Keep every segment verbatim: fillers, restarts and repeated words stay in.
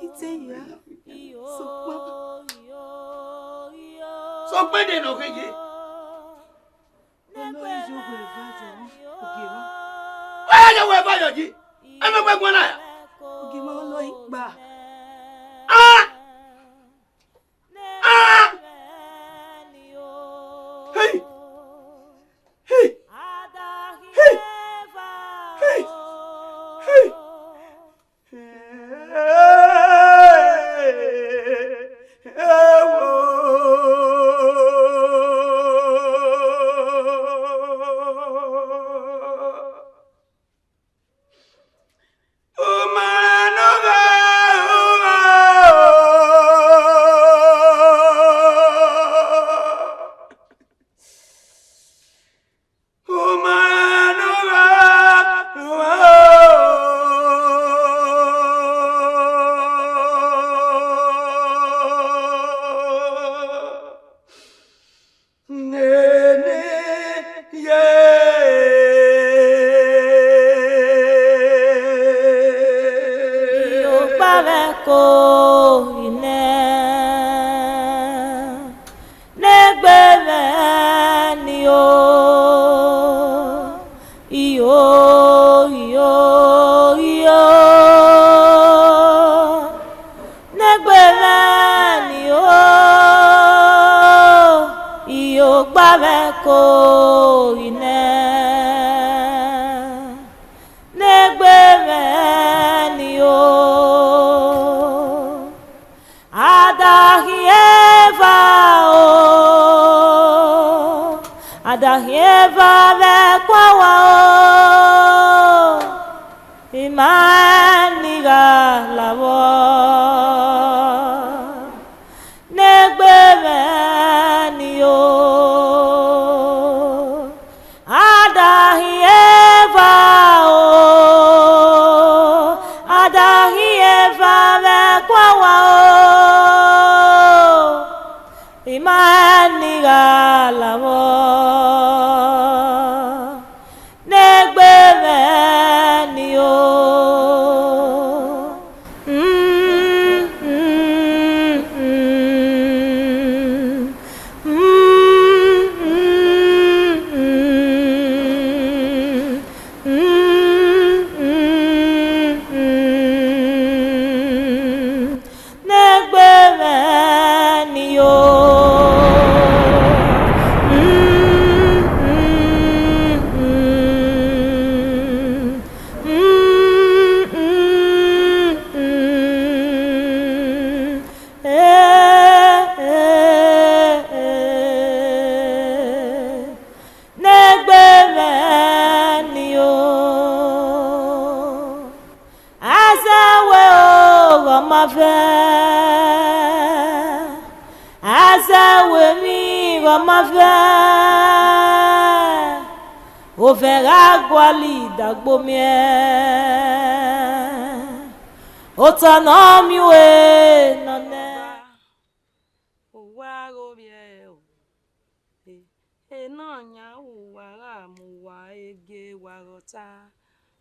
Ite ya, sokpan. Sokpan de nọ kheje. Ọlọre yo wẹ eva yọ, ogie mwa. Wẹ ya yo wẹ eva yọ ji. Ẹmwẹ wẹ guan na ya. Ogie mwa, ọlọre kpa. Ah! Ah! Hey! Hey! Hey! Hey! Hey! Nene ye. Iyo gba mwẹ ko inẹ, ne egbe mwẹ ni o. Iyo, iyo, iyo. Ne egbe mwẹ ni o, iyo gba mwẹ ko inẹ. Ne egbe mwẹ ni o, a da khian eva o, a da khian eva vbe ẹkua owa o. I ma rẹn ni gha lavbọ, ne egbe mwẹ ni o. A da hin eva o, a da hin eva vbe ẹkua owa o. I ma rẹn ni gha lavbọ, ne egbe mwẹ ni o. Ne egbe mwẹ ni o. Ne egbe mwẹ ni o. Azẹ wẹ oghọ ma vẹ, azẹ wẹ emwi gha ma vẹ, ovẹn gha gualọ idagbo miẹn, otọ ne ọ miẹn ue nọ nẹ. Uwa gho vbiẹ o, e, Nọyan, uwa gha mu uwa ege, wa gha ta,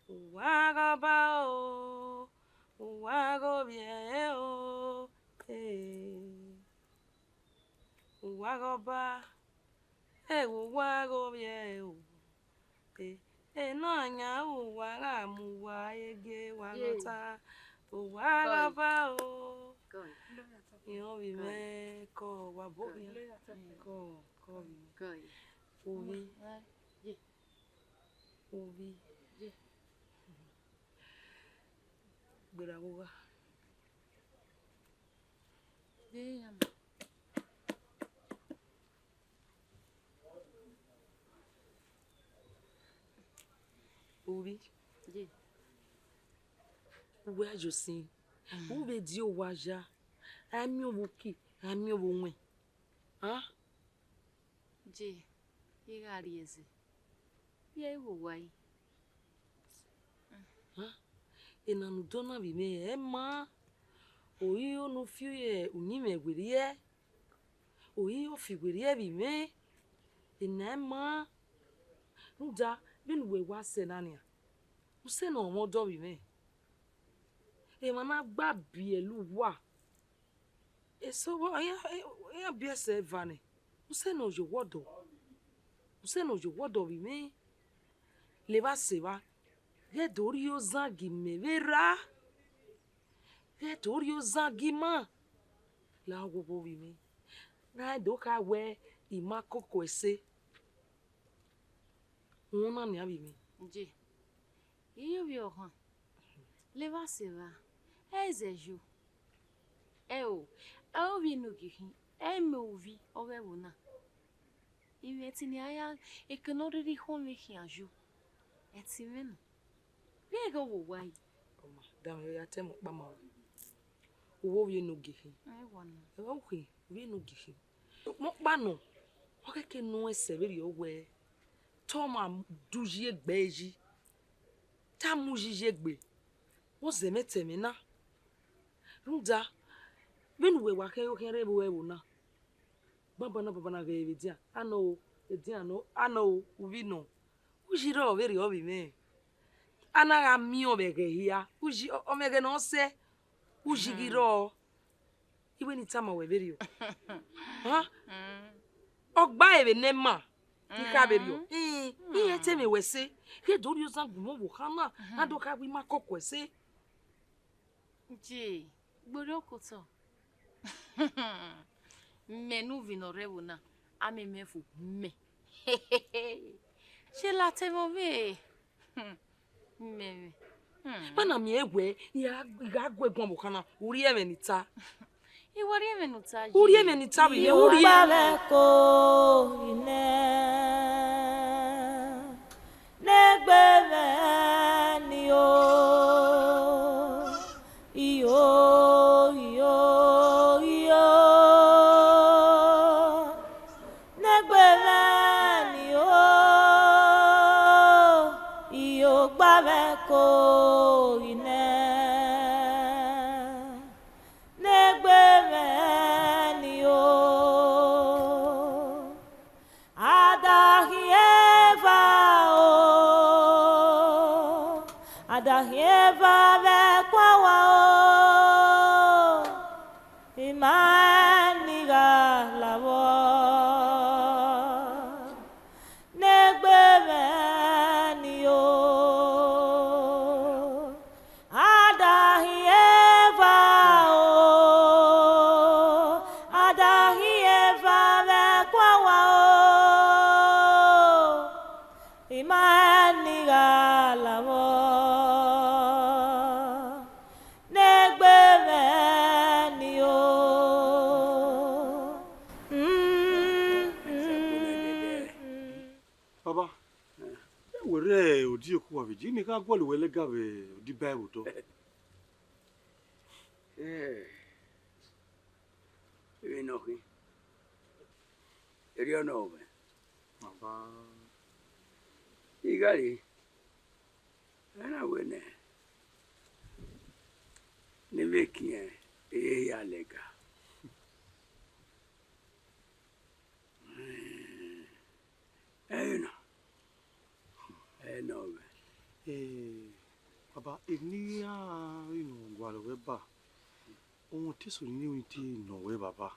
uwa gha ba o, uwa gho vbiẹ o, e. Uwa gha ba, ẹghẹ uwa gho vbiẹ o, e, Nọyan, uwa gha mu uwa ege, wa gha ta, uwa gha ba o. Iran ovbi mwẹ, kọ, wa bo khian. Kọ, kọ ovbi mwẹ. Ovbi. Ovbi. Gberra vbe ogha. Ovbi. Uwẹ a yo sin. U vbe die owa ya, a miẹn ovbi uki, a miẹn ovbi owẹn. A? Je, I gha rhie ẹzẹ, I i gho wa ẹe. A? Ena ne u do na vbe mwẹ, ẹ ma. Ori ọnọ fi uyinmwẹ werriẹ, ori ọfi werriẹ vbe mwẹ, ena ẹ ma. Rhunmwuda vbene uwẹ wa sẹ na nian, Usẹ ne ọ mwẹ ọdọ vbe mwẹ. Emwa na gba biẹlẹ uwa. Eso vbe iran, iran biẹ sẹ eva nẹ. Usẹ ne ọ ye owọdọ. Usẹ ne ọ ye owọdọ vbe mwẹ. Levba sẹ evba. Ghẹ do rhie ozan gie imẹ vbe erha. Ghẹ do rhie ozan gie ima. La oghogho vbe mwẹ. Ne a do kha wẹ ima koko ẹse. Uhunmwu na nian vbe mwẹ. Je, iyovbi ọhan, levba sẹ evba, ẹ i zẹ yo. Ẹo, ẹ ovbi enogie khin, ẹ i mẹ ovbi ọghe ẹvbo na. Imẹ ẹtin ne a ya, eke ne ọ rhirhi khọn mwẹ khian yo. Ẹtin mwẹ nọ. Vbe ẹghẹ ọ wo owa yi? Ọ ma, danmwehọ ya te ẹmwẹ ọkpa ma ruẹ. U vbe ovbi enogie khin. Ẹ wa nọ. Ẹ wa ukhin, ovbi enogie khin. Ukpọn ọkpa nọ, ọ khẹke ne uwẹ sẹ vberriọ wẹẹ, te ọmwa du yi egbe yi, te a mu yi yi egbe, vbe ọ zẹ ẹmwẹ te ẹmwẹ na. Rhunmwuda, vbene uwẹ wa khẹ khian rre vbe ẹvbo na, banbanna banbanna ghẹ vbe edian, anọ o, edian nọ, anọ o, uvbi nọ, uyi rrọọ vberriọ vbe mwẹ. A na gha miẹn ọmwẹ ẹghẹ hia, uyi, ọ-, ọmwẹ ẹghẹ ne ọ sẹ, uyi ghi rrọọ. Iwẹ ne I tama ruẹ vberriọ. Hàn? Ọ gba ẹre vbe ne ma, I kha vberriọ. Iran te mwẹ wẹ ẹse, ghẹ do rhie ozan gu mwẹ ọvbokhan na, a do kha wẹ ima koko ẹse. Je, gberriọ ke otọ. Mẹ ne uvbi ne ọ rre ẹvbo na, a miẹn mẹ fo mẹ. Sẹ la te mwẹ ọvbehe. Mẹ mwẹ. Vbene a miẹn wẹ, I gha, I gha gu ẹguọn ọvbokhan na, u rhie ẹmwẹ ne I ta. I wa rhie ẹmwẹ ne u ta ye. U rhie ẹmwẹ ne I ta vbe ye, u rhie. Ugbavẹ ko ine, ne egbe mwẹ ni o, iyo, iyo, iyo. Ne egbe mwẹ ni o, iyo, ugbavẹ ko ine. Ne egbe mwẹ ni o, a da hin eva o, a da hin eva vbe ẹkua owa o. I ma rẹn ni gha lavbọ, ne egbe mwẹ ni o. A da hin eva o, a da hin eva vbe ẹkua owa o. I ma rẹn ni gha lavbọ, ne egbe mwẹ ni o. Mm, mm, mm. Baba, ẹ wẹ rre odiọkua vbe je, ne I gha gualọ ruẹ lẹga vbe odiba ẹvbo otọ. Eh, vbene ọ khin, erriọ nọ mwẹ. Baba. I gha re, ẹ na wẹ nẹ, ne I vbe kiẹn ehe hia lẹga. Ẹre nọ, ẹre nọ mwẹ. Eh, baba, emwi ne I ya rinmwian gualọ ruẹ ba, ọmwa te eso ni emwi te nọ ruẹ, baba.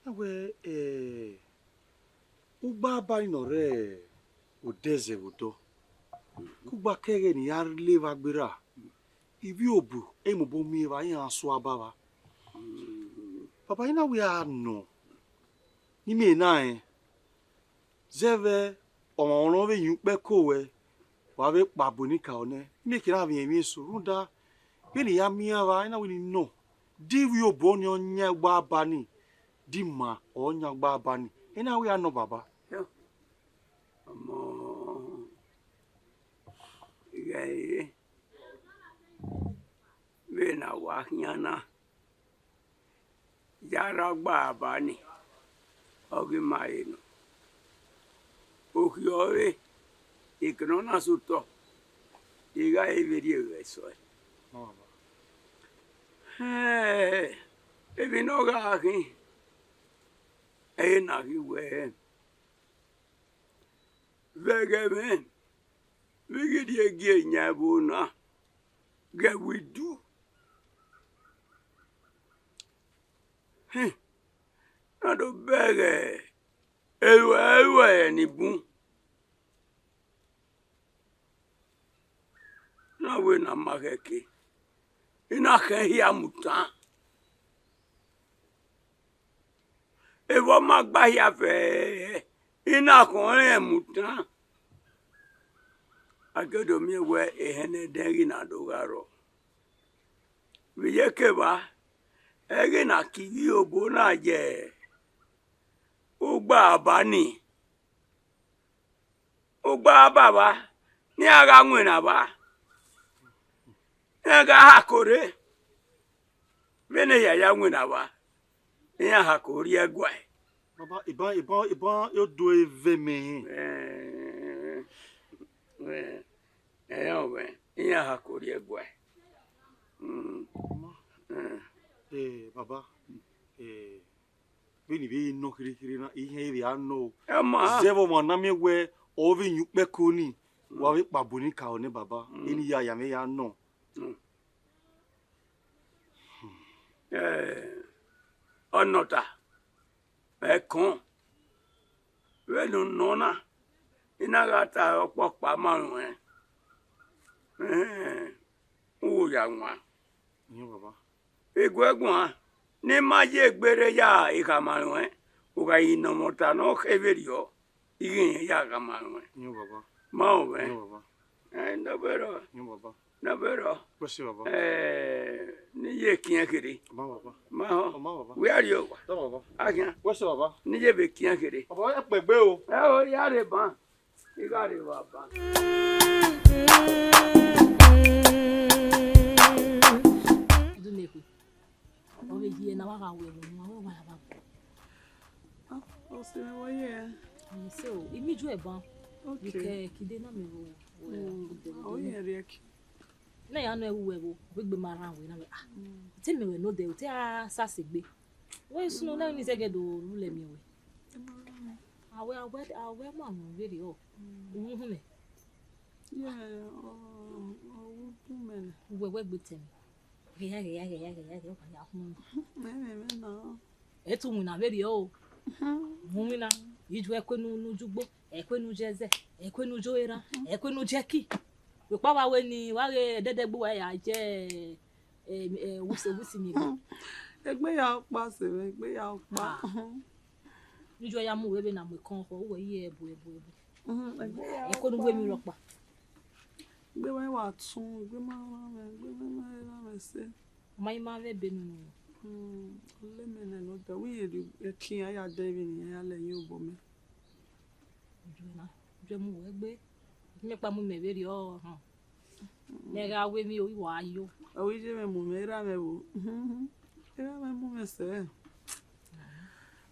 Ya wẹ, eh, ugba ba ni nọ rre odẹ zẹ vbe odọ. Kugba kẹghẹ ne I ya le evba gberra, ivbi obo, e mobọ miẹn evba, iran sua ba evba. Baba, I na wẹ a nọ, ne I miẹn na rẹn. Zẹvbe ọmwa ọmwa vbe yin ukpẹ ko ruẹ, wa vbe kpa bu enikaro nẹ, I miẹn ke na vbe rẹn emwi eso, rhunmwuda vbene I ya miẹn iran evba, I na wẹ ne I nọ, de ivbi obo ni ọ yan ugba ba ni, de ima ọ yan ugba ba ni, I na wẹ a nọ, baba. Ọmọ, ighẹ vbene a wa khian na, ya rre ugba ba ni, ọ ghi ma re nọ. Okhiọre, eke ne ọ na sẹ otọ, I gha re vberriọ vbe ẹsọe. Ẹhẹn, emwi ne ọ gha khin, ẹre na ghi wẹẹ, vbe ẹghẹ mwẹ, Vbe I ghi rhie gie yan ẹvbo na, ghẹ vbe idu. Hmm. Na do bẹghe eruẹ eruẹ ni bun. Na wẹ ne a ma khẹke, I na khọn ehia mu utan. Evba ma gba hia fẹẹrẹ, I na khọn rẹn mu utan. A ke do miẹn wẹ ehẹn ne ẹdẹn ghi na do gha rrọọ. Vbe iyeke evba, ẹghẹ ne a ke ivbi obo na ye ugba aba nii, ugba aba vba, ne iran gha winna vba, iran gha hako rre, vbene ehia ya winna vba, iran hako rrie ẹguae. Baba, iban, iban, iban odo eve mẹ hẹn. Ẹẹn, ẹẹn, ẹẹn, iran hako rrie ẹguae. Mm. Mama. Ẹẹn. Eh, baba, eh, vbene I vbe nọ kherhe kherhe na, I hẹn vbe a nọ. Ẹ ma. Zẹ vbe ọmwa na miẹn wẹ ọ vbe yin ukpẹko nii, wa vbe kpa bu ni ka nẹ baba, Mm. eni ya ya mwẹ ya nọ. Mm. Eh, ọnọta, ẹkọn, vbene u nọ na, I na gha ta ọkpọkpa ma ruẹn. Ẹẹn, u wo ya wan. Iyẹn baba. I guẹ guan, ne I ma ye egbe rre ya ekhama ruẹn, u gha ye ne ọmwata ne ọ khe vberriọ, I ghi rẹn ya khama ruẹn. Iyẹn baba. Ma o mwẹ. Iyẹn baba. Ẹẹn, ne ọ vberriọ. Iyẹn baba. Ne ọ vberriọ. Wẹ sẹ baba. Ẹẹn, ne I ye kiẹn kherhe. Ọ ma baba. Ma họn. Ọ ma baba. Wẹ a rrie owa. Ọ ma baba. A khian. Wẹ sẹ baba. Ne I ye vbe kiẹn kherhe. Baba, ẹ kpẹgbe o. Ẹ o, ya rre ban. I gha rre vbe aban. Idunekhue, ọ vbe ye ne a wa gha ru ẹvbo ne uwa, wẹ wa ya vbe agbọn. Ah, ọ sẹ mwẹ vbe ọ ye. Ẹn, so, I miẹn ijuẹ ban. Okay. Vbe kẹ kide na miẹn vbe odẹ vbe odẹ na. Ọ ye rhie ẹki. Na ya nọ ẹre uwẹ vbo, ọ vbe gbe ma rran wẹ na wẹ, ah, Mm. Te mẹ wẹ ne odẹ, te a sa sẹ egbe. Wẹ sunu na ni zẹgẹ do rhulẹ miẹn wẹ. Ẹ ma rran mẹ. A wẹ, a wẹ, a wẹ ma mu vberriọ. Mm. U ru uhunmwu mẹ. Yeah, ọ, ọ ru udu mẹ nẹ. Uwẹ wẹ gbe tẹ mẹ. Ghẹ ya, ghẹ ya, ghẹ ya, ghẹ ya, ghẹ ya, ọ gha ya hun. Mẹ, mẹ, mẹ na. Ẹ tu winna vberriọ o. Uhunmwu. Mu winna, ijuẹ ẹkue ne u, ne u ju ugbo, ẹkue ne u ju ẹzẹ, ẹkue ne u ju erhan, ẹkue ne u ju ẹki. Wẹ kpa wa wẹ ni, wa ghe ẹdẹdẹ gbe uwa ya je, ẹ, ẹ, wisi, wisi ni. Egbe ya ọkpa sẹ mwẹ, egbe ya ọkpa. Ah. Ne ijuẹ ya mu uwẹ vbene a mu ekọn khọ, uwẹ ye ẹbu, ẹbu, ẹbu. Uhunmwu, egbe ya ọkpa. Ẹkue ne uwẹ mi rhọkpa. Egbe wa wa tun, egbe ma rran mwẹ, egbe ma, ma rran mwẹ sẹ. Ọ ma i ma vbe ebe nunu. Hmm, ọ le mẹ nẹ ne odẹ, wẹ irẹn rhie ẹki iran ya dẹ vbe ne iran ya lẹ ye obọ mẹ. Ijuẹ na, ijuẹ mu wẹ gbe. Mẹ kpa mu mẹ vberriọ họn. Mẹ gha wẹ emwi ori wa yo. Ọ wẹ iye mwẹ mu mwẹ, erha mwẹ vbo. Erha mwẹ mu mwẹ sẹ.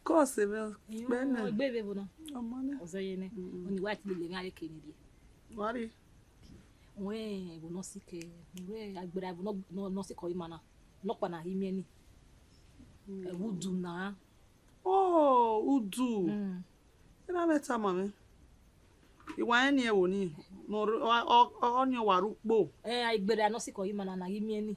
Kọse mwẹ kpẹ nẹ. Egbe vbe vbo na? Ọ ma nẹ. Ọ zẹ ye nẹ. Mm. Ọni wa ti lele mwẹ a vbe ke ni rrie. Wa rrie. Wẹ ẹvbo ne ọ sikẹ, wẹ agbera ẹvbo ne ọ, ne ọ, ne ọ sikẹ ima na, nọkpa na ghi miẹn ni. Mm. Ẹvbo udu na. Oh, udu. Mm. Erha mwẹ tama mwẹ. I wa rẹn ni ẹvbo ni, ne ọ, ọ, ọ, ọni ọ wa rre ukpo. Ẹ, agbera ne ọ sikẹ ima na, na ghi miẹn ni.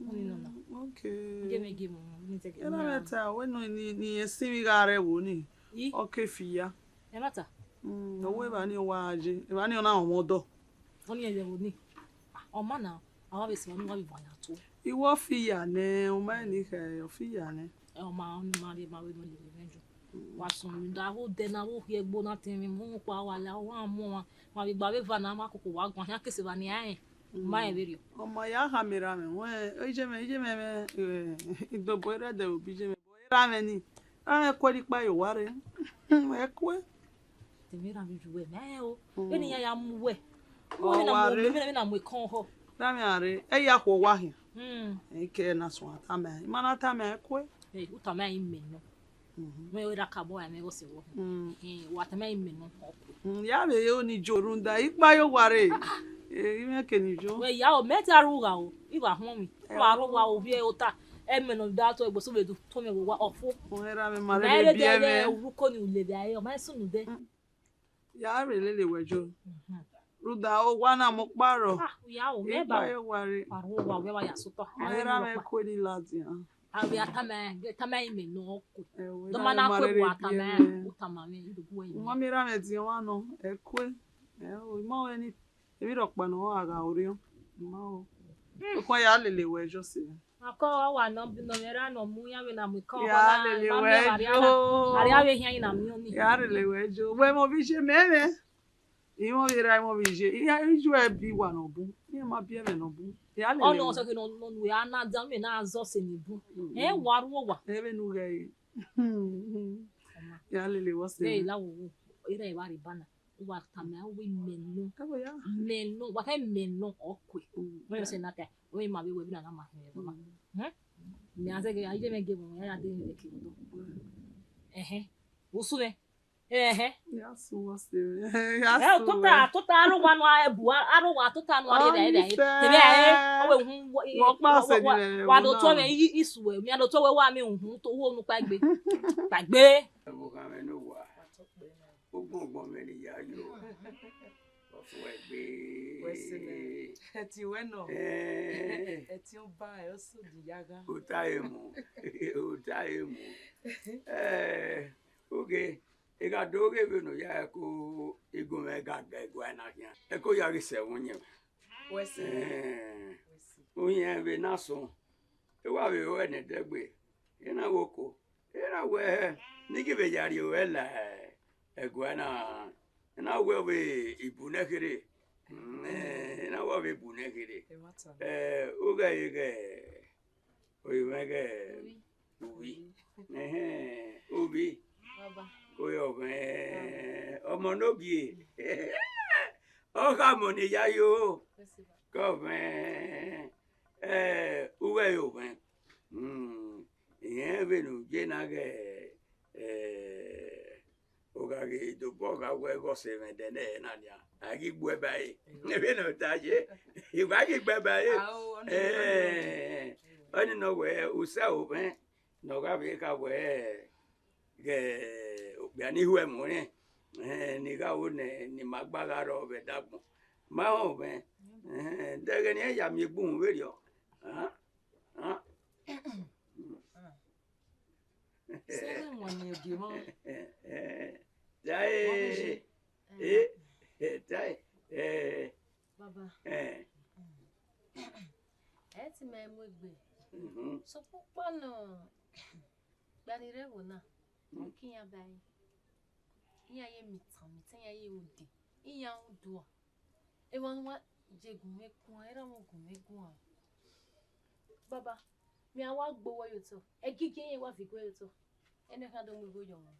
Ọni nọ na. Mm, okay. Gie mwẹ gie mu, ni zẹgẹ. Erha mwẹ ta, wẹ nọ ni, ni ẹsinmwi gha rre ẹvbo ni. I? Ọ ke fi ya. Ẹmwata? Mm, ọ wẹ evba ni ọ wa je, evba ni ọ na họn ọdọ. Ọni ẹvbo ni. Ọ ma na, a wa vbe sẹ ne uwa vbe van ya to. Iwọ fi ya nẹ, ọ ma ni khẹ, ọ fi ya nẹ. Ẹ, ọ ma, ọni ma rhie ma vbe nọ lele mwẹ ju. Wa sunu da ho dẹ na, wo khiẹ gbo na tẹn mwẹ, mu kpa wa la, wa mu wa. Ma vbe gba vbe va na, ma koko wa guan, ya kese va ni a rẹn. Ma rẹn vberriọ. Ọ ma ya khama erha mwẹ, wẹ, iye mwẹ, iye mwẹ, mwẹ, eh, idobo erha ẹdẹ vbe obọ iye mwẹ. Erha mwẹ ni, erha mwẹ kue rhie ikpa ye owa rre. Ẹ kue. Tẹmwẹ erha mwẹ ju wẹ, mẹ o. Mm. Vbene iran ya mu wẹ. Ọ wa rre. Vbene, vbene a mu ekọn họ. Erha mwẹ a rre, ẹ ya khuọ owa khian. Mm. Ẹ i kẹ na suẹn tama, I ma na tama ẹ kue. Ẹ, u tama imẹ nọ. Mhm. Mwẹ ra ka bọ ya mẹ vbọ sẹ vbọ. Mm. Ẹ, wa tama imẹ nọ. Mm, ya vbe yo ni jo rhunmwuda ikpa ye owa rre. Ẹ, I mwẹ ke ni jo. Wẹ ya o, mẹ te a ru gha o, I wa huọn mwẹ. Ẹ, wa ru wa o vbiẹ ota. Ẹmwẹ ne ọ da tọ egbe so vbe do tọ mwẹ vbe owa ọfo. Erha mwẹ ma rre biẹ mwẹ. Uruko ni u lele a re, ọ ma sunu dẹ. Mm. Ya rhe lele wẹ jo. Mhm. Rhunmwuda owa na mu ọkpa rrọọ. Ah, u ya o, mẹ ba. Ikpa ye owa re. Wa rhunmwuda, wẹ wa ya sotọ. Ma erha mwẹ kue ni ladian. Avbe a tama, tama imẹ ne ọ ku. Ẹo, dọ ma na ku, wa tama, u tama mwẹ, I do gu wẹ. Ma miẹn erha mwẹ diọn mwa nọ, ẹ kue. Ẹo, I ma wẹ ni, emwi rhọkpa ne ọ gha gha orhiọn. I ma o. Okhuo ya lele wẹ Joseph. Akọ wa wa nọ, nọ mwẹ ra nọ mu iran vbe na mu ikọ. Ya lele wẹ Joe. Aria vbe hian na miẹn ọni. Ya lele wẹ Joe. Wẹ mọ vbe iye mẹ mwẹ. Imọ vbe ra imọ vbe iye. Iran iju ẹbi wa nọ bun. Iran ma biẹ mwẹ nọ bun. Ya lele. Ọnọ wẹ. Ọsẹ ke nọ nọ nu ya na dia mẹ na zọ sẹ ni bun. Mm. Ẹ wa ru owa. Ẹ vbe nu ghẹ. Ya lele wẹ ọsẹ. Ẹ la wo wo. Ira eva ri bana. Wa tama wẹ mẹ nọ. Ẹ vbe ya. Mẹ nọ. Wa kẹ mẹ nọ ọkue. Mm. Wẹ ọsẹ na ta. Wẹ ma vbe wẹ bi na na ma hẹ baba. Mm. Hmm? Mẹ a zẹ ghe, a ye mẹ ghe mu, ya de ni vbe ke do. Mm. Ẹhẹn. Usu mwẹ. Ẹhẹn. Ya su wọ se. Ya su tota, tota aro wa nu a bu, aro wa tota nu a re re re. Tebe a e, o we hun wo, i, wọ kpa se ni re, wa do to mwẹ, i, i su wẹ, mi a do to wẹ wa mi hun to wo nu kpaegbe. Kpaegbe. Ẹ wo gha mwẹ ne owa. Ugbọngbọn mwẹ ne I ya yo. Ọfua egbe. Wẹ sẹ nẹ. Ẹtin wẹ nọ. Eh. Ẹtin ọba ẹ, ọ sẹ odi ya gha. Ota emu. Ota emu. Eh, oge, I gha do ghe vbene ọ ya ẹko igunmwẹ ga ga ẹguae na khian. Ẹko ya ghi sẹ ẹvbo uyẹn. Wẹ sẹ nẹ. Eh, wẹ sẹ. Uyẹn vbe na sọn. I wa vbe ru ẹnẹ dẹgbe. I na wẹ oko. I na wẹ ne I ghi vbe ya rrie ruẹ la ẹguae na, I na wẹ ọ vbe ibu nẹ kherhe. Mm, eh, I na wẹ ọ vbe ibu nẹ kherhe. Ẹmwata. Eh, u ghẹ ye ghẹ orinmwẹ ghẹ uvbi. Uvbi. Ẹhẹn, uvbi. Baba. Oyọ mwẹ, ọmọ ne ogie. Ọ kha mọ ne I ya yo. Yes, sir. Kọ mwẹ, eh, u ghẹ yo mwẹ. Mm, irẹn vbene u ye na ghẹ, eh, u gha ghi dobọ gha wẹ ghe ọse mwẹ ẹdẹ nẹ na nian, a ghi gbe uẹ ba ẹre. Vbene ọ ta ye, I wa ghi gbe ba ẹre. Ao, ọni, ọni, ọni. Eh, ọni nọ wẹ, usẹ ovbẹn ne ọ gha vbe kha wẹ, ghẹ okpia ni hu ẹmwẹ orhiẹn, eh, ne I gha ru nẹ, ne ima gba gha rrọọ vbe ẹdagbọn. Ma họn ovbẹn, eh, de ẹghẹ ne iran ya miẹn egbe uhunmwu vberriọ. Ah, ah. Sẹ vbe wọn ni ogie mọ. Dae, eh, eh, dae, eh. Baba. Eh. Ẹ ti mẹ mu egbe. Mhm. Sokpan ukpọn nọ, gba ni rre ẹvbo na, mhm, ọ ke iran ba ẹre. Iran ye mitan, mitan iran ye ode, iran ru dua. Emwa ne uwa ye gun mwẹ guan, erha mwẹ gun mwẹ guan. Baba, mẹ a wa gbe owẹ ye otọ, ẹgigiẹn iran wa viọ iguẹ ye otọ. Ẹnẹ khan do mu igho ye ọmwa,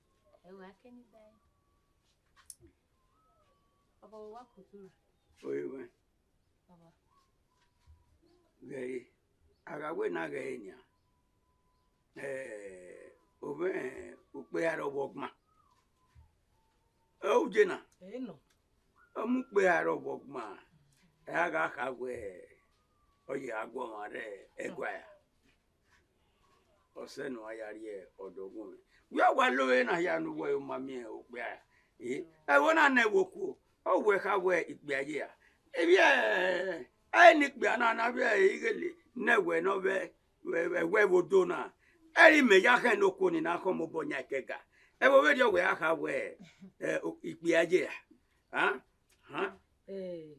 ẹ wa kẹ ni ba ẹre. Baba, wa koto ra? Oi wẹ. Baba. Ghẹ re, a gha wẹ na ghẹ re nian, eh, ovbi ukpehare ọvbọgban. Ẹ u je na? Ẹ nọ. Ọ mu ukpehare ọvbọgban, ẹ a gha kha wẹ ọ ye a gu ọmwa rre ẹguae ra. Ọ sẹ ne uwa ya rrie ọdọ gun mwẹ. Wẹ a wa lo ẹre na hia ne uwẹ ma miẹn okpia ra. Eh, ẹvbo na nẹ vbe okuo, ọ wẹ kha wẹ ikpia ye ra. Ivbi ẹ, ẹ ne ikpia na na vbe ighele ne ẹwẹ ne ọ vbe, vbe, vbe ẹvbo odo na. Ẹ i re imẹ ya khẹ ne okuo ni na khọ mobọ yan ẹkẹga. Ẹvbo vberriọ wẹ a kha wẹ, eh, ikpia ye ra. Ha? Ha? Eh,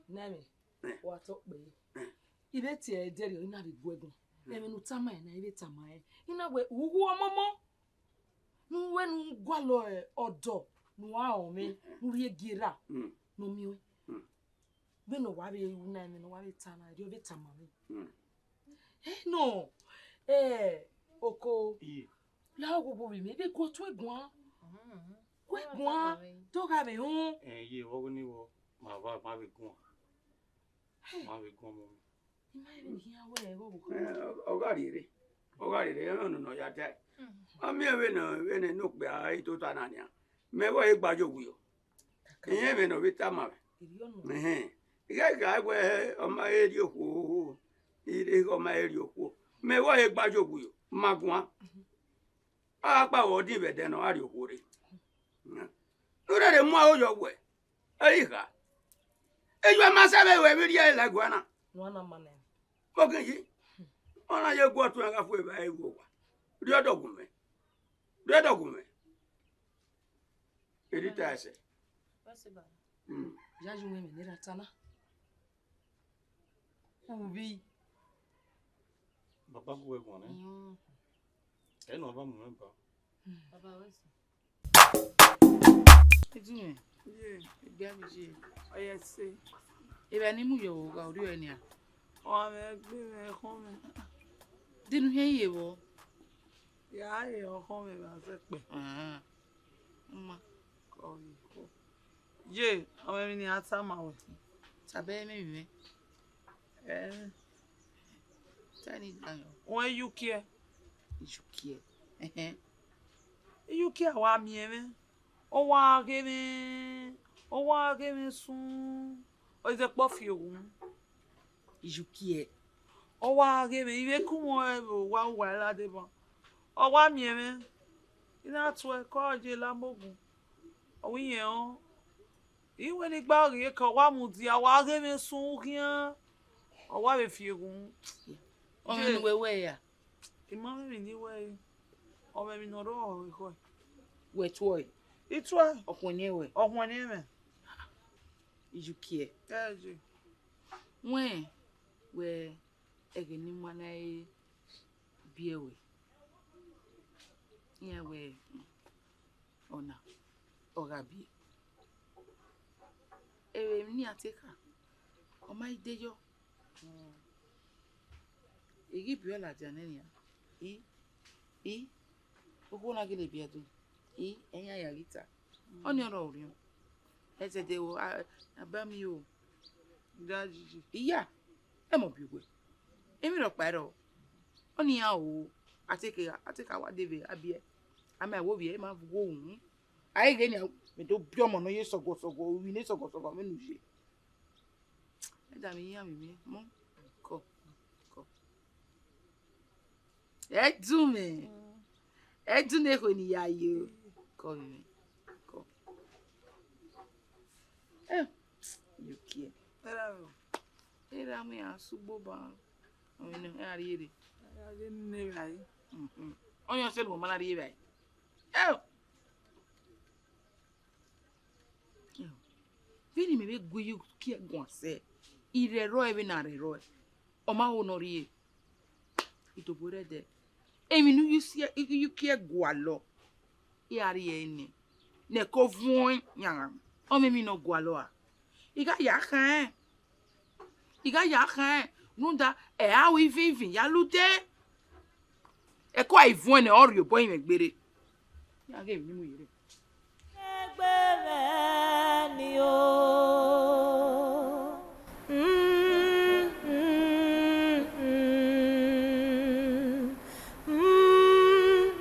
nẹ mwẹ, eh, wa tọ kpẹre. Eh. I vbe tie ẹdẹrriọ, I na vbe gu ẹre guan. Eh. Ẹmwẹ ne u tama ẹre na, I vbe tama ẹre. I na wẹ, u hu ọmọmọ. Ne u wẹ ne u gualọ, eh, ọdọ ne uwa rọnmwẹ, mm, ne u rhie gie ra, mm, ne u miẹn ọẹn. Mm. Vbene ọ wa vbe ru na, ẹmwẹ ne ọ wa vbe ta na, erriọ vbe tama mwẹ. Mm. Eh, nọ, eh, oko. Iye. La oghogho vbe mẹ, vbe gu ọtuẹn guan. Mm. Gu ẹre guan, te ọ gha vbe họn. Eh, iye, vbe ọghe ni vbọ, ma va, ma vbe guan. Ma vbe guan ọmọ mwẹ. I ma vbe khian wẹ ẹghẹ ọvbokhan. Eh, ọ, ọ gha rhie rre. Ọ gha rhie rre, ọ nọ ne ọ ya tae. Mm. Ọ miẹn vbene, vbene ne okpia i tota na nian. Mẹ vbe ọre gba ye owiọ. Irẹn vbe ne ọ vbe tama mwẹ. Erriọ nọ. Ẹhẹn. I ghẹ gha wẹ ọ ma he rrie okhuo, I re ọ ma he rrie okhuo. Mẹ vbe ọre gba ye owiọ, ma guan. Mhm. A kpa vbe ọdin vbe ẹdẹ ne ọ gha rrie okhuo rre. Ne u rherhe mu aro yọ wẹ, ẹ i kha. Eyu ma sẹ vbe ruẹ vbe rhie la guan na. Nuan na ma nẹ. Mo khin yi. Ọna ye gu ọtuẹn gha fu evba ru owa. Rhie ọdọ gu mwẹ. Rhie ọdọ gu mwẹ. Erita ẹsẹ. Wẹ sẹ ba. Mm. Ya ju mwẹ emwi ne erha ta na. Ubi. Baba gu wẹ guan nẹ. Mm. Ẹ nọ ba mu mwẹ ba. Baba wẹ sẹ. Itunmwẹ. Ye. Egbe a vbe ye. Ọ ye sẹ. Evba ne I mu ye vbe ogha orriọ nian. Ọ mwẹ gbe mwẹ ekhọn mwẹ. Dinu hiẹn ye vbọ? Ya ye ekhọn mwẹ vbe azẹkpẹ. Ahan. Mma. Kọ ye. Ye, ọ mwẹ emwi ne I ra tama wẹ. Tama ẹmwẹ mwẹ. Eh. Ta ni dan yọ. Wẹ Iyukiẹ. Iyukiẹ. Ẹhẹn. Iyukiẹ wa miẹn mwẹ. Ọ wa ghe mwẹ, ọ wa ghe mwẹ sun, ọ i zẹ kpọ fi owu. Iyukiẹ. Ọ wa ghe mwẹ, I vbe ku mwẹ vbe owa uwa ra deba. Ọ wa miẹn mwẹ, I na tuẹ ke ọ je la mogun. Ọ wẹ iyẹn ọ. I wẹ ne I gba ghi eke, ọ wa mudia, ọ wa ghe mwẹ sun khian. Ọ wa vbe fi owu. Ọmọ ne uwẹ wẹ ya? I ma mwẹ emwi ne I wẹ ẹre, ọ mwẹ emwi ne ọ rrọọ ekhọe. Wẹ tuẹ? I tuẹ. Ọ khuẹnniẹn wẹ? Ọ khuẹnniẹn mwẹ. Iyukiẹ. Ẹ je. Wẹ, wẹ ẹghẹ ne I ma na re biẹ wẹ. Iran wẹ, ọna, ọ gha biẹ. Emwi ne iran te kha, ọ ma i de yọ. I ghi biẹ ladian nẹ nian, I, I, okhuo na gele biẹ do, I, ẹyan ya ghi ta. Ọnii ọrọre orhiọn. Ẹzẹdẹ o, a, a ba miẹn o. Iya, ẹmọ biẹ uwẹ. Emwi rhọkpa i rrọọ. Ọnii iran o, a te ke, a te ka wa de vbe a biẹ. A ma wo vbiẹ, ma wo uhunmwu. A i ghe nian, mẹ do biẹ ọmọ ne ọ ye sọguọsọguọ, ovbi ne sọguọsọguọ vbene u ye. Ẹdẹ mwẹ iran mwẹ mọ, kọ, kọ. Ẹdun mwẹ. Ẹdun ne ekhue ne I ya yo. Kọ vbe mwẹ. Kọ. Eh, Iyukiẹ. Erha mwẹ a sẹ ugbo ba. Ọmọ ne a rhie rre. A rhie ne evbare. Mhm. Ọyẹn ọ sẹ ne uwẹ ma na rhie evbare. Eh. Vbene imẹ vbe gu Iyukiẹ guan sẹ, I rhẹrhọ ẹre vbene a rhẹrhọ ẹre, ọ ma ho ne ọ rhie. Idobo rre ẹdẹ, emwi ne Iyukiẹ gualọ, I ra rhie ẹre nẹ, ne ẹko vuọn yan, ọ mwẹ emwi ne ọ gualọ a. I gha ya khẹn, I gha ya khẹn, rhunmwuda ẹ i ra ru ivin ivin ya lude. Ẹko a i vuọn nẹ, ọ rhie obọ rinmwẹ gberra. Ya ghe emwi ne I mu ye rre. Egbe mwẹ ni o. Mm, mm, mm. Mm,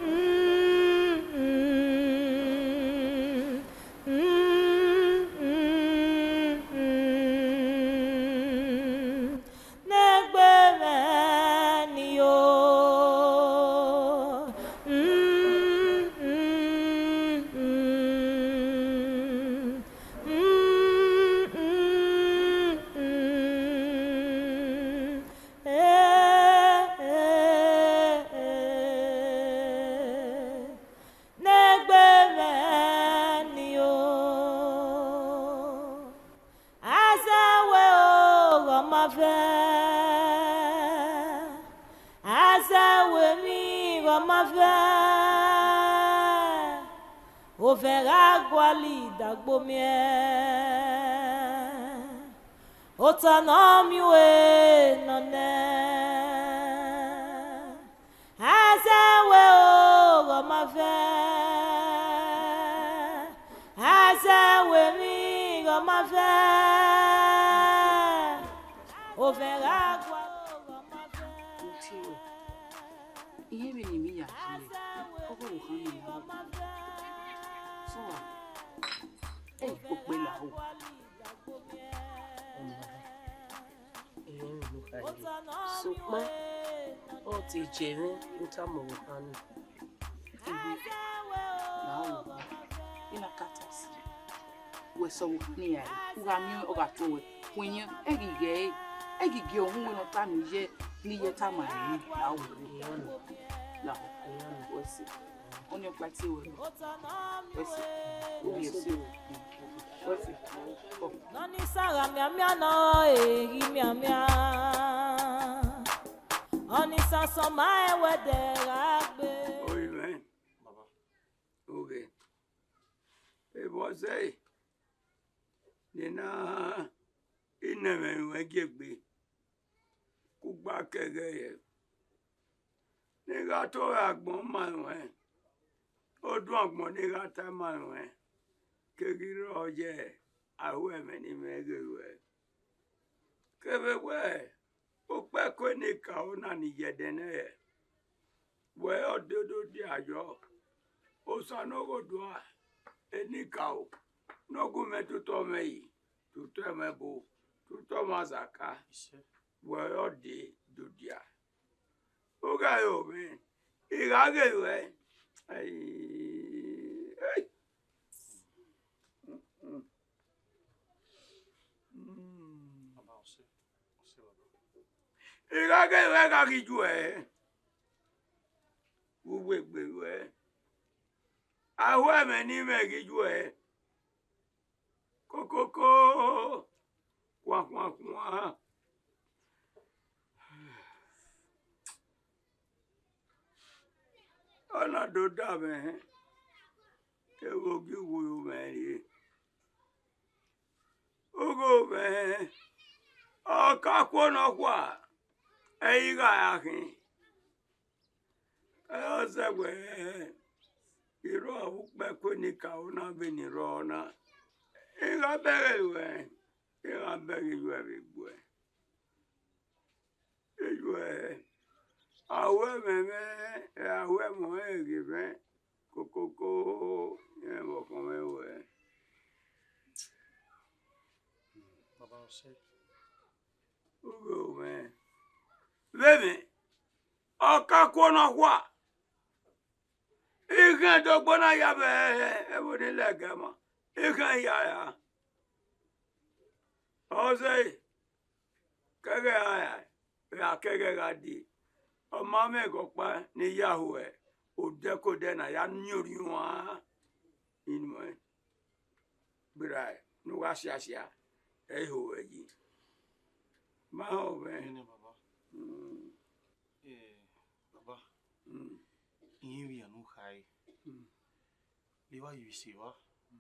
mm, mm. Mm, mm, mm. Ne egbe mwẹ ni o. Mm, mm, mm. Mm, mm, mm. Eh, eh, eh. Ne egbe mwẹ ni o. Azẹ wẹ oghọ ma vẹ, azẹ wẹ emwi ghọ ma vẹ, ovẹn gha gualọ idagbo miẹn, ota ne ọ miẹn ue nọ nẹ. Azẹ wẹ oghọ ma vẹ, azẹ wẹ emwi ghọ ma vẹ, ovẹn gha gua oghọ ma vẹ. Mo tie ruẹ, irẹn vbene I ya ye, ọghe ọvbokhan ne I ya ghọ. Sua, ẹ i kpokpo la o. Ọmọ rẹ, irẹn vbe unu kha ye. Sokpan, ọ te jẹ mwẹ ne u tama ọvbokhan nii. Iwe, na ọ vba, I na ka ta si. Wẹ sẹ ọvbokhan nii rae, u gha miẹn ọ gha tuẹ wẹ, Kuẹn iran, ẹ ghi ghẹ ẹre, ẹ ghi gie ọhunmwu ne ọ ta ne iye, ne iye tama ẹre, a wu. La, wẹ si. Ọni ọkpa tie wẹ nọ. Wẹ si. Wẹ si. Wẹ si. Nọ ni sa gha mianmian nọ, e ghi mianmian. Ọni sa sọma ẹwẹdẹ gha gbe. Oyi mwẹ. Baba. Oghe. Evbọ zẹe, ne I na inẹmwẹ ruẹn gie egbe, kugba kẹghẹ yẹ. Ne I gha to re agbọn ma ruẹn, oduagbọn ne I gha ta ma ruẹn, keghi rrọọ ye aho ẹmwẹ ne I mwẹ ghe ruẹ. Kevbe wẹ, okpẹko enikaro na ni ye ẹdẹ nẹ, wẹ ọ dee do dia yọ, Osa ne ọ ghe odua, enikaro ne ọ gu mwẹ tota ọmwẹ yi, tota ẹmwẹ ebo, tota ọmwa zaka, wẹ ọ dee do dia. Ogha ro mwẹ, I gha ghe ruẹ. Ai, ai. Mm. I gha ghe ruẹ gha ghi juẹ, vbe uwu egbe ruẹ, aho ẹmwẹ ne I mwẹ ghi juẹ, kokoko, khuankhuankhuan. Ọ na do da mwẹ, kevbe ogie uwu mwẹ rrie. Ugho mwẹ, ọ ka kuo nọkhua, ẹ i gha ra khin. Ẹ ọ zẹ wẹ, I rrọọ vbe ukpẹko enikaro na vbene I rrọọ na. I gha bẹghe ruẹ, I gha bẹghe yuẹ vbe egbuẹ. Eyuẹ, aho ẹmwẹ mwẹ, aho ẹmwẹ ọnrẹn ghe mwẹ, kokoko, irẹn vbe ọkhọn mwẹ ruẹ. Baba, ọ sẹ. Ugho mwẹ. Vbene ọ ka kuo nọkhua, I khian dogbo na ya vbe ẹvbo ni lẹgẹ ma, I khian ya ra. Ọ zẹe, kẹghẹ ra ra, ra kẹghẹ gha die. Ọ ma mwẹ ẹghẹ ọkpa ne I ya ho odẹ ke odẹ ne a ya miẹn orhiọn uan inu ẹn. Gberra ne u gha siasia, ẹ i ho ruẹ yi. Ma họn mwẹ. Vbene baba. Mm. Eh, baba. Mm. Irẹn vbe iran ne u khare. Mm. Ne I wa ye isi evba. Mm.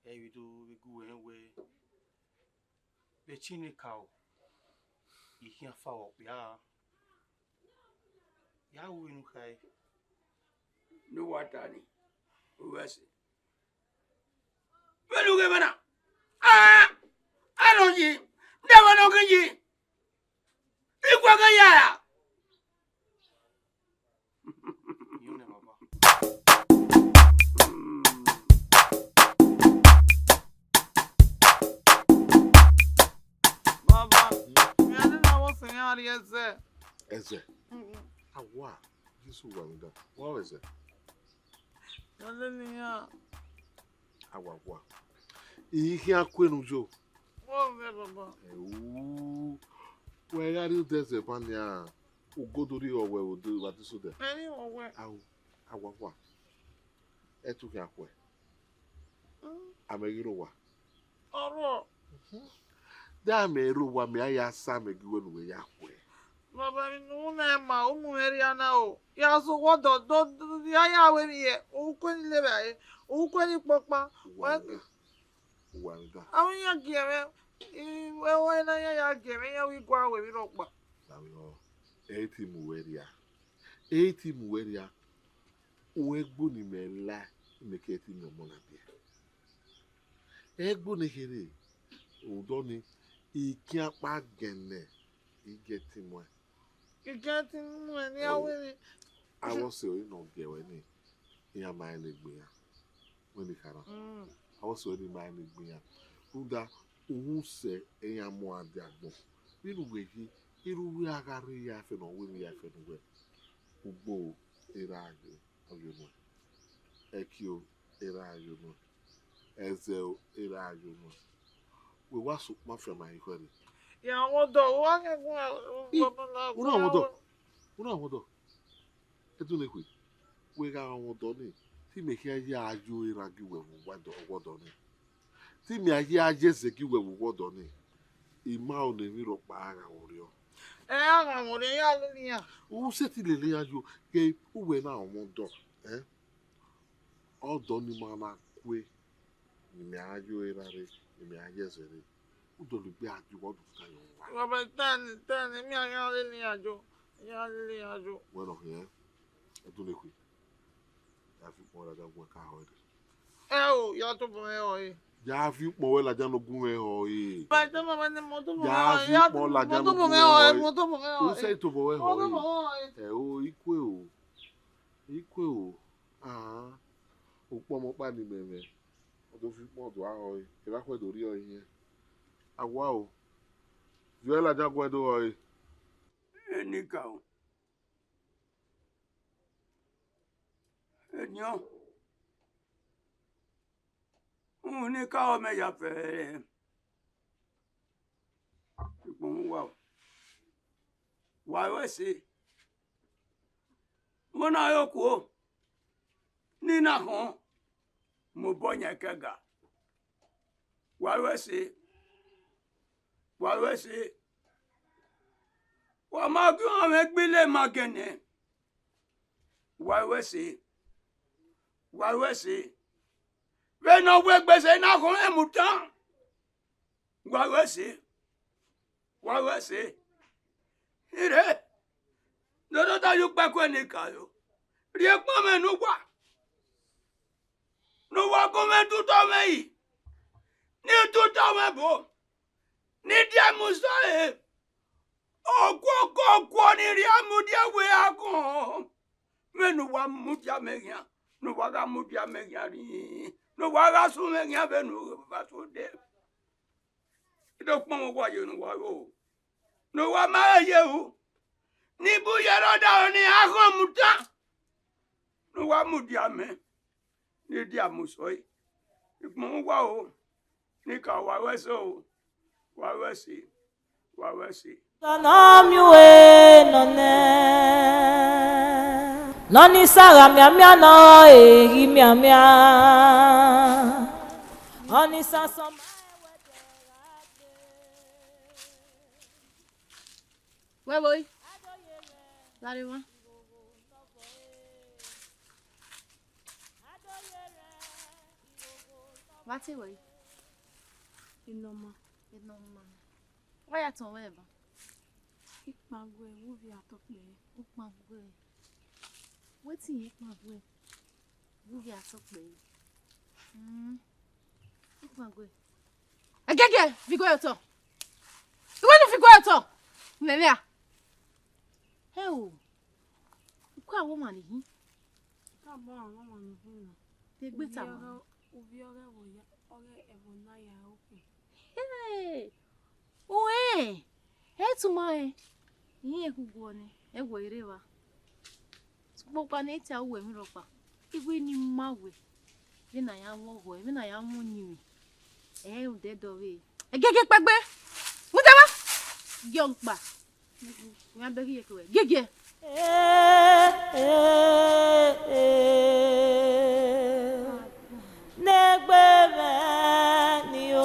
Ẹ i vbe do vbe gu wẹ rẹn wẹẹ, vbe ẹtin ne ka ro, I khian fa vbe okpia ra. Ya ru vbene u khare. Ne uwa ta ni, u vbe ẹse. Vbene u ghe mwẹ na, a, a nọ yi, ne ẹmwẹ ne ọ ghi yi, I guẹ ghe ya ra. Baba, mi a nene avbe ọse iran rrie ẹzẹ. Ẹzẹ? Mm-mm. Awa, Jesu wa vbe da. Wa vbe ẹzẹ? Nọ lele iran. Awa, wa. I khian kue ne u yo. Wo vbe, baba. Ẹu, wẹ gha rrie odẹ ẹzẹ ban nian, ugodo rrie ọwẹ vbe odẹ, vbe adesẹ odẹ. Ẹ rrie ọwẹ. Au, awa, wa. Ẹtu khian khuẹ. Mm. Amẹ ghi rre owa. Ọ rrọọ. De amẹ rre owa, mẹ a ya sa amẹ gie uwẹ ne uwẹ ya khuẹ. Baba, emwi ne u ru na ma, u mu mwẹ rhia na o. Ya zẹ owa dọ, dọ, dọ, ya ya ru emwi ye, u kue ni le vbe are, u kue ni kpokpan. Uwa ni da. Uwa ni da. Avbe iran gie mwẹ, i, wẹ, wẹ na ya ya gie mwẹ, iran wẹ I gua ru emwi rhọkpa. Avbe ọ, ẹ i te mu wẹ rhia. Ẹ i te mu wẹ rhia. Uwẹ ẹgbo ne imẹ la, imẹ ke te miẹn ọmọ na biẹ. Ẹgbo ne kherhe, rhunmwuda ọnii, I khian kpa gẹn nẹ, I gie ẹtin muẹn. I gie ẹtin muẹn ne I ya ru emwi. Avbe ọse ọre ne ọ gie ruẹ nii, iran ma rẹn ne egbe iran. Wẹ ne I khara. Mm. Avbe ọse ọre nii ma rẹn ne egbe iran. Rhunmwuda, uhunmwu sẹ iran mu a dia agbọn. Vbene uwẹ ye, erha uwẹ a gha rre ya fẹ ne ọ ru emwi ya fẹ ne uwẹ. Ugbo erha ghe. Ọ yo nuẹn. Ẹki o, erha yo nuẹn. Ẹzẹ o, erha yo nuẹn. Wẹ wa sokpan fian ma ikhuẹ nii. Ya mwẹ ọdọ, wa kẹkun. I, u na mwẹ ọdọ, u na mwẹ ọdọ. Ẹdunlekhue, wẹ gha mwẹ ọdọ nii, te imẹ khian ya yo eran gie uwẹ vbe uwu ọdọ, uwu ọdọ nii. Te imẹ a ya ye ẹzẹ gie uwẹ vbe uwu ọdọ nii. I ma ọnii emwi rhọkpa a gha vbe orhiọn. Ẹ, a gha vbe orhiọn, ya lele iran. U sẹtin lele iran yo, ghe uwẹ na mwẹ ọdọ, ẹ? Ọdọ ne ima na kue, ne imẹ a yo eran rre, ne imẹ a ye ẹzẹ rre. U dọlegbe a yo, wa do ta yọ wa. Baba, tani, tani, mi a gha lele iran yo, ya lele iran yo. Wẹ nọ khian, Ẹdunlekhue. Ya fi ukpọn ladian gu ẹn ka họe re. Ẹ o, ya tobọ mwẹ họe. Ya fi ukpọn wẹ ladian ne ọ gu mwẹ họe. Ba tobọ mwẹ ne mọ tobọ mwẹ họe. Ya fi ukpọn ladian ne ọ gu mwẹ họe. Mọ tobọ mwẹ họe. U sẹ tobọ wẹ họe. Mọ tobọ mwẹ họe. Ẹ o, ikue o. Ikue o. Ah. Ukpọn ọmọ ọkpa ne imẹ mwẹ. Ọ do fi ukpọn do a họe. Evba khuẹ do rhie ọe hiẹn. A wa o. Viọ ladian gu ẹn do họe. Enikaro. Eniọn, uhunmwu ne I ka ọmẹ ya fẹẹrẹ, ikpọnmwẹ uwa o, wa ru ẹse. Vbọ na re okuo ne I na khọn mu obọ yan ẹkẹga, wa ru ẹse, wa ru ẹse. Wa ma gie ọmwẹ gbe ile ma gẹnẹ. Wa ru ẹse, wa ru ẹse. Vbene ọ wegbe ẹse na khọn mwẹ mu tan. Wa ru ẹse, wa ru ẹse. Ire, dodo da ye ukpẹkue ne I ka yo. Rhie ekpa mwẹ ne uwa, ne uwa gu mwẹ tutu mwẹ yi, ne I tutu mwẹ bo, ne I dia mu sẹ ọre. Okuokuokuo ni rhie mudia wẹ agbọn, vbene uwa mudia mẹ khian, ne uwa gha mudia mẹ khian rin, ne uwa gha sunu mwẹ khian vbene uwa sunu odẹ. I do kpọnmwẹ uwa ye ne uwa ro, ne uwa ma he ye ru, ne I bu ye rre ọdaro ne I ra khọn mu tan, ne uwa mudia mẹ, ne I dia mu sẹ ọre. Ikpọnmwẹ uwa o, ne I ka wa ru ẹse o, wa ru ẹse, wa ru ẹse. Ọdọ ne ọ miẹn uwẹ nọ nẹ, ne ọ ni sa gha mianmian ne ọ ghi mianmian, ọ ni sa sọma ẹwẹdẹ gha dee. Wẹ vbo? Lare mwa. Vbe a te wẹ? Enọma. Enọma. Wa ya tọn wẹ eva. Ikpanguẹ, vbe uvia tọ kpẹre. Ikpanguẹ. Wetin ye ikpanguẹ? Vbe uvia tọ kpẹre. Hmm. Ikpanguẹ. Ẹgẹgẹ, vigo ye otọ. Iwẹ nu vigo ye otọ. Mẹ vbe a. Ẹ o. Uku awọ ma ni hin. Ka bọ awọ ma ni hin na. Te gbe ta ma. Uvie ọghe ẹvbo ya, ọghe ẹvbo na ya okhuo. Hey! Ue, ẹ tu ma rẹn, irẹn khu guọ nẹ, ẹ wẹ i rre evba. Sokpan ọkpa ne I tie uwẹ emwi rhọkpa, I wẹ ne I ma wẹ, vbene a ya mwẹ ọghọe, vbene a ya mwẹ uyinmwẹ, ẹ i rhunmwuda ẹdẹ ọvbehe. Ẹgẹgẹ kpẹgbe, rhunmwuda evba, giẹ ọkpa, u ya bẹghe iyeke ruẹ, gẹgẹ. Eh, eh, eh, eh. Negbe mwẹ ni o.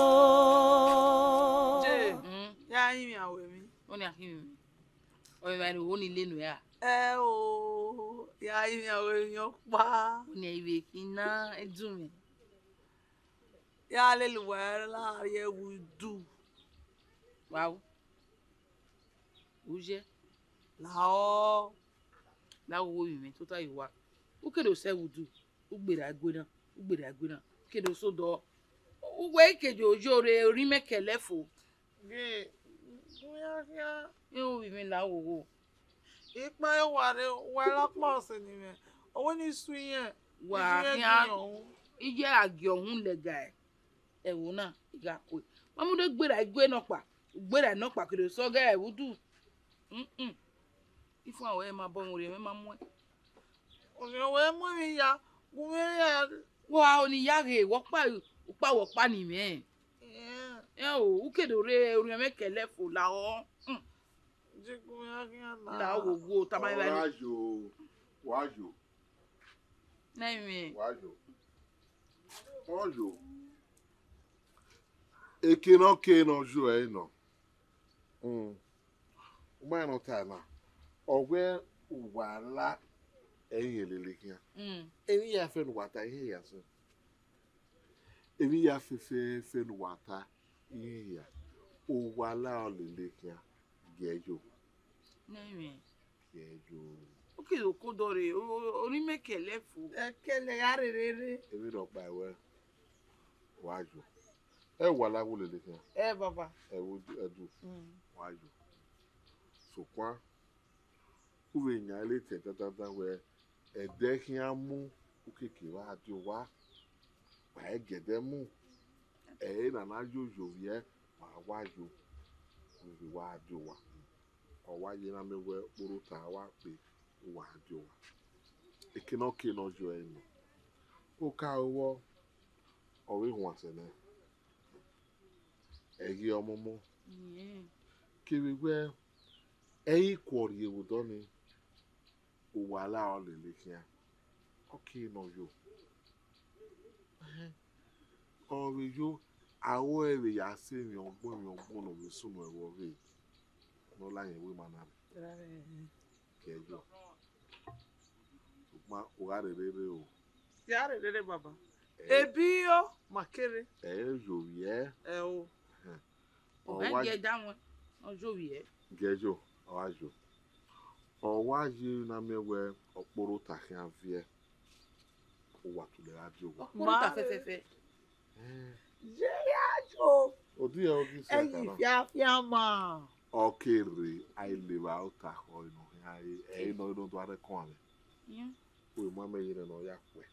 Je, mm, ya rinmwian ru emwi. Ọni a khin mwẹ. Ọ mwẹ ne uwu ni lele nuẹ ra? Ẹ o, ya rinmwian ru emwi ọkpa. Ọni a i vbe khin na, edunmwẹ. Ya lele uwa la rrie ẹvbo udu. Wa o. U ye. Lahọ. Na wo vbe mwẹ tota ye uwa. U ke do sẹ ẹvbo udu, u gberra ẹgue na, u gberra ẹgue na, u ke do sẹ odọ. Uwẹ i ke do yo rre orinmẹ kẹlẹ fo. Ghe, u ya khian. Irun vbe mwẹ la wowo. Ikpan ye uwa rre, uwa i la ọkpa ọse ne imẹ. Ọ wẹ ne I su irẹn, wa I khian, khian gie ọhun. Iye a gie ọhun lẹga ẹvbo na, I gha kue. Ma mu do gberra igue nọkpa, u gberra nọkpa, ke do sẹ ọghe ẹvbo udu. Mm-mm. Ifuan wẹ ma bọ mwẹ, orhiọn mwẹ ma muẹn. Orhiọn wẹ mu emwi ya, gu mwẹ ya. Wa oni ya ghe, wẹ ọkpa, ọkpa wẹ ọkpa ni mwẹ. Ẹ o, u ke do rre orhiọn mwẹ kẹlẹ fo la ọ. Hmm. Jigbe ya khian na. La wo wo, tama evba Ọ gha ni. yo, wa yo. Na ime. Wa yo. Ọ yo. Eke ne ọ ke ne ọ yo ẹre nọ. Mm. U ma rẹn ne ọ ta na. Ọ wẹ uwa la ẹre irẹn lele khian. Mm. Emwi ya fẹ ne uwa ta, ihe ya sẹ. Emwi ya fẹfẹfẹ ne uwa ta, ihe ya. Uwa la ọ lele khian, gie yo. Ne ime. Gie yo. U ke do ko dọ rre, o, o, o ni mẹ kẹlẹ fo. Ẹ kẹlẹ gha rherhe rre. Emwi rhọkpa wẹ, wa yo. Ẹ wa la wo lele khian. Ẹ baba. Ẹ wo du, ẹ du. Mm. Wa yo. Sokpan, u vbe yan ẹre tẹ dandandan wẹ, ẹdẹ khian mu, u keke vbe a die owa. Wa i giẹdẹ mu. Ẹre na na yo yo vbiẹ, wa wa yo. U vbe wa die owa. Ọ wa ye na miẹn wẹ okporota wa kpe, u wa die owa. Eke ne ọ ke ne ọ yo ẹre nọ. Oka vbọ, ọ vbe huan sẹ nẹ. Ẹ i ghi ọmọmọ. Kevbe wẹ, ẹ i kuọ rrie vbe odọ nii, uwa la ọ lele khian. Ọ ke ne ọ yo. Ẹhẹn. Ọ vbe yo, aro ẹre vbe ya sẹ emwi ọgbọn, emwi ọgbọn ne ọ vbe sunu ẹvbo ọvbehe, ne ọ la rẹn wẹ ima na rre. Gie yo. Sokpan, u gha rherhe rre o. Ya rherhe rre, baba. Ẹ. Ebi yo, ma kere. Ẹ i yo vbiẹ. Ẹ o. Ẹhẹn. Ọ Ọ gha wa gie da wọn, ọ yo vbiẹ. Gie yo, ọ gha yo. Ọ wa ye na miẹn wẹ okporota khian viẹ, u wa tule gha die owa. Okporota Ma fẹfẹfẹ. Ẹn. Ye ya yo. Odiẹ ọ ghi sẹ Ẹyi kana. Fiafia ma. Ọ ke rre, a i levba ota khọ nọ khian re, ẹ i nọ, i nọ do arẹkọn amwẹ. Yan. Wẹ ma mẹ ye nẹ ne ọ ya khuẹ.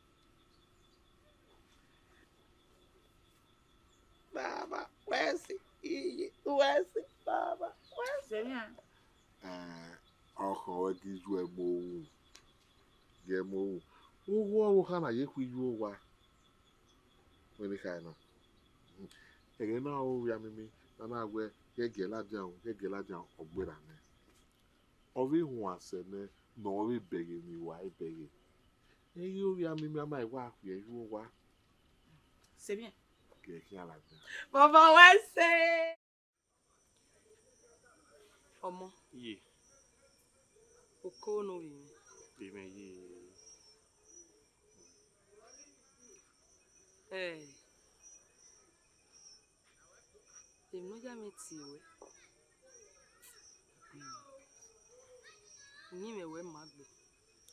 Baba, wẹ si, iye, wẹ si, baba, wẹ si. Sẹmia. Eh, ọkhọ wẹ ghi yu ẹmwẹ ohu. Gie ẹmwẹ ohu. Uwu ọvbokhan na ye khu iyu owa. Wẹ ne I kha na. Ẹghẹ na ovbi amimi ne a na wẹ, ghẹ gie ladian o, ghẹ gie ladian, ọ gberra nẹ. Ọ vbe huan sẹ nẹ, ne ọ vbe bẹghe ne I wa i bẹghe. Ẹ ghi ovbi amimi a ma i wa khuẹ iyu owa. Sẹmia. Gie khian ladian. Baba wẹ sẹ. Ọmọ. Ye. Oko ne ovbi mwẹ. Vbe mwẹ ye. Ẹ, emwi ne ọ ya mwẹ tie ruẹ. Uyinmwẹ ruẹ ma gbe.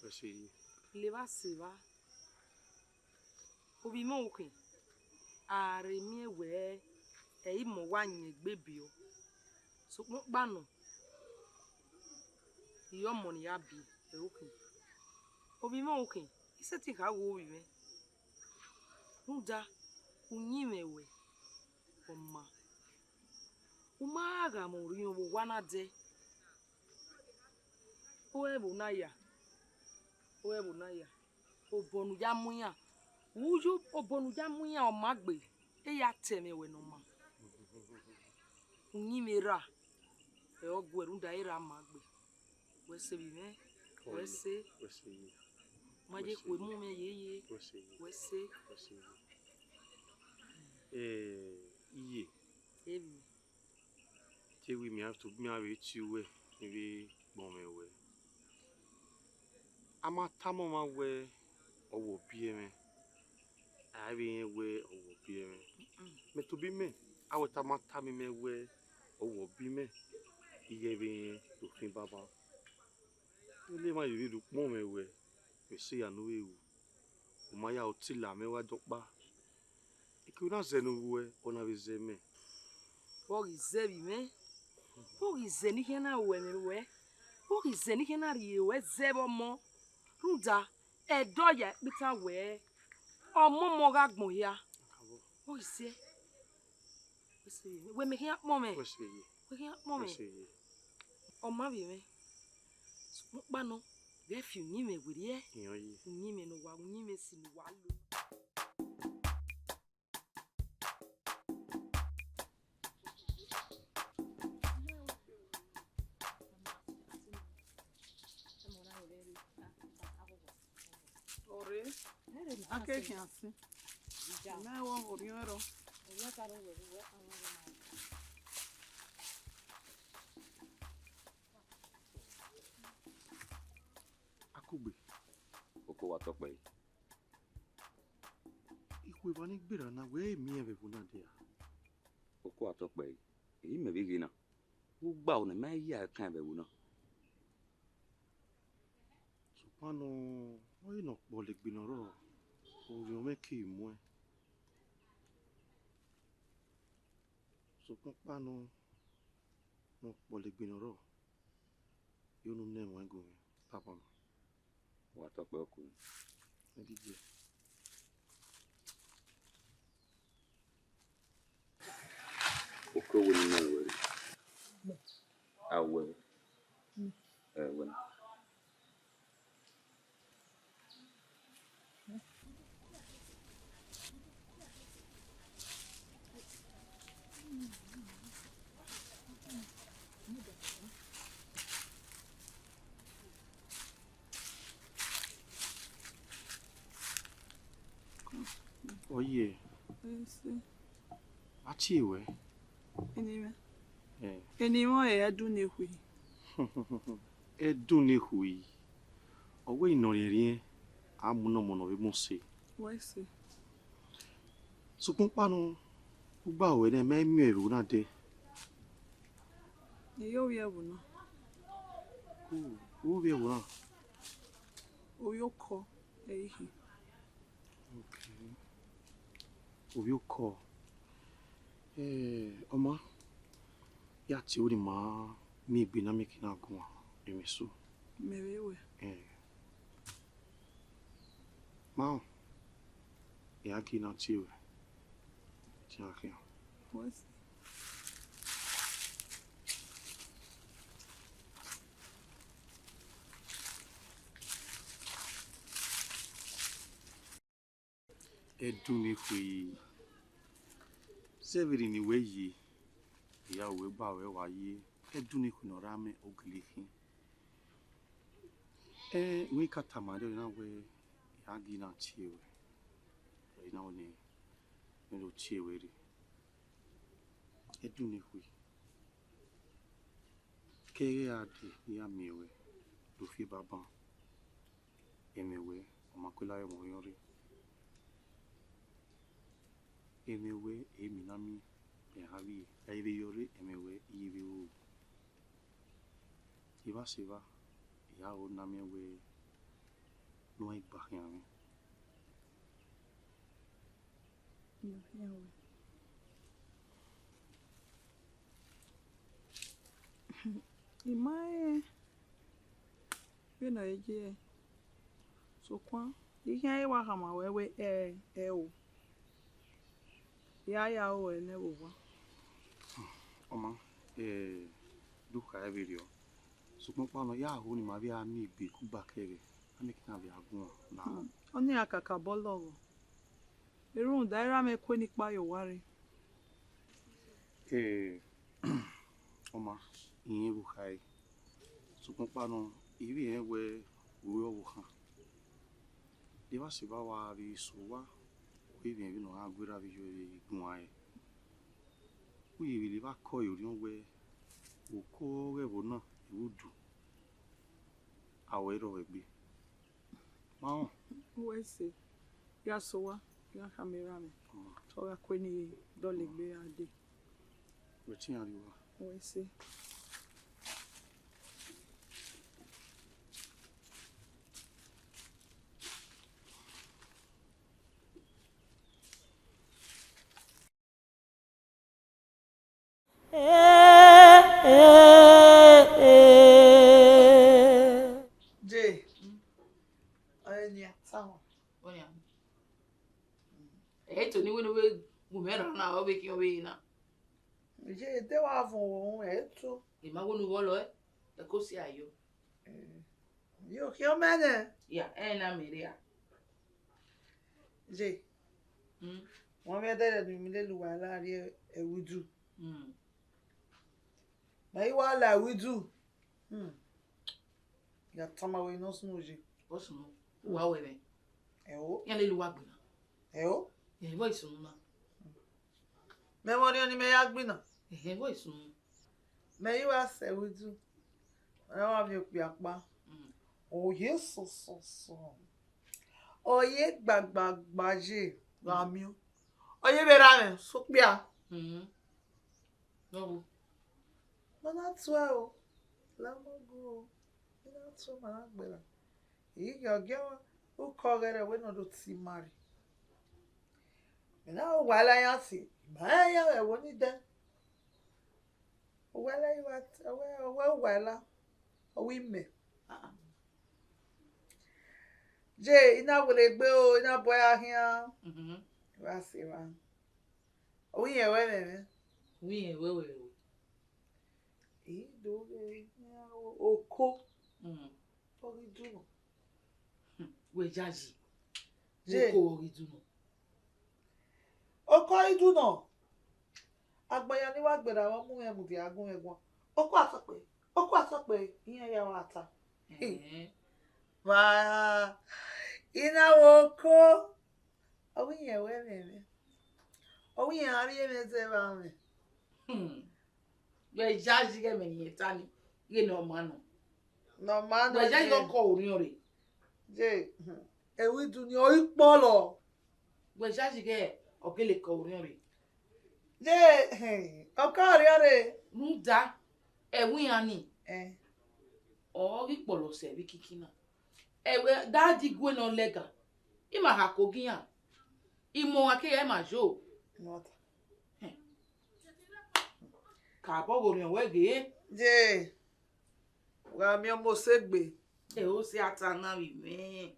Ẹ sẹ ye. Levba sẹ evba. Ovbi mwẹ ukhin, a rhe miẹn wẹ ẹ i mẹ uwa yẹn egbe biẹ, sokpan ọkpa nọ, I re ọmọ ne I ya biẹ, ẹ ukhin. Ovbi mwẹ ukhin, I sẹtin kha wu ovbi mwẹ. Rhunmwuda, uyinmwẹ ruẹ, ọ ma. U ma gha mwẹ orhiọn vbe owa na dẹ. Ru ẹvbo na ya, ru ẹvbo na ya, obọ ne u ya mu iran, vbe uyi obọ ne u ya mu iran ọ ma gbe, e ya tẹ mwẹ wẹ ne ọ ma. Uyinmwẹ erha, ẹ ọ guẹ rhunmwuda erha ma gbe. Wẹ sẹ vbe mwẹ, wẹ sẹ. Wẹ sẹ ye. Ma ye khuemu mwẹ yeye. Wẹ sẹ ye. Wẹ sẹ. Wẹ sẹ ye. Eh, iye. Emwi. Te wẹ mia to, mia vbe tie uwẹ, ne I vbe gbẹn mwẹ wẹ, a ma tama ọmwa wẹ ọ wẹ ọ biẹ mwẹ, a i vbe rẹn wẹ ọ wẹ ọ biẹ mwẹ. Mm-mm. Mẹ tobọ imẹ, a wẹ te a ma tama imẹ wẹ ọ wẹ ọ biẹ mwẹ, I ghẹ vbe rẹn do khin banban. Ele emwa ye vbe do kpọnmwẹ wẹ, mẹ sẹ ya ne u vbe ru. U ma ya ru tila mwẹ wa dọkpa. Eke na zẹ ne u ruẹ, ọ na vbe zẹ mẹ. Vbọ ghi zẹ vbe mwẹ, vbọ ghi zẹ ne I khian na ru ẹmwẹ ruẹ, vbọ ghi zẹ ne I khian na rhie ruẹ zẹ vbe ọmọ. Rhunmwuda, ẹdẹ ọ ya ẹkpita wẹ, ọmọ ọmọ gha gbọn hia. Vbọ ghi zẹ. Wẹ mẹ khian kpọnmwẹ. Wẹ khian kpọnmwẹ. Ọ ma vbe mwẹ. Sokpan ọkpa nọ, ghẹ fi uyinmwẹ werriẹ. Uyinmwẹ ne uwa, uyinmwẹ esi ne uwa lo. Ọre, a ke khian sin. Mẹ wọ orhiọn ẹrọ. Akugbe. Oko wa tọkpẹ yi. Ikhuo evba ni gberra na wẹ ẹ i miẹn vbe ẹvbo na dia. Oko wa tọkpẹ yi. Eyi mẹ vbe ghe na. U gba ne ma ya kan vbe ẹvbo na. Sokpan nọ, ọ i nọ kpọlegbe ne ọ rrọọ, orhiọn mwẹ ke muẹn. Sokpan ọkpa nọ, ne ọ kpọlegbe ne ọ rrọọ, yo ne u nẹ ẹmwẹ gun mwẹ, tapa ma. Wa tọkpẹ ọkun. Ẹ ghi jẹ. Oko wẹ ne imẹ wẹ. A wẹ. Ẹ wẹ. Ọ ye. Ẹ sẹ. A tie wẹ. Eni mwẹ. Ẹ. Eni mwẹ ọre Ẹdunnekhue. Ẹdunnekhue. Ọ wẹ ne ọ rhiẹnrhiẹn, a mu ne ọmọ ne ọ vbe mu se. Wẹ sẹ. Sokpan ọkpa nọ, u gba ruẹ nẹ, mẹ i miẹn ẹvbo na dẹ. I yo vbiẹ ẹvbo na. U, u vbiẹ ẹvbo na? Ovbi okọ, ẹ i khin. Okay. Ovbi okọ. Eh, ọ ma, ya tie ru ne ima miẹn egbe ne a miẹn ekian na guan, emwi eso. Mẹ vbe wẹ. Eh. Ma, I gha gie na tie ruẹ. Tie khian. Wẹ sẹ. Ẹdunnekhue, zẹ vberriọ ne wẹ ye, I ya ru egbe ruẹ wa ye, Ẹdunnekhue ne ọ rre amẹ ogele khin. Ẹ, wẹ I ka tama ẹre na wẹ, I gha gie na tie ruẹ, I na wẹ ne, ne do tie ruẹ rre. Ẹdunnekhue, ke ẹghẹ a dee, I ya miẹn ruẹ do fi ebanban. Ẹmwẹ wẹ, ọ ma kue la ẹmwẹ ọyọnrẹn. Ẹmwẹ wẹ, emwi ne a miẹn, rẹn a vbiẹ, a i vbe yọ rre, ẹmwẹ wẹ, I vbe ru. Evba sẹ evba, I ya ru ne a miẹn wẹ ne uẹn gba khian mwẹ. I ma rẹn vbene ọ ye, sokpan I khian wa khama ruẹ wẹ ẹ, ẹ o. I gha ya ru ẹre nẹ vbe owa. Ọ ma, eh, do kha vberriọ. Sokpan ọkpa nọ, ya ho ne ima vbe a miẹn egbe kugba kẹghẹ, a miẹn ekian vbe a guan na. Hmm, ọnii a kakabọ lọghọ. Erhunmwuda erha mwẹ kue ne ikpa ye owa rre. Eh, ọ ma, I rẹn vbe u kha ẹre. Sokpan ọkpa nọ, I vbe rẹn wẹ u ru ọvbokhan. Evba sẹ evba wa vbe sẹ owa, ọ i vbe rẹn vbene ọ gha guerọ vbe yọ vbe guan ẹre. U ye vbe lele evba kọ ẹre orhiọn wẹ, oko ọghe ẹvbo na, I ru udu, a wẹ rrọọ vbe egbe. Ma họn. Wẹ sẹ, ya sẹ owa, ya khama erha mwẹ. Ọ gha kue ne I dọlegbe ra dee. Wẹ te iran rrie uwa. Wẹ sẹ. Je, ọre nia, sa họn. Ọnia. Ẹ to ni wẹ ne ọ vbe gu mwẹ rran na, ọ vbe khian vbe na. Je, de wa vọn ohun ẹ to. I ma wo ne u vbọ lọ ẹ, ẹ ko si ayọ. Eh, yo khian mẹ nẹ. Ya, ẹ na mẹ rria. Je. Hmm. Wọn vbe ẹdẹrẹ ne mi lele uwa la rrie ẹvbo idu. Hmm. Mẹ i wa la ẹvbo idu. Hmm. Ya tama wẹ ne ọ sunu je. Ọ sunu. Uwa wẹ mwẹ. Ẹo. Iran lele uwa gbinna. Ẹo. Ẹhẹn, vbọ i sunu na? Mẹ vbe ọnii ọnii mẹ ya gbinna. Ẹhẹn, vbọ i sunu? Mẹ i wa sẹ vbe udu. Ọ na wa miẹn okpia ọkpa. Mm. Ọ ye sọsọsọ. Ọ ye gbagbagba ye gha miẹn. Ọ ye vbe ra mwẹ sokpia. Mm. Nọ vbo? Ma na tuẹ o, la ma gu o, I na tuẹ ma na gbera. I ghi ọ gie ukọ ọghẹrẹ wẹ ne ọ do ti ima rre. Mẹ na ru uwa la iran si, ma rẹn iran vbe ẹvbo ni dẹ. Uwa la i wa, ọwẹ, ọwẹ uwa la, ọ wẹ imẹ. Ah, ah. Je, I na wele egbe o, I na bu ẹre khian. Mhm. Wa se evba. Ọ wẹ irẹn wẹ ẹmwẹ mwẹ. Ọ wẹ irẹn wẹ ẹmwẹ mwẹ. I do ghe iran oko. Mm. Ọ ghi dunọ. Hmm, wẹ yayi. Je. Oko ọ ghi dunọ. Oko ghi dunọ. Agbọn ya ni wa gberra vbe ọ mu mwẹ mudia gun mwẹ guan. Oko asọkpẹ, oko asọkpẹ, iran ya wa ta. Ẹhẹn. Wa, I na wẹ oko. Ọ wẹ irẹn wẹ ẹmwẹ mwẹ. Ọ wẹ irẹn a rhie mwẹ zẹ vbe amwẹ. Hmm. Wẹ yayi ghe ẹmwẹ ne irẹn ta ni, ghe ne ọ ma nọ. Ne ọ ma nọ. Wẹ yayi ghe ọkọ orhiọn rre. Je, hmm. Ẹvbo idu ni ọ i kpọlọ. Wẹ yayi ghe ọ gele ọkọ orhiọn rre. Je, hmm. Ọkọ orhiọn rre. Rhunmwuda, ẹvbo iran ni. Eh. Ọ ghi kpọlọ sẹ vbe ikiki na. Ẹwẹ, dadi gue ne ọ lẹga, ima ha ko gi iran, imọ ọmwa kegha ima yo. Not. Hẹn. Ka bọ ghe orhiọn wẹ ghe. Je, u gha miẹn ọmọ osegbe. Ẹ, o si a ta na vbe mwẹ.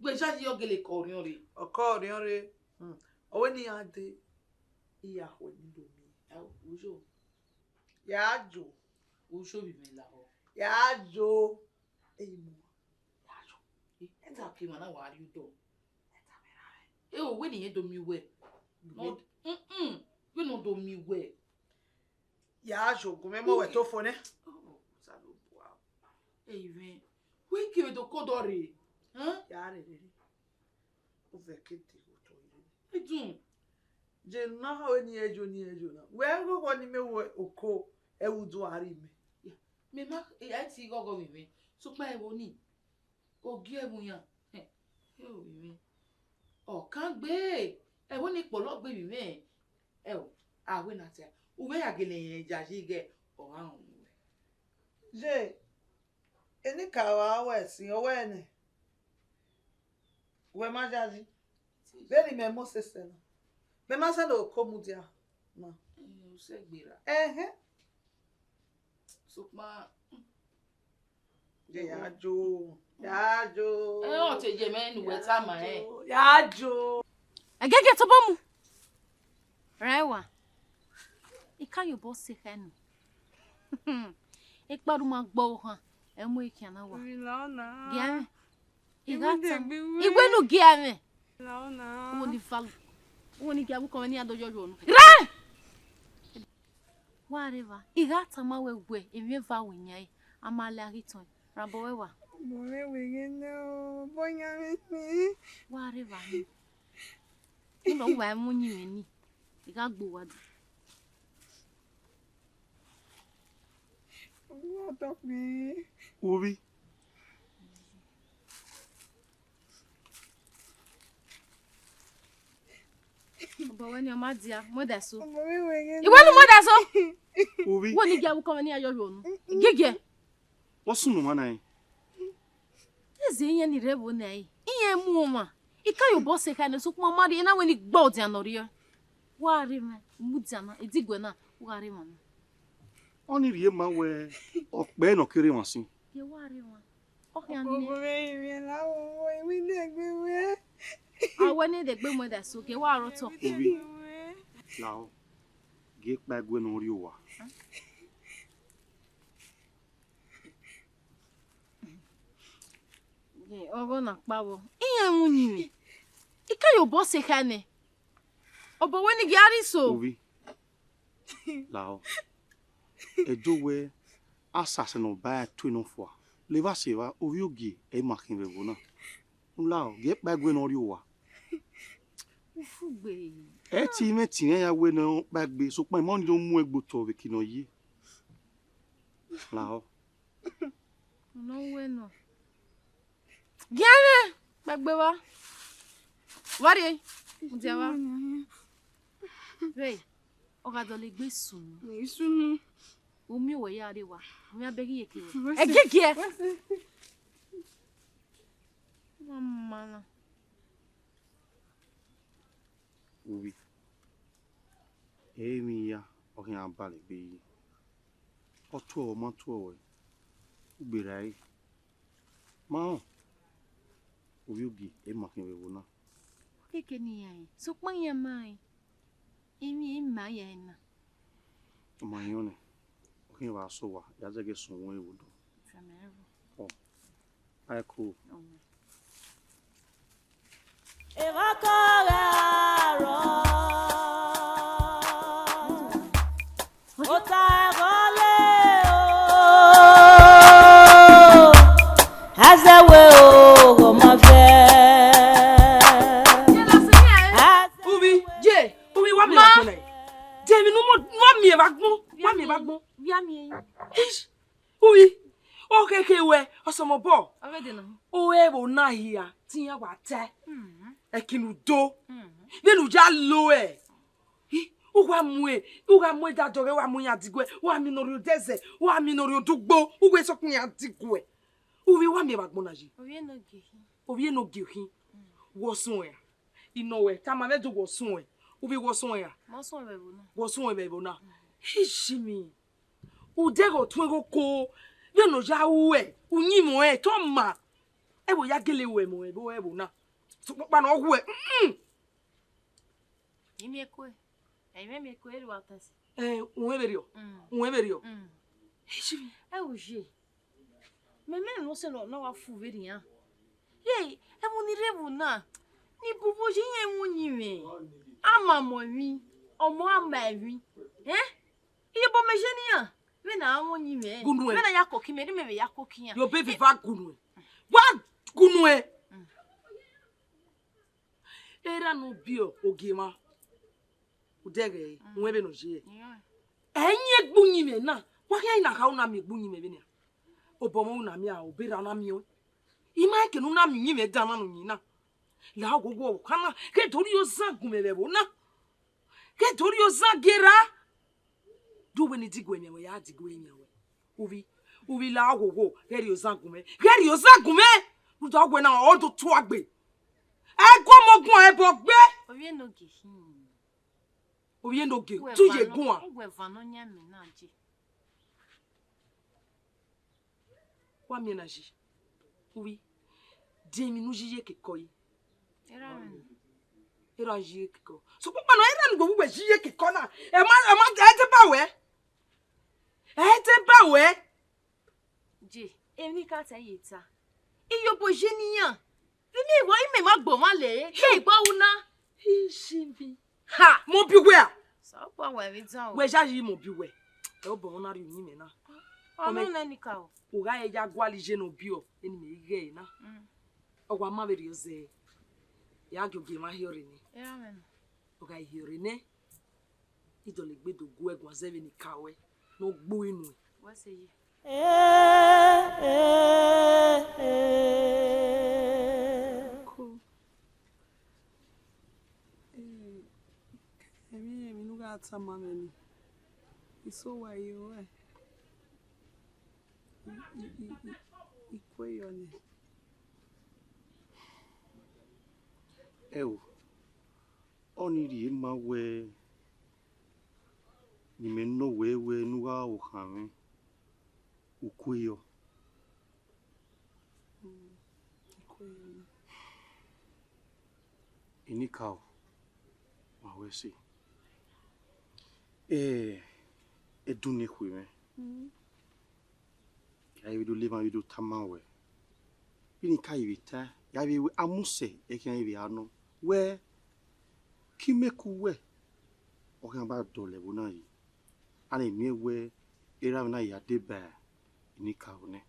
Wẹ yayi ọ gele ọkọ orhiọn rre. Ọkọ orhiọn rre. Hmm. Ọ wẹ ne iran dee, I ya khuẹ ne I do miẹn. Ẹ, u yo. Ya jo. U yo vbe imẹ lahọ. Ya jo. Eyi mu. Ya yo. Ẹta ke emwa na wa rrie odọ. Ẹta mẹ ra rẹ. E o, wẹ ne irẹn do miẹn uwẹ. Nọ, mm, mm, wẹ ne ọ do miẹn uwẹ. Ya yo, gu mwẹ mọ wẹ to fo nẹ. Oh, Osanobua. Eyi mwẹ. Wẹ ke vbe do ko dọ rre. Hẹn? Ya rre rre. Ovẹn ke de otọ ire. Edun. Je na ha wẹ ne irẹn yo, ne irẹn yo na. Wẹ ghọghọ ne imẹ wẹ oko, ẹ ru do a rri mẹ. Mẹ ma, ẹ, ẹ ti ghọghọ vbe mwẹ. Sokpan ẹvbo ni, ogie ẹvbo iran. Hẹn, ẹ ru vbe mwẹ. Ọ kan gbe, ẹvbo ni kpọlọ gbe vbe mwẹ. Ẹ o, a wẹ na ta, u vbe ya gele rẹn yayi ighẹ ọ gha rọnmwẹ uwẹ. Je, enikaro a wẹ ẹsin, ọ wẹ nẹ. Wẹ ma yayi. Vbene imẹ Moses na, mẹ ma sẹ ne oko mudia na. Mm, u sẹ gberra. Ẹhẹn. Sokpan, mm. Ya jo, ya jo. Ẹ, ọ te ye mẹ ne uwẹ tama rẹn. Ya jo. Ẹgẹgẹ tobọ mu. Rẹn wa. I ka ye obọ sẹ ekhẹ nẹ. Ekpa ru ma gbe ọvbokhan, ẹ mu ekian na wa. Ila ọna. Gia mwẹ. I gha ta. Iwẹ nu gia mwẹ. Ila ọna. Uwo ni va. Uwo ni gia vbe ukọ mwẹ ne iran do yọyọ unu. Rẹ! Wa rre evba. I gha tama wẹ wẹ, emwi eva wẹ yan ẹre, a ma lẹ a ghi tọn. Rhan obọ wẹ wa. Obọ mwẹ wẹ ghe nẹ o, obọ yan mwẹ ni. Wa rre evba ni. Unu wa mu yin mwẹ ni. I gha gbe uwa dee. Ovbi. Obọ wẹ ni ọ ma dia, muẹdẹ so. Iwẹ nu muẹdẹ so. Ovbi. Wo ni gia vbe ukọ mwẹ ne iran yọyọ unu. Gigie. What's sunu ma na? Eze iran ni rre ẹvbo na ẹre, iran mu ọmwa. I ka ye obọ sẹ ekhẹ nẹ, sokpan ma rhie na wẹ ne I gbe ọdian ne ọ rriọ. Wa rre mwẹ, mu ọdian na, ediguẹ na, u gha rre emwa na. Ọnii rhie ma wẹ ọkpẹ ne ọ ke rre emwa sin. Ye wa rre emwa. Ọ khian nẹ. Obo mwẹ, I mwẹ la, obo, I wẹ degbe wẹ. A wẹ ne degbe mu ẹdẹ so, gie wa rre otọ. Ovbi, lahọ, gie kpa ẹguẹ ne ọ rrie owa. Ọghe na kpao, iran mu yin mwẹ. I ka ye obọ sẹ ekhẹ nẹ. Obọ wẹ ne I gia rre iso. Ovbi, lahọ. Ẹdẹ wẹ asasẹ ne ọ ba ẹre tue nọ fua, levba sẹ evba, ovbi ogie ẹ i ma khin vbe ẹvbo na. U lahọ, gie kpaegbe ne ọ rrie owa. Ufugbe. Ẹ ti mwẹ tinmwẹ ya wẹ ne ọ kpaegbe, sokpan ima ọnii do mu egbe otọ vbe eki ne ọ ye. Lahọ. Ọna wẹ nọ. Giẹmwẹ, kpaegbe vba. Vba rrie, mudia vba. Vbe, ọ gha dọlegbe sunu. Sunu. U miẹn uwẹ ya rre wa, u miẹn abẹghe iyeke wẹ. Ẹgiẹgiẹ. Mama na. Uvbi, emwi hia ọ khian bale egbe yi. Ọ tuẹ ọ ma tuẹ ruẹ, u gberra ẹre. Ma rẹn, ovbi ogie, ẹ ma khian vbe ẹvbo na. Keke ne iran rẹn, sokpan iran ma rẹn. Emwi ima ya ẹre na. Ọ ma hiọn nẹ, ọ khian vbe a sẹ owa, ya zẹgẹ sẹ uhunmwu ẹvbo do. Ọ, a i ku. Evbakọ gha rrọọ, ota ẹghọ le o, azẹwe o, ọmọ fẹ. Azẹ- Uvbi, ye, uvbi, wa miẹn vbe agbọn na. Jemi, ne u wa miẹn vbe agbọn, wa miẹn vbe agbọn. Ish. Ui, ọ khẹke ruẹ, ọsọmọbọ. Ọ vbe dena. Ore ẹvbo na hia, te iran wa tae. Mm. Ẹki ne u do. Mm. Vbene u ya lo ẹ. Hi, u gha mu e, u gha mu ẹdẹ adọghẹ, u gha mu iran diguẹ, u gha miẹn ne ọ rhie odẹ zẹ, u gha miẹn ne ọ rhie odugbo, u wẹ sokpan iran diguẹ. U vbe wa miẹn vbe agbọn na yi. Ovbi enogie khin. Ovbi enogie khin. Mm. Wọ suẹn ra? Inọ wẹ, tama mwẹ do wọ suẹn. U vbe wọ suẹn ra? Ma suẹn vbe ẹvbo na. Wọ suẹn vbe ẹvbo na. Mm. Iye mwẹ. Udeghẹ ọ tuẹn ghe oko, vbene ọ ya ruẹ, uyinmwẹ ọnrẹn te ọ ma. Ẹvbo ya gele ruẹ mẹ vbe ẹvbo na. Sokpan ọkpa ne ọ wuẹ, mm-mm. I miẹn kue. Ẹ, I miẹn kue, erriọ wa ta ẹse. Ẹ, uwẹ vberriọ. Mm. Uwẹ vberriọ. Mm. Iye mwẹ. Ẹ, oye. Mẹ, mẹ ne ọ sẹ ne ọ wa fu vberriọ iran. Ye, ẹvbo ni rre ẹvbo na, ni bubu ye iran ẹmwẹ uyinmwẹ. A ma mọ emwi, ọmọ a ma emwi. Ẹ? Iyobọ mẹ ye ne iran, vbene a mwẹ uyinmwẹ. Gunu ẹ. Vbene a ya koko imẹ, ne imẹ vbe ya koko iran. Yobọ vbe va gunu ẹ. Wa gunu ẹ. Mm. Erha ne u biẹ ogie mwa. Udeghẹ, mm, uwẹ vbene ọ ye. Ẹ i yin egbe uyinmwẹ na, wa khian na kha una miẹn egbe uyinmwẹ vbenian. Obọ mwẹ una miẹn, obọ erha una miẹn. I ma rẹn eke ne una miẹn uyinmwẹ dan na ne uyinmwẹ na. La oghogho ọvbokhan na, ghẹ do rhie ozan gun mwẹ vbe ẹvbo na. Ghẹ do rhie ozan gie erha. Do wẹ ne I diguẹ yan wẹ, ya diguẹ yan wẹ. Uvbi, uvbi la oghogho, ghẹ rhie ozan gun mwẹ. Ghẹ rhie ozan gun mwẹ. Rhunmwuda wẹ na, ọ do tuagbe. Ẹguọmọ guan ẹbọ gbe. Ovbi enogie khin. Ovbi enogie, uwẹ tu ye vanọ, guan. Uwẹ vanọ yan mẹ na je. Wa miẹn na yi. Uvbi, de emwi ne u yi ye kekọ yi. Erha mwẹ. Erha yi ye kekọ. Sokpan ọkpa nọ, erha ne uwẹ yi ye kekọ na. Ẹ ma, ẹ ma, ẹ deba wẹ. Ẹ deba wẹ. Je, emwi ne I ka ta ye ta. Iyobọ ye ne iran. Vbene I wẹ imẹ ma gbe ọmwa lẹ, ye I gbe ọvbu na. Iye mwẹ. Ha! Mọ bi uwẹ a? Sokpan wẹ vbe dan o. Wẹ ya yi mọ bi uwẹ. Ẹ obọ na rhie uyinmwẹ na. Ọmọ nẹ ni ka o. U gha ya gualọ iye ne ọ biẹ, eni mẹ i ghẹ na. Mm. Ọ wa ma vberriọ zẹ, ya gie ogie mwa hiọrre nẹ. Erha mwẹ na. Ọ gha hiọrre nẹ, I dọlegbe do gu ẹre guan zẹ vbene I ka ruẹ, ne ọ gbe inu ẹn. Wẹ sẹ ye. Ko. Eh, emwi, emwi ne u gha tama mwẹ ni. I so wa ye ruẹ. I, I, I, I, I kue yọ nẹ. Ẹo, ọnii rhie ma wẹ ne imẹ nọ wẹ, wẹ ne u gha ru okhanmwẹ, u kue yọ. Mm, I kue yọ nẹ. Enikaro, ma wẹ ẹse. Eh, ẹdun ne khuẹ mwẹ. Mm. Ya vbe do lele emwa vbe do tama wẹ. Vbene I ka vbe ta, ya vbe wẹ, a mu sẹ, ẹ khian vbe a nọ. Wẹ, ke imẹ ku wẹ, ọ khian ba dọlọ ẹvbo na yi. A na miẹn wẹ, erha mwẹ na ya deba enikaro nẹ.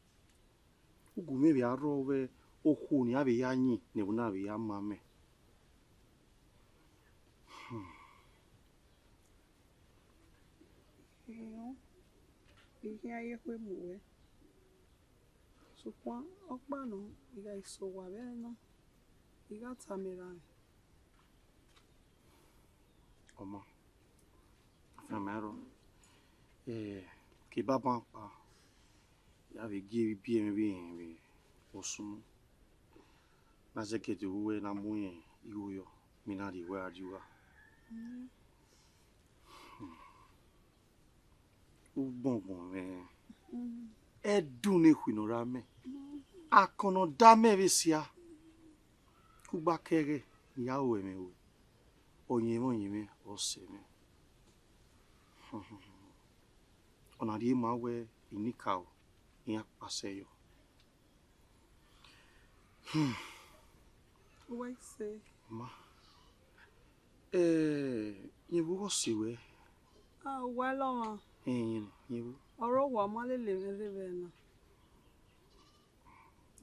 Ugu mwẹ vbe a rrọọ vbe okhuo ne a vbe ya yin ne ẹvbo na vbe ya ma mẹ. Hmm. Iyo, I khian ye ekhue mu ruẹ. Sokpan ọkpa nọ, I gha eso owa vbe ẹre na, I gha tama erha mwẹ. Ọ ma, afianma rrọọ, eh, ke banbanba, ya vbe gie ibiẹmwẹ vbe rẹn vbe osunu, na zẹgẹdẹ ru wẹ na mu igho yọ, mi na rhie wẹ gha rrie ugha. Mm. Ugbọngbọn mwẹ, ẹdun ne khui ne ọ ra mẹ, akọn ne ọ da mẹ vbe sia, kugba kẹghẹ ne I ya ru ẹmwẹ ruẹ, ọyẹnmwẹ ọyẹnmwẹ ọsẹ mwẹ. Ọ na rhie ma wẹ Enikaro, iran kpasẹ yọ. Hmm. Uwa ise. Ma. Eh, yẹn vbe ọghe ọse ruẹ? Ah, uwa lọmwa. Eh, yẹn, yẹn vbe. Ọre uwa ma lele mwẹ rre vbe na.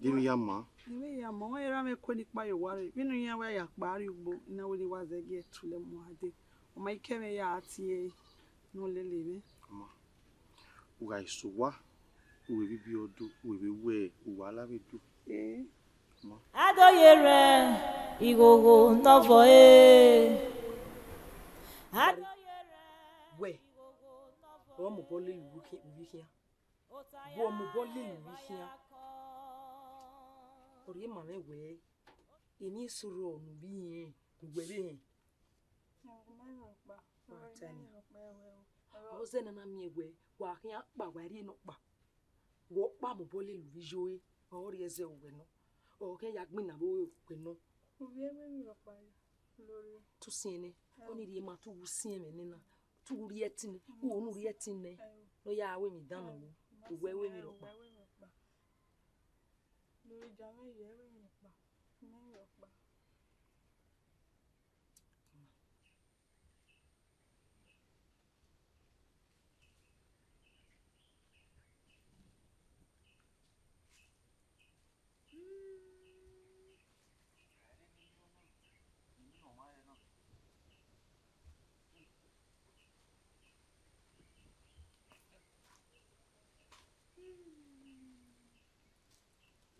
De emwi ya ma? Emwi ya ma, ọ ya ra mwẹ kue ne I kpa ye owa rre. Vbene iran wẹ ya kpa rrie ugbo, I na wẹ ne I wa zẹgiẹ tulẹ mu a dee. Ọ ma I ke mwẹ ya tie ne ọ lele mwẹ. Ma. U gha eso owa, u vbe vbibiẹ ọdọ, u vbe wẹ uwa la vbe do. Eh. Ma. Adoye rẹ ighogho ne ọ vọ e. Adoye rẹ. Wẹ, ọ mobọ lele uwu khian, uwu khian. Vbe ọ mobọ lele uwu khian. Ọ rhie ma mwẹ wẹ, emwi eso rrọọ ne u vbe irẹn, ne uwẹ vbe rẹn. Wa ta ẹre. Ọ zẹ ne a na miẹn wẹ, wa khian kpa, wa rhie nọkpa. Wẹ ọkpa mobọ lele uvbi iye ore, ọ rhie ẹzẹ uwẹ nọ. Ọ khian ya gbinna vbe uwẹ nọ. Te u siẹn nẹ, ọnii rhie ma, te u siẹn mwẹ nena, te u rhie ẹtin nẹ, u ho ne u rhie ẹtin nẹ, ne ọ ya ru emwi dan nọ, uwẹ ru emwi rhọkpa.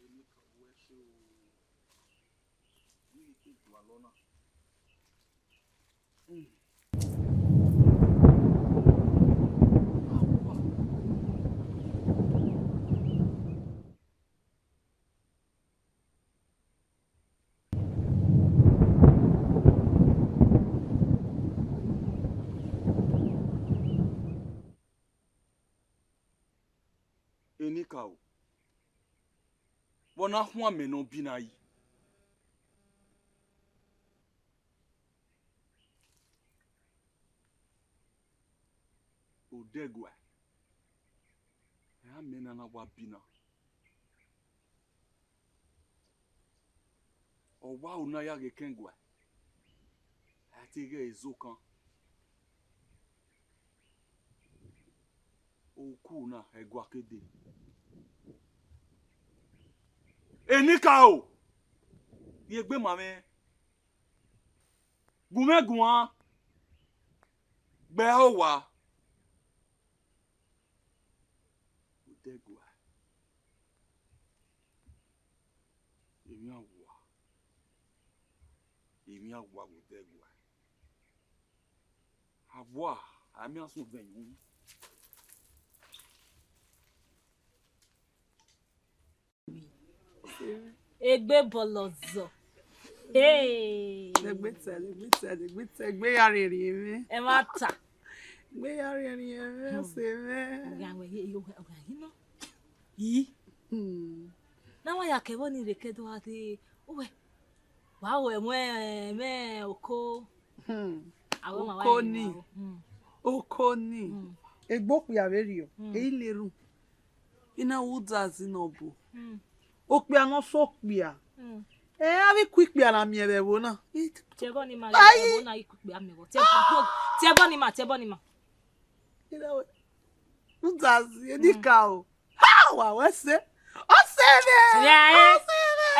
Enikaro, wẹ ẹse o. Wẹ I ke gualọ na. Enikaro, vbe ọ na khuan mẹ ne ọ bi na yi? Odẹguae, ẹ a mẹ na na wa bi na. Ọ wa ru na ya ghe kẹn guae, a te ghẹ ẹre zokan. Oku na ẹguakede. Enikaro, rhie egbe ma mwẹ. Gu mwẹ guan, gbe ẹre owa. Odẹguae. Emwi a wa. Emwi a wa vbe odẹguae. A wa, a miẹn asọn vbe ẹyun. Egbe bọlọzọ. Hey. Egbe tẹ, egbe tẹ, egbe tẹ, egbe ya rhiẹnrhiẹn mwẹ. Ẹ ma ta. Egbe ya rhiẹnrhiẹn mwẹ, ọse mwẹ. Ọgha wẹ ye, yo, ọgha yi nọ. Yi. Hmm. Na wa ya kẹ vbọ ni rre kẹ do gha te, uwẹ. Wa ru ẹmwẹ, ẹmwẹ oko. Hmm. Oko ni. Hmm. Oko ni. Hmm. Egbe okpia vberriọ, hmm, e i na erhunmwu. I na ru udazi ne ọ bo. Hmm. Okpia ne ọ sẹ okpia. Hmm. Ẹ, avbe iku ikpia na miẹn vbe ẹvbo na. Tiẹbọ ni ma, ẹvbo na iku ikpia miẹn vbọ. Tiẹbọ, tiẹbọ ni ma, tiẹbọ ni ma. Udazi, Enikaro. Ha, wa wẹ ẹse. Ọse mwẹ. Ọse mwẹ.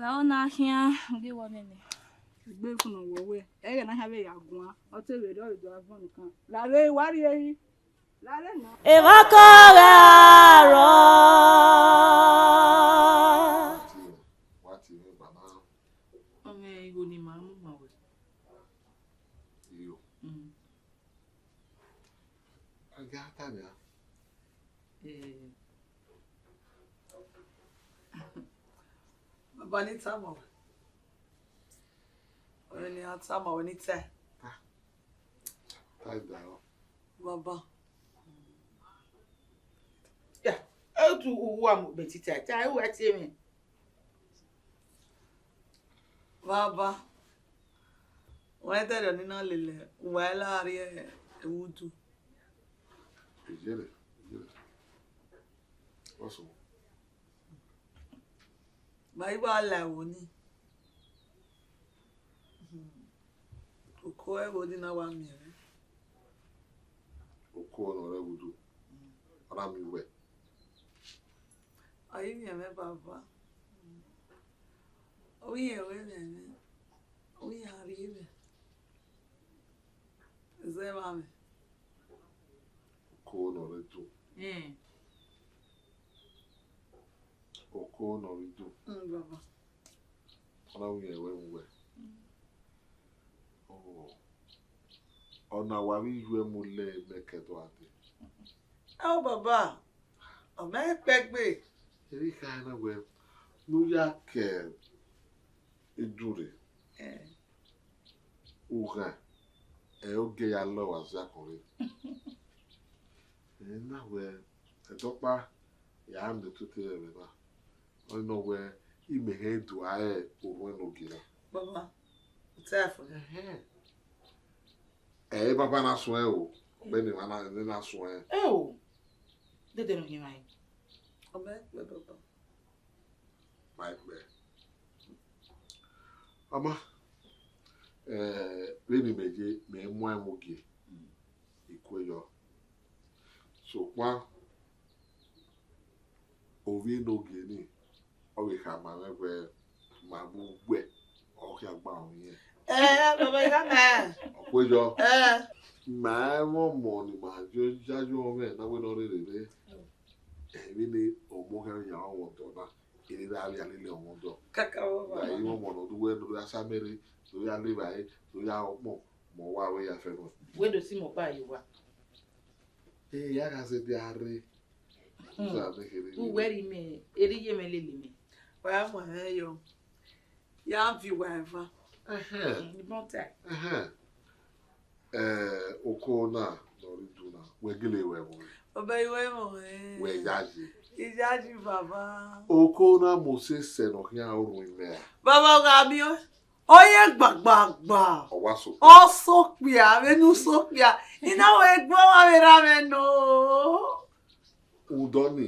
La ọ na khian, ghe wọ nene. Egbe funu wọ wẹ, ẹghẹ na khian vbe ya guan, ọ te vbe rre, ọ vbe do agbọn nọkan. La vbe wa rrie yi. La vbe nọ. Emwa kọghẹ arọ. Wa tie mwẹ, wa tie mwẹ gba na. Ọmọ igho ne ima mu ma wẹ. Iyo. Mm. A ga ta nia. Eh. Baba ni tama wẹ. Ọni a tama wẹ ni ta. Ta. Ta da o. Baba. Ya, e tu uwa mu be ti ta, ta e wa tie mwẹ. Baba, wẹ dẹrẹ ni na lele, uwa i la rrie ẹvbo udu. Iyẹrẹ, iyẹrẹ. What's up? Ma i wa la ẹvbo ni. Oko ẹvbo ni na wa miẹn mwẹ. Oko ne ọ rre ẹvbo udu, ọ na miẹn uwẹ. Ọ i miẹn mwẹ baba. Ọ i miẹn mwẹ, ọ i miẹn mwẹ, ọ i miẹn a rrie mwẹ. Zẹ vba mwẹ. Oko ne ọ rre do. Hmm. Oko ne ọ rre do. Hmm, baba. Ọ na miẹn uwẹ mu wẹ. Hmm. Oh. Ọna wa vbe yu ẹre mu lẹ mẹ ke do a dee. Ẹo baba, ọ ma kpẹgbe. Erha kha na wẹ ne u ya ke idun rre. Eh. Ughan, ẹ, ogie ya lọ wa zia kọn rre. Ẹ na wẹ, ẹdọkpa ya miẹn ototọ ẹmwẹ na. Ọ nọ wẹ, imẹ hẹn do a rẹ orhuẹn ne ogie na. Baba, u ta fo. Ẹhẹn. Ẹ, baba na suẹn o. Ọgbẹni wa na, ne na suẹn. Ẹ o. Dede no hin mai. Ọ ma kpẹ baba. Ma kpẹ. Ọ ma, eh, vbene imẹ ye, mẹ mu ẹmwẹ ogie, I kue yọ. Sokpan, ovbi enogie ni, ọ vbe khama mwẹ wẹ, ma vbe uwẹ, ọ khian gba mwẹ irẹn. Eh, baba, I khama. Ọ kue yọ. Eh. Ma i mwẹ ọmọ ne ima ya yọ mwẹ na wẹ ne ọ rherhe rre. Vbene ọmọ khian ya mwẹ ọmọ ọdọ na, erha avbe a lele ọmọ ọdọ. Kaka baba. Wa i mwẹ ọmọ ne ọ do wẹ, ne ọ do ya sa mẹ rre, ne ọ ya le evbare, ne ọ ya ọkpọn, mẹ ọ wa wẹ ya fẹ nọ. Wẹ do si mẹ ọkpa ye owa. Ee, ya gha zẹdẹ a rre. Hmm. Sa mẹ kherhe. Uwẹ rhie mẹ, erha iye mwẹ lele mẹ. Wa ya mu ẹmwẹ yọ. Ya viọ uwa eva. Ẹhẹn. Mm, ibọn tae. Ẹhẹn. Eh, oko na ne ọ rre idu na, wẹ gele ru ẹmwẹ ọnrẹn? Baba, I ru ẹmwẹ ọnrẹn. Wẹ yayi. I yayi, baba. Oko na mose sẹ ne ọ khian ru imẹ ra? Baba, ọ gha miẹn ọnrẹn. Ọ ye gbagbagba. Ọ wa so. Ọ so okpia, vbene u so okpia. I na wẹ egbe ọmwa vbe erha mwẹ nọ. Udọ ni,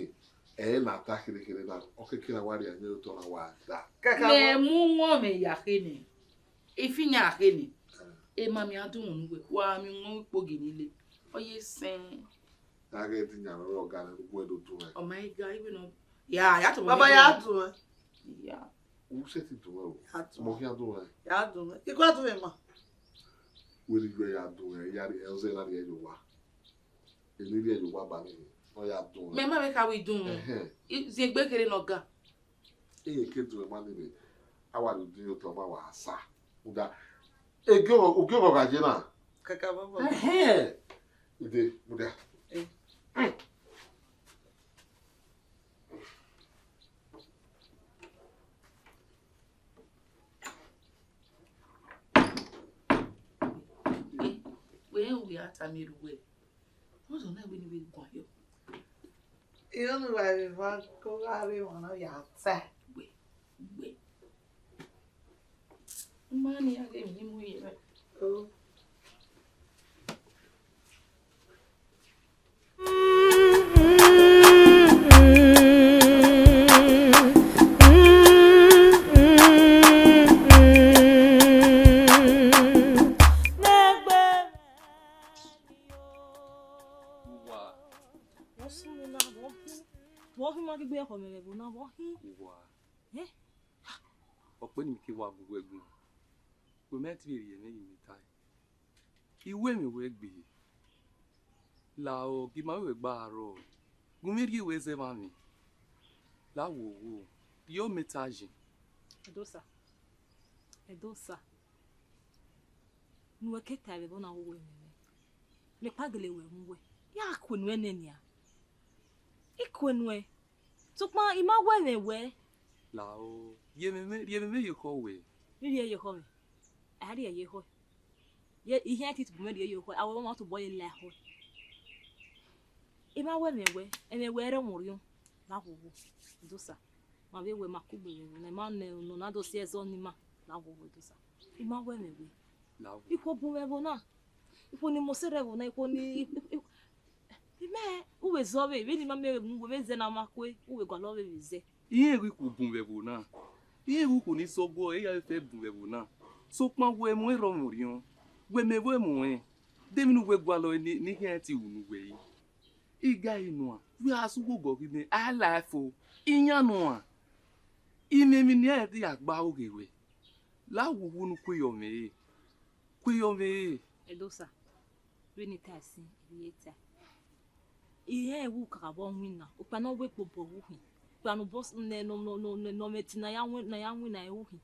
ẹ i na ta kherhe kherhe na, ọ keke na wa rhie ayọn otọ na wa da. Kaka mẹ mu wọn mẹ ya khe nẹ, ifi yan khe nẹ, emami a dunmwu ne uwẹ, wa miẹn wọn ikpogi ni le, ọ ye sẹn. A ghẹ te iyan rrọọ ọga nẹ, ne uwẹ do dunmwu ẹn. Ọ ma i ga, iwẹ nọ. Ya, ya tobọ. Baba, ya dunmwu ẹn. Ya. U sẹtin dunmwu ẹn o. Ya dunmwu ẹn. Mọ khian dunmwu ẹn. Ya dunmwu ẹn. I kue dunmwu ẹn ma. Wẹ ne iwẹ ya dunmwu ẹn, ya rhie, ẹ, ọzẹ na rhie ye owa. Eni rhie ye owa ba ni, ọ ya dunmwu ẹn. Mẹ ma vbe kha wẹ i dunmwu ẹn. Ẹhẹn. I zin egbe kherhe ne ọ ga. Iye ke dunmwu ẹn ma ni vbe, a wa rhie udin ye otọ ma wa sa. Uda. Ege ọ, ugie ọ gha ye na. Kaka baba. Ẹhẹn. Ide, mudia. Eh. Wẹ, wẹ a tama erha uwẹ. What's your name when you guan yo? Irun ni wa vbe eva ko gha rre emwa na ya ta. Gbe, gbe. Mma ni ya ghe emwi ni mu ye mwẹ. Oh. Uwa. Vbọ sunu na, vbọ hin. Vbọ hin ma ghi gbe ekhọe mwẹ vbe ẹvbo na, vbọ hin. Uwa. Eh? Wẹ ne I ke wa gu wẹ guan, wẹ mẹ te rhie ẹmwẹ ye mẹ tae. I wẹ mwẹ wẹ gbe, la ọ, gie ima vbe wẹ gba rrọọ, gu mwẹ rhie wẹ zẹ vbe amwẹ. La wo wo, yọ mẹ ta yi. Ẹdosa, Ẹdosa, ne uwẹ ke tae vbe ẹvbo na wo wẹ mwẹ, mẹ kpa gele wẹ mu wẹ, ya kue nuẹn nẹ nian. I kue nuẹn, sokpan I ma wẹ mwẹ wẹ. La ọ, rhie mwẹ, rhie mwẹ ye ekhọe wẹ. I rhie ye ekhọe mwẹ, a rhie ye ekhọe. Ye, I khian titi bu mwẹ rhie ye ekhọe, a wẹ ma tobọ ye la ekhọe. I ma wẹ mwẹ wẹ, ẹmwẹ wẹ rẹ mu orhiọn, la wo wo, Ẹdosa. Ma vbe wẹ ma kugbe vbe ẹvbo na, ma nẹ ne ọ na do si ẹzọ ne ima, la wo wo, Ẹdosa. I ma wẹ mwẹ wẹ. La wo. I khuo bun mwẹ ẹvbo na. Ikhuo ni mose rre ẹvbo na, ikhuo ni, I, I, I, imẹ, u vbe zọ vbe, vbene ima miẹn vbe mu, vbe zẹ na ma kue, u vbe gualọ vbe vbe zẹ. Irẹn ghi khuo bun vbe ẹvbo na. Irẹn ghi khuo ni sẹ ọguọ, e ya fẹ bun vbe ẹvbo na. Sokpan wẹ mu ẹn rrọọ mwẹ orhiọn, wẹ mẹ vbe mu ẹn, de emwi ne uwẹ gualọ ne, ne I khian te ru ne uwẹ yi. I gha re nuan, wẹ a sẹ uwu gọ ghi nẹ, a la fo, iyan nuan. Imẹ emwi ne a ya gba oghe ruẹ. La wo wo ne u kue yọ mwẹ re. Kue yọ mwẹ re. Ẹdosa, vbene I tae sin, I rhie tae. Irẹn wu kakabọ winna, okpia ne ọ wẹ kpobọ ru hin. Okpia ne obọ s-, nẹ, nọ, nọ, nọ, nọ, nọ mwẹ ẹtin ne a ya win, ne a ya winna ru hin.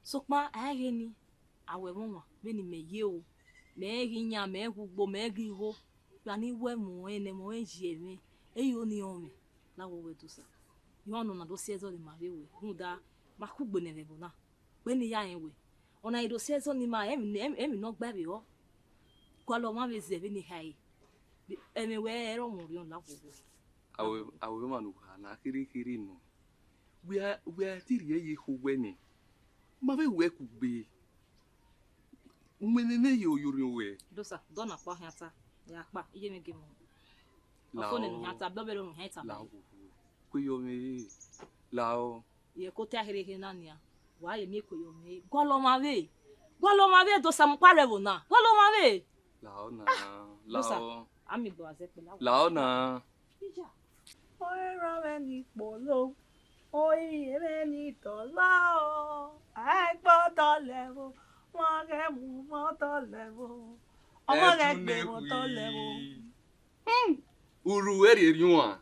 Sokpan a i ghe ni, a wẹ ẹmwẹ ọmwa, vbene imẹ ye o, mẹ ghi yan, mẹ ghi ugbo, mẹ ghi igho, okpia ni wẹ ẹmwẹ ọnrẹn ne ẹmwẹ ọnrẹn yi ẹmwẹ, e yo ni rọnmwẹ, la wo wẹ Ẹdosa. I ọnrẹn ne ọ na do si ẹzọ ne ima vbe wẹ, rhunmwuda ma kugbe nẹ vbe ẹvbo na. Vbene I ya rẹn wẹ, ọna i do si ẹzọ ne ima, emwi ne, emwi, emwi ne ọ gba ẹvbe rọ, gualọ ọmwa vbe zẹ vbene I kha re, ẹmwẹ wẹ ẹre ọ mwẹ orhiọn la wo wẹ. Aro, aro emwa ne u kha na kherhe kherhe nọ. Wẹ a, wẹ a te rhie ye ikhuo wẹ nẹ, ma vbe wẹ kugbe. Uwẹ ne mẹ ye oyorriọn wẹ. Ẹdosa, dọ na kpa khian ta, ya kpa, iye mwẹ ge mu. Ọfo nene u khian ta, bẹbẹ ne u khian ta. La wo, kue yọ mwẹ re, la ọ. Ye ko ta kherhe kherhe na nian, wa ye miẹn kue yọ mwẹ re. Gualọ ọmwa vbe, gualọ ọmwa vbe, Ẹdosa, mu kpa rre ẹvbo na, gualọ ọmwa vbe. La ọ na, la ọ. Ẹdosa, a miẹn igbe wa zẹ kpẹ la ọ. La ọ na. Ija. Ọre ra mwẹ ni kpolo, oi, emẹ ni dọlọ, a i gbe ọdọ lẹ vbo, ọmọ ghẹ mu ọmọ ọdọ lẹ vbo, ọmọ ghẹ gbe mwẹ ọdọ lẹ vbo. Hmm. Urhu ẹrriẹ rhiọnmwa.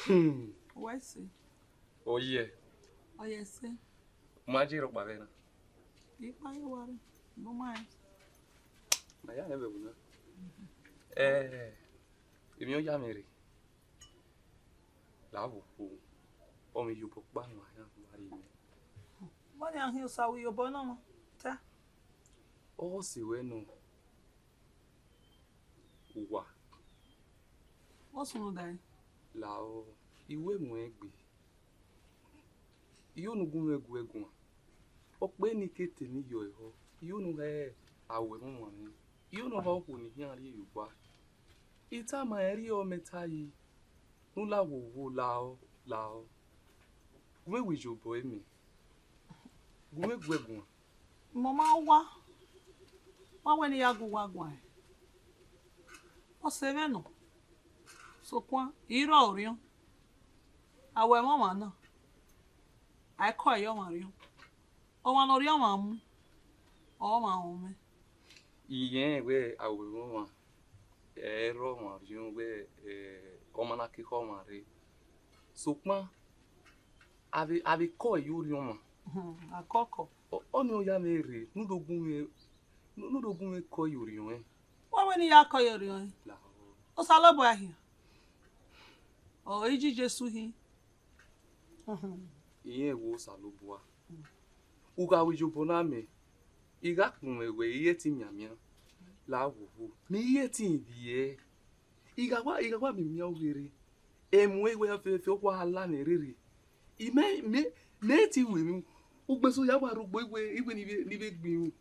Hmm. Wẹ sẹ. Ọ yẹ. Ọ yẹ sẹ. Ma je rhọkpa vbe na. Ikpa ye wa rre, bu ma rẹn. Ma ya rẹn vbe ẹvbo na. Eh, emwi ọ ya mwẹ rre. La vbe okhuo, ọ mwẹ iyobọ ọkpa ne uwa khian wa rrie mẹ. Vbọzẹ a khian osa vbe iyobọ na ọmwa? Ta. Ọ sẹ ruẹ nọ, uwa. Vbọ sunu dae? La ọ, I wẹ mu ẹn gbe. I ho ne u gu mwẹ gu ẹre guan. Ọ kpe ne I ke te ne I yọ ẹre họ, I ho ne u khẹ aro ẹmwẹ ọmwa mwẹ, I ho ne ọ khẹ okhuo ne I khian rrie ye owa. I tama ẹre ọ mẹ ta yi, ne u la wo wo, la ọ, la ọ. Gu mwẹ gu iyobọ ẹre mẹ, gu mwẹ gu ẹre guan. Mẹ ọ ma wa, wa wẹ ne I ya gu uwa guan. Ọ sẹ mwẹ nọ, sokpan I rrọọ orhiọn, aro ẹmwẹ ọmwa na, a i kọe ye ọmwa orhiọn. Ọmwa ne ọ rhie ọmwa mu, ọmwa rẹn mwẹ. I rẹn wẹ aro ẹmwẹ ọmwa, ẹ i rrọọ ọmwa orhiọn wẹ, eh, ọmwa na ke khẹ ọmwa rre. Sokpan, a vbe, a vbe kọe ye orhiọn ọmwa. Hmm, akọkọ. Ọ, ọnii ọ ya mwẹ rre, ne u do gu mwẹ, ne u do gu mwẹ kọe ye orhiọn ẹn. Wa wẹ ne I ya kọe ye orhiọn ẹn? La ọ. Osanobua khian. Ọ, iji Jesu hin. Irẹn wo Osanobua. U gha ru iyobọ na mẹ, I gha kpọnmwẹ wẹ I ye ẹtin mianmian. La wo wo. Mẹ I ye ẹtin ivbiẹ. I gha wa, I gha wa miẹn miẹn ọghe rre. Ẹmwẹ wẹ fẹfẹfẹ ọ wa la mwẹ rere. I mẹ, mẹ, mẹ te ru emwi. Ugbeso ya wa rhugbo iwe, iwe ni vbe, ni vbe gbin ru.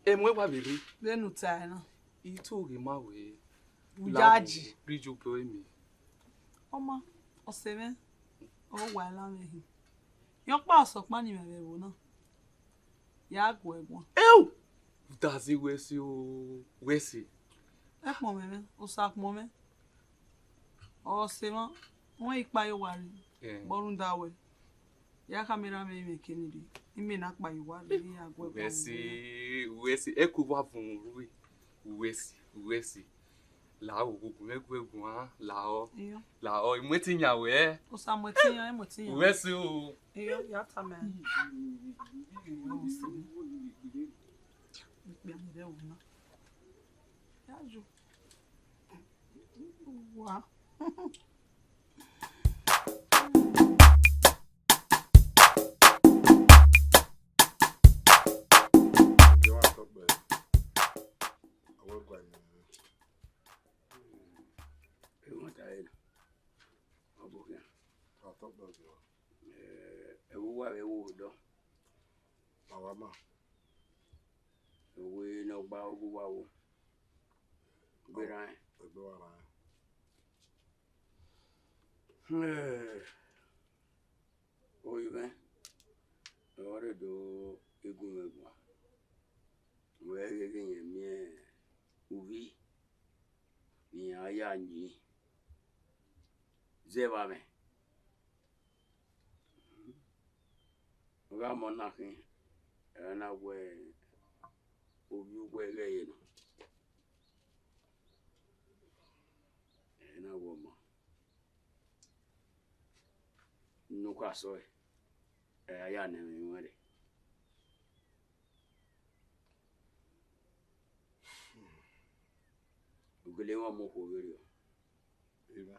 Ẹmwẹ wa vbe rre. Vbene u tae na. I to ghe ma wẹ. U ya ji. Rhie iyobọ ẹre mẹ. Ọma, ọse mwẹ, ọ wa la mwẹ hin. Yọkpa ọsọkpa ne imẹ vbe ẹvbo na, ya gu ẹre guan. Eu! U da zẹ wẹ ẹse o, wẹ ẹse. Ẹkpọnmwẹ mwẹ, osa kpọnmwẹ. Ọse mwẹ, wẹ ikpa ye owa rre, Eh. Vbe ọ rhunmwuda wẹ. Ya khama erha mwẹ, imẹ kene rre, imẹ na kpa ye uwa rre, ya gu ẹguae. Uwẹ si, uwẹ si, ẹko uwa vunmwu rre. Uwẹ si, uwẹ si. Lahọ, oghughu mwẹ gu ẹguae, lahọ. Iyo. Lahọ, I mu ẹtin yan wẹ. Osa mu ẹtin yan, mu ẹtin yan. Uwẹ si o. Iyo, ya tama. Ikpia ni rre ẹvbo na. Ya yo. Wa. Ọghe wa tọ kpẹ, ọghe gua ni. Ẹmwata ẹre na, ọ bọ khian. Wa tọ kpẹ, ọghe wa. Eh, ẹvbo uwa vbe wo dọ. Wa ma. Owe ne ọ gba ogu uwa wo. Gberra rẹn. Egbe wa rran. Eh. Orinmwẹ, ọ rre do igun mwẹ guan. Wẹ gheghe rẹn miẹn uvbi ne iran ya yin zẹ vbe amwẹ. Ọ gha mọ na khin, ẹ na wẹ ovbi uwẹ ghẹ ye nọ. Ẹ na wẹ ọmọ. Ne u kha sọe, ẹ ra ya nẹ ẹmwẹ ruẹn rre. U gele mwẹ ọmọ okhuo vberriọ. Emwa.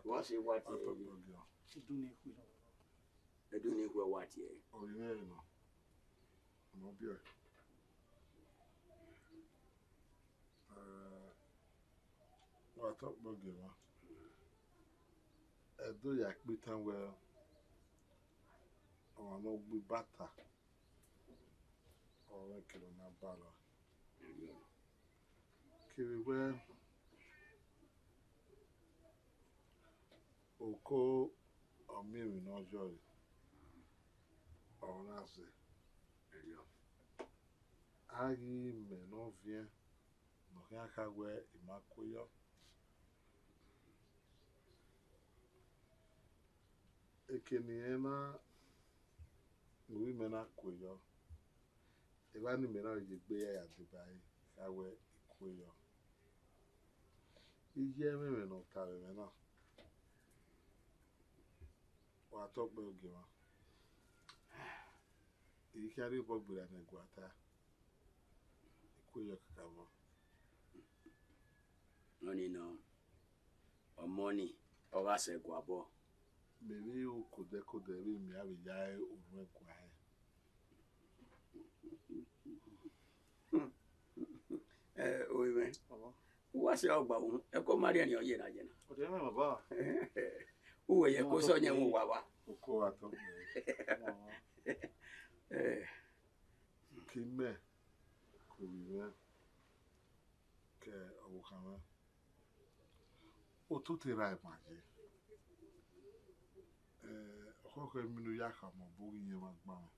Wa si wa tie. Wa tọ kpẹ, ọghe wa. Edunnikhuẹ wa tie. Ọghe mwẹ nọ. Ọmọ biẹ. Eh, wa tọ kpẹ, ọghe wa. Ẹdo ya kpe itan wẹ, ọmwa ne ọ gbe ibata, ọ rẹn kevbe ne a ba lọ. Kevbe wẹ, oko ọ miẹn emwi ne ọ yọe, ọ na zẹ. A ghi mẹ ne ọ viẹn, ne ọ khian kha wẹ I ma kue yọ. Eke ne irẹn na, ne ovbi mẹ na kue yọ, evba ne imẹ na vbe ye egbe ya ya deba ẹre, kha wẹ I kue yọ. Iye ẹmwẹ mwẹ ne ọ ta vbe ẹmwẹ na, wa tọ kpẹ, ọghe wa. I ghi khian rhie obọ gberra ne ẹguae ta, I kue yọ kakabọ. Ọnii nọ, ọmọ nii, ọ gha sẹ ẹguae obọ. Mẹ vbe ru kodẹkodẹ vbe mẹ a vbe ya orhuẹn ẹguae. Eh, orinmwẹ. Baba. U wa sẹ ọgba wu, ẹko ma rhiẹnrhiẹn ọ ye na ye na. Ọ de mwẹ, baba. U wẹ ye ẹko sẹ ọyẹnmwẹ uwa wa. Oko wa tọ. Baba. Eh. Ke imẹ, ke ovbi mwẹ, ke ọvbokhan mwẹ. Ototọ erha ma ye. Eh, ọkhọkhọ emwi ne u ya khama obọ ghi yẹn mwa gbanmwẹ.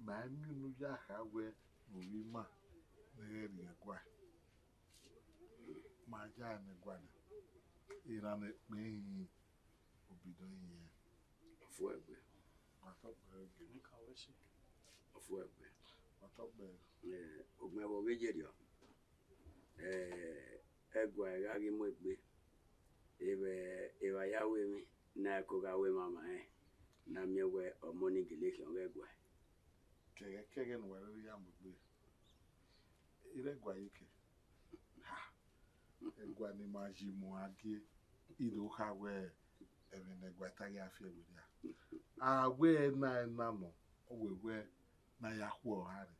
Ma i miẹn unu ya kha wẹ ne ovbi ima ne ghẹ rrie ẹguae. Ma ya ẹre ne ẹguae na, erhan ne ẹkpẹn hin, obi dọ hin ẹn. Ọfuẹgbe. Wa tọ kpẹ. Ọfuẹgbe. Wa tọ kpẹ. Eh, ogbẹn vbe ọ vbe yerriọ. Eh, ẹguae gha ghi mu egbe, evba, evba ya ru emwi ne a ko gha ru emwa ma rẹn, ne a miẹn wẹ ọmọ ni gele khian ọghe ẹguae. Kẹghẹ kẹghẹ ne uwa rhirhi ya mu egbe, I rre ẹguae ye ke. Ha! Ẹguae ne ima yi mu a gie, I do kha wẹ ẹmwẹ ne ẹguae ta ghi a fi ẹre werriẹ. A wẹ ẹna ẹna nọ, ọ wẹ wẹ ne a ya khuẹ ọre a rre.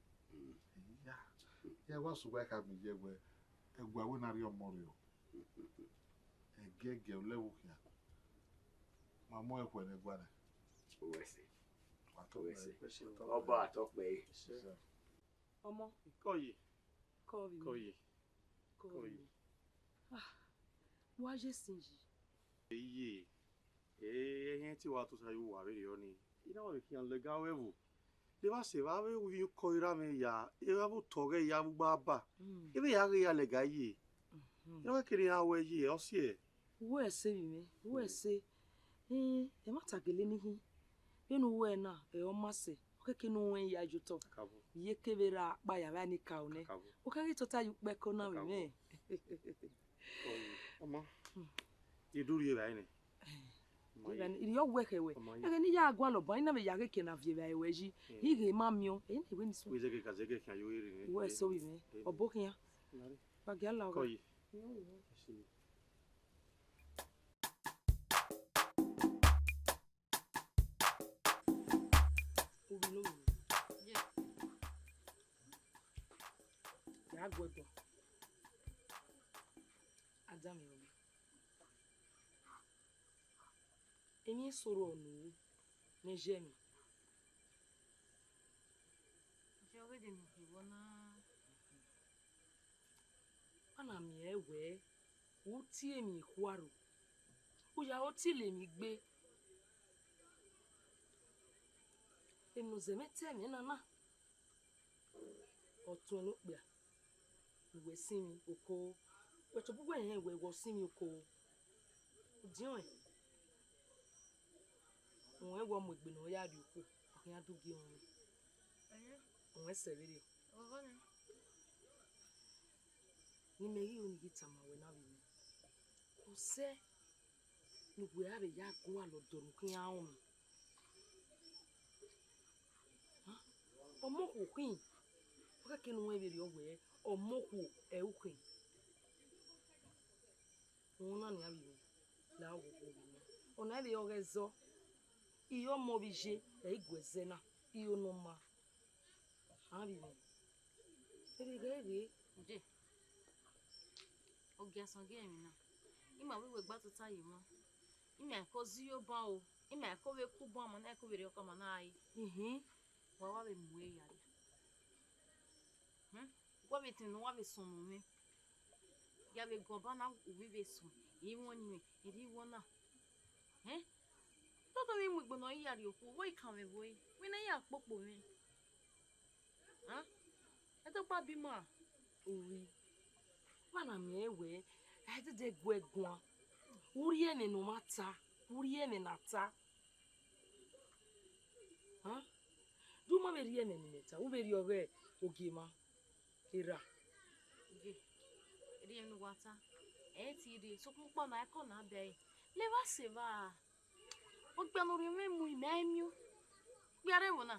Iya, ya wa sẹ uwa khama iye wẹ, ẹguae wẹ ne a rhie ọmọ rriọ. Ẹgiẹgiẹ, u lẹ vbe okhian. Ma mu ẹn khuẹ ne ẹguae na. Uwẹ sẹ. Wa tọ kpẹ. Uwẹ sẹ. Ọba tọ kpẹ. Ọmọ. Kọye. Kọvbi. Kọye. Kọvbi. Kọye. Ah, wa ye sin yi. Iye, eh, ẹhiẹn te wa tota ye uwa vberriọ nii. I na vbe khian lẹga ruẹ ẹvbo. De wa sẹ evba vbe ru iyunkọ erha mwẹ ya, evba vbe otọ ọghẹ ya vbe ugba ba. Mm. Ivbe ya ghe ya lẹga ye. Mhm. Erha kere iran wẹ ye, ọ siẹ. Uwẹ ẹse vbe mwẹ, uwẹ ẹse. Ẹn, ẹmwata gele ne I khin. Vbene u ru ẹre na, ẹ ọ ma sẹ, ọ khẹke ne u ruẹn ya ye otọ. Kakabọ. Iye kevbe ra kpa ya vbe a ni ka ru nẹ. Kakabọ. U khẹ ghi tota ye ukpẹko na vbe Kakabọ. Mwẹ. Ọma, Hmm. I do rhie evbare nẹ. Ọma Ivẹ ye. Ni, I rhie ọghe khẹ wẹ. Ọma ye. Ẹghẹ ne I ya gualọ ban, I na vbe ya ghe eke na viọ evbare ruẹ yi. Hmm. I ghe ma miẹn, ẹ i na wẹ ni sẹ. Wẹ zẹgẹ ka zẹgẹ khian yo rre nẹ. Wẹ Ẹ. so vbe mwẹ, Ẹ. Ọ bo khian. Nare. Wa gie la Kọ ọghe. Ye. Ovbi ne ovbi. Ya gu ẹguae. Adam ovbi. Emwi eso rrọọ ne u ru ne I ye mwẹ. Jẹ ọghe de ne u khin vbọ na. A na miẹn wẹẹ, u tie emwi khuaro, u ya ro tile emwi gbe. Emwi ne ọ zẹ mwẹ ta ẹmwẹ na na, ọ tuẹn ne okpia ne uwẹ sinmwi oko, wẹ tobọ uwẹ rẹn wẹẹ wẹ ọ sinmwi oko. Udiọnrẹn, u rẹn wẹẹ ọ mu egbe ne ọ ya rrie okhuo, ọ khian do gie ruẹn. Ẹhẹn. U rẹn sẹ vberriọ. Ọghọ nẹ. Ne imẹ ghi ru ne I ghi tama wẹ na vbe mwẹ. Ọ sẹ ne uwẹ a vbe ya gualọ ọdọ ne u khian rọnmwẹ. Ọmọ okhuo khin, ọ khẹke ne u rẹn vberriọ wẹẹ, ọmọ okhuo ẹre u khin. Uhunmwu na nian vbe mwẹ, la oghogho vbe mwẹ. Ọna vbe ọghe ẹzọ, I re ọmọ vbe iye, ẹ i gu ẹzẹ na, I re ne ọ ma. A vbe mwẹ. Errighẹ rre. Dee, ọ gia sọn gie emwi na. Ima vbe wẹ gba tota ye emwa. Ima ko zẹ iyo ban o. Ima ko vbe ku ban, ma na ko vbe rrie ọkpa, ma na rae. Ihin. Wa wa vbe mu ẹre ya rria. Hmm? Wa vbe tama ne uwa vbe sunu mwẹ. Ya vbe gu ọba na, u vbe vbe sunu. I wọn ni mwẹ, I rhie iwọ na. Eh? Tọtọ vbe mu egbe ne ọ ya rrie okhuo, wẹ I kan mwẹ vbe ore. Wẹ ne I ya kpokpo mwẹ. Hàn? Ẹ tọkpa bi ima. Ovbi, wa na miẹn wẹẹ, a i dede gu ẹ guan. U rhie ẹmwẹ ne ọ ma ta, u rhie ẹmwẹ ne a ta. Hàn? De u ma vbe rhie ẹmwẹ ne imẹ ta, u vbe rhie ọghe ogie mwa. Erha. Ye, rhie ne uwa ta. Ẹ i ti rhie, sokpan ukpọn na, ẹko na bẹre. Levba sẹ evba. Okpia ne orhiọn mwẹ mu, imẹ a i miẹn. Okpia rre ẹvbo na.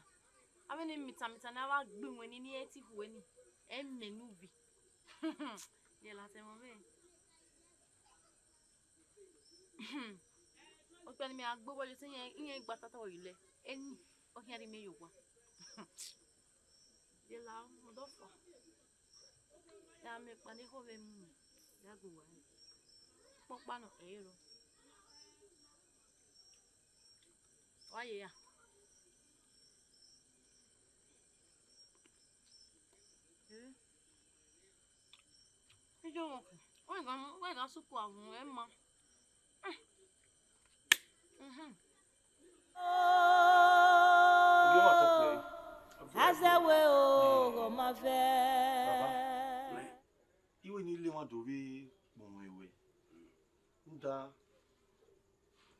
Avbe ne mitan mitan ne a wa gbe iwẹn ni, ne ẹ i ti khuẹ ni. Ẹ i mẹ ne ubi. Ye la tẹ ẹmwẹ mwẹ. Okpia ne imẹ gha gbe obọ ye otọ, iran, iran gba tata vbe ilẹ. Eni, ọ khian rhie imẹ ye owa. Ye la, ọdọ fua. Ya miẹn ọkpa ne ekhọe vbe mu mwẹ, ya gu uwa rẹn. Ọkpọkpa nọ, ẹ i ro. Wa ye ya. Eh. Ijo wọn kẹ. Wẹ gha, wẹ gha suku avun ẹ ma. Mhm. Ogie ọmwa tọ kpẹre. Azẹwe o, ọmwa vẹ. Baba, iwẹ ne I le emwa do vbe kpọnmwẹ ruẹ. Rhunmwuda,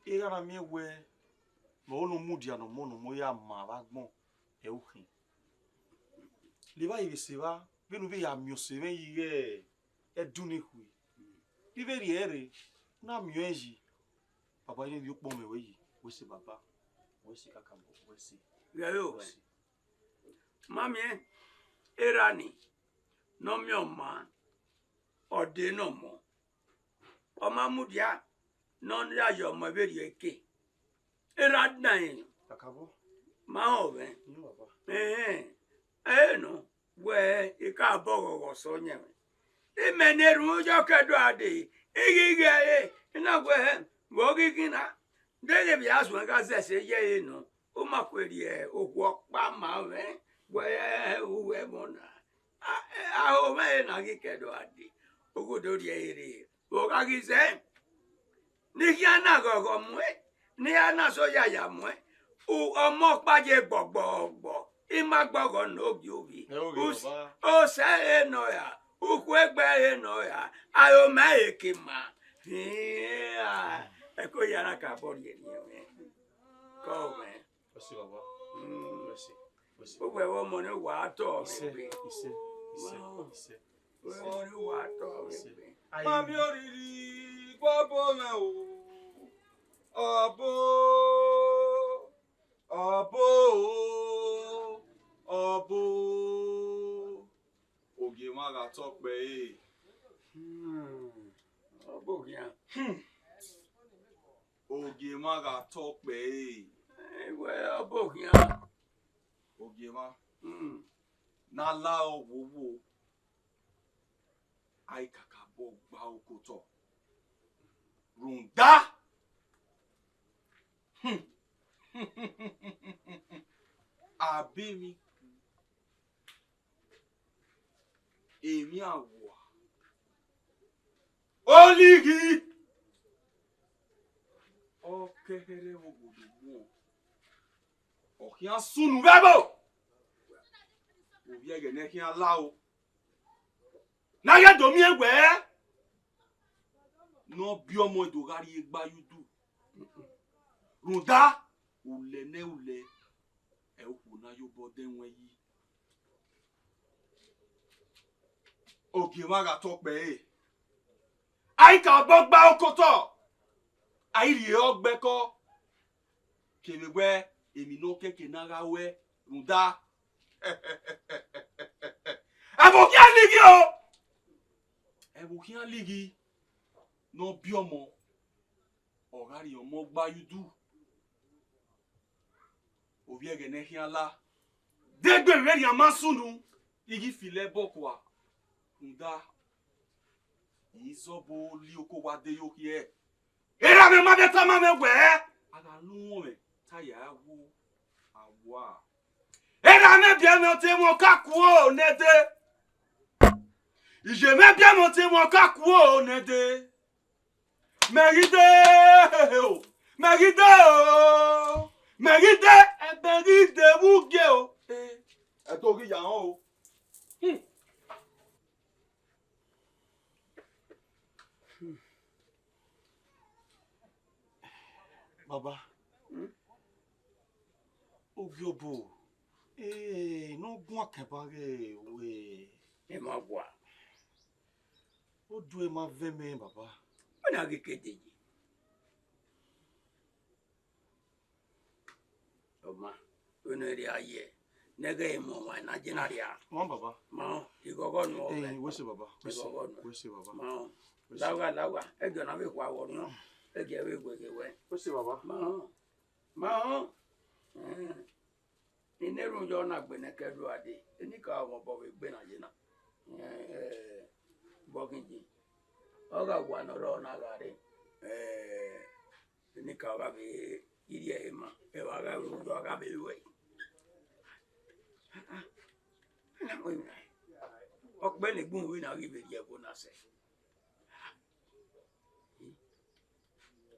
erha na miẹn wẹẹ, ne ọ mudia ne ọmọ, ne ọmọ ya ma vbe agbọn, ẹ i khin. Levba vbe sẹ evba, vbene u vbe ya miẹn ọse mwẹ yi ighẹ ẹdunna ekhue. I vbe rhie ẹre, na miẹn ọẹn yi. Baba, I vbe ukpọn mwẹ ruẹ yi, wẹ sẹ baba, wẹ sẹ kakabọ, wẹ sẹ. Ghẹ vbe wẹ. Wẹ sẹ. Ma miẹn, erha ni, ne ọ miẹn ọma, ọ de ne ọmọ. Ọ ma mudia ne ọ ya ye ọmọ vberriọ eke. Erha dan ẹre. Kakabọ. Ma họn mwẹ. Inu baba. Ẹhẹn. Ẹ nọ, wẹ, I ka bọ ọghọghọ sẹ ọyẹnmwẹ. Imẹ ne erhunmwu yọ ke do a dee, I ghi ghe ẹre, I na wẹ, vbe ọ ghi ghin na. Deghẹ vbe a suẹn gha zẹ ẹse ye ẹre nọ, u ma kue rhie okhuo ọkpa ma mwẹ, wẹ, u wẹ ẹmwẹ na. A, a ho mwẹ ẹre na ghi ke do a dee, ogho do rhie ẹre rre. Vbe ọ gha ghi zẹ? Ne I khian na ghọghọ muẹn, ne I ra na sẹ oyaya muẹn, u, ọmọ ọkpa ye gbọgbọgbọ, I ma gbọghọ ne ogie ovbi. Ẹ, ogie Us-, baba. Osẹ ẹre nọ ra, ukhuegbe ẹre nọ ra, aro ma ẹre ke ma. Hia, Ẹko ya na ka bọ rhie rhie mwẹ. Kọ mwẹ. Mercy, Baba. Mm. Mercy. Mercy. Uwẹ vbe ọmọ ne wa tọ mwẹ Ise, egbe. Ise, Ise, Wow. Ise, Uwẹ Ise. Ọmọ ne wa tọ mwẹ Ise. Egbe. Ayi. Mami oriri, gbọbo mwẹ o. Ọbo, ọbo, ọbo. Ogie mwa gha tọ kpẹre. Hmm. Ọbo khian. Hmm. Ogie mwa gha tọ kpẹre. Iwẹ ọbo khian. Ogie mwa. Hmm. Ne a la ọvbovbo, a i kakabọ gba oko otọ. Rhunmwuda, hmm, a be emwi, emwi awua, olighi, ọ kẹkhẹrẹ vbe obodo guan, ọ khian sunu vbe ẹvbo. Ovbi ẹghẹ ne ẹ khian la o. Ne a ghẹ do miẹn wẹẹ ne ọ biẹ ọmọ do gha rrie gba ye udu. Rhunmwuda, ulẹ ne ulẹ, ẹ okhuo ne a ye obọ dẹ ẹwẹn yi. Ogie mwa gha tọ kpẹre. A i ka obọ gba oko otọ, a i rhie ọgbẹkọ. Kevbe wẹ emwi ne ọ kẹkẹ na gha ruẹ rhunmwuda. Ẹvbo khian lighi o. Ẹvbo khian lighi ne ọ biẹ ọmọ, ọ gha rhie ọmọ gba ye udu. Ovbi ẹghẹ ne ẹ khian la. De egbe vberriọ ma sunu, I ghi filo ẹbọ kua. Rhunmwuda, I zọbọ li oko wa de yo khiẹ. Erha mwẹ ma vbe tama mwẹ wẹẹ, a gha lu mwẹ ta ya wo awa. Erha mwẹ biẹ mwẹ ọtẹn mwẹ ọka kuo nẹdẹ. Iye mwẹ biẹ mwẹ ọtẹn mwẹ ọka kuo nẹdẹ. Mẹ ghi de o, mẹ ghi de o, mẹ ghi de, ẹbẹ ghi de vbe ugie o. Ẹ do ghi ya rẹn o. Hmm. Baba, hmm? Ovbi obo, eh, ne ọ guan kẹba ghe wẹ. Ẹ ma gua. Oduẹ ma vẹ mẹ, Baba. Wẹ na ghi ke deye. Ọ ma, wene rria ye, ne ẹghẹ emọ ọmwa na je na rria. Ma, Baba. Ma, ighọghọ nuẹn. Eh, wẹ sẹ, Baba. Wẹ sẹ, ighọghọ nuẹn. Wẹ sẹ, Baba. Ma, wẹ sẹ. Lagha, lagha, ẹghẹ na vbe khua vbọ nuẹn, ẹghẹ vbe weghe wẹ. Wẹ sẹ, Baba. Ma, ma, eh, I na erhunmwu yọ na gbe ne ẹkẹ do a dee, enikaro mwẹ obọ vbe gbe na ye na. Eh, bọ khin ji, ọ gha wa ne ọ rrọọ na gha rre. Eh, enikaro gha vbe irri ẹre ma, ẹvbo a gha ru yọ, a gha vbe ruẹ. Ọkpẹ ne gun vbe na ghi vbe rhie ẹvbo na sẹ.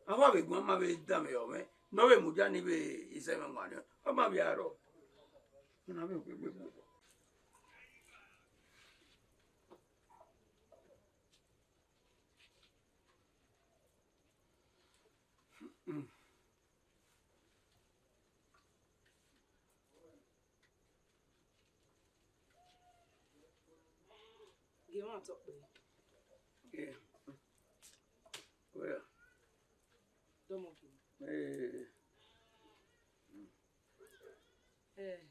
Avbe avbe eguan ma vbe danmwehọ mwẹ, ne ọ vbe mudia ni vbe isẹ mwẹ wanniẹn, ọ ma vbe aro. Ọ na vbe gbegbe. Gie mwẹ otọ kpẹẹ. Yeah. Well. Dọmọ gie mwẹ. Eh. Eh.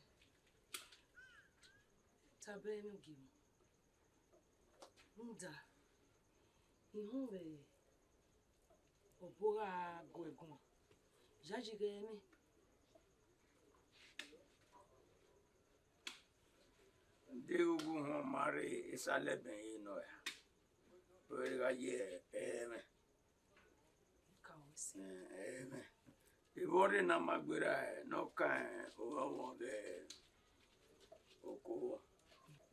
Taba ẹmwẹ gie mwẹ. Rhunmwuda, I họn vbe ọbo gha gu ẹre guan, yayi ghẹ mwẹ. Deghẹ uwu họn ma rre esalẹbẹ ẹre nọ ra, ọ gha ye ẹmwẹ. Ẹmwẹ. Ivbọrre na ma gberra ne ọ kan ovbọnvbọn vbe oko,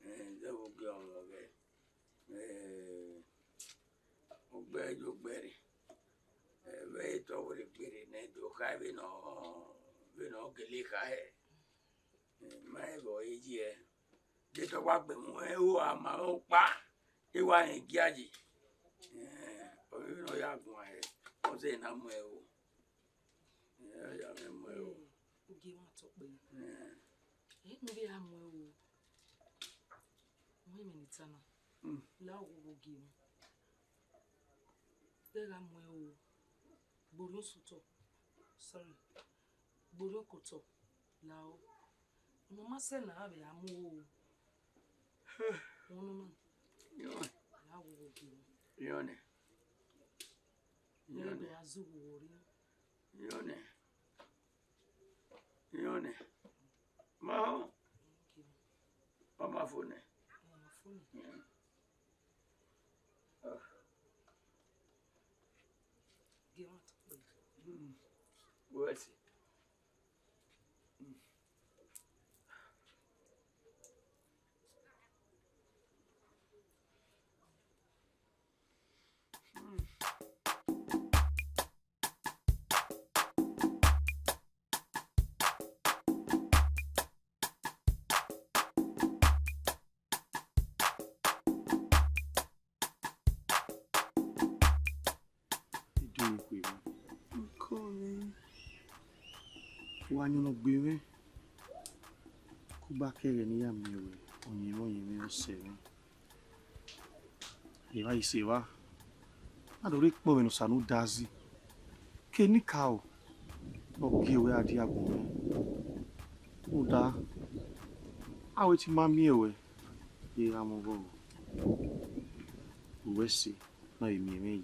zẹvbe ogie ọmọ vbe, eh, ugbẹn ye ugbẹn rre. Eh, vbe etọ wẹrẹ gberra ne do kha vbene ọ, vbene ọ gele kha hẹ. Eh, ma vbe ọ ye. De te ọ wa gbe mu ẹn, u gha ma mwẹ ọkpa, I wa rẹn gia yi. Eh, ọ vbe ne ọ ya guan hẹ. Ọ zẹ na mu ẹre o. Ẹ ya mwẹ mu ẹre o. Ogie mwa tọ kpẹ. Ẹ. Ẹ, ne u vbe ra mu ẹre o. Wẹ mẹ ne I ta na. Mm. La oghogho gie mwa. Vbe gha mu ẹre o. Gborriọ sotọ. Sorry. Gborriọ kotọ. La o. Ọmọ ma sẹ na vbe a mu o. Ọmọ na. Yọ. La oghogho gie mwa. Yọ nẹ. Yọ nẹ. Yọ nẹ. Yọ nẹ. Ma họn. Ọ ma fo nẹ. Wẹ si. Ido ikhuo mwẹ. Ọkọ mwẹ. Wa yọn ne ọ gbe mwẹ. Ku ba kẹghẹ ne I ya miẹn wẹ, ọyẹnmwẹ, ọyẹnmwẹ, ọsẹ mwẹ. Evba ise evba. A do rre kpọ vbe ne Osa ne u da zẹ. Ke enikaro ne ọ gie wẹ a dia agbọn mwẹ. Rhunmwuda, a wẹ te I ma miẹn wẹ, I gha mwẹ ọghọ. Uwẹ ẹse na vbe miẹn mwẹ yi.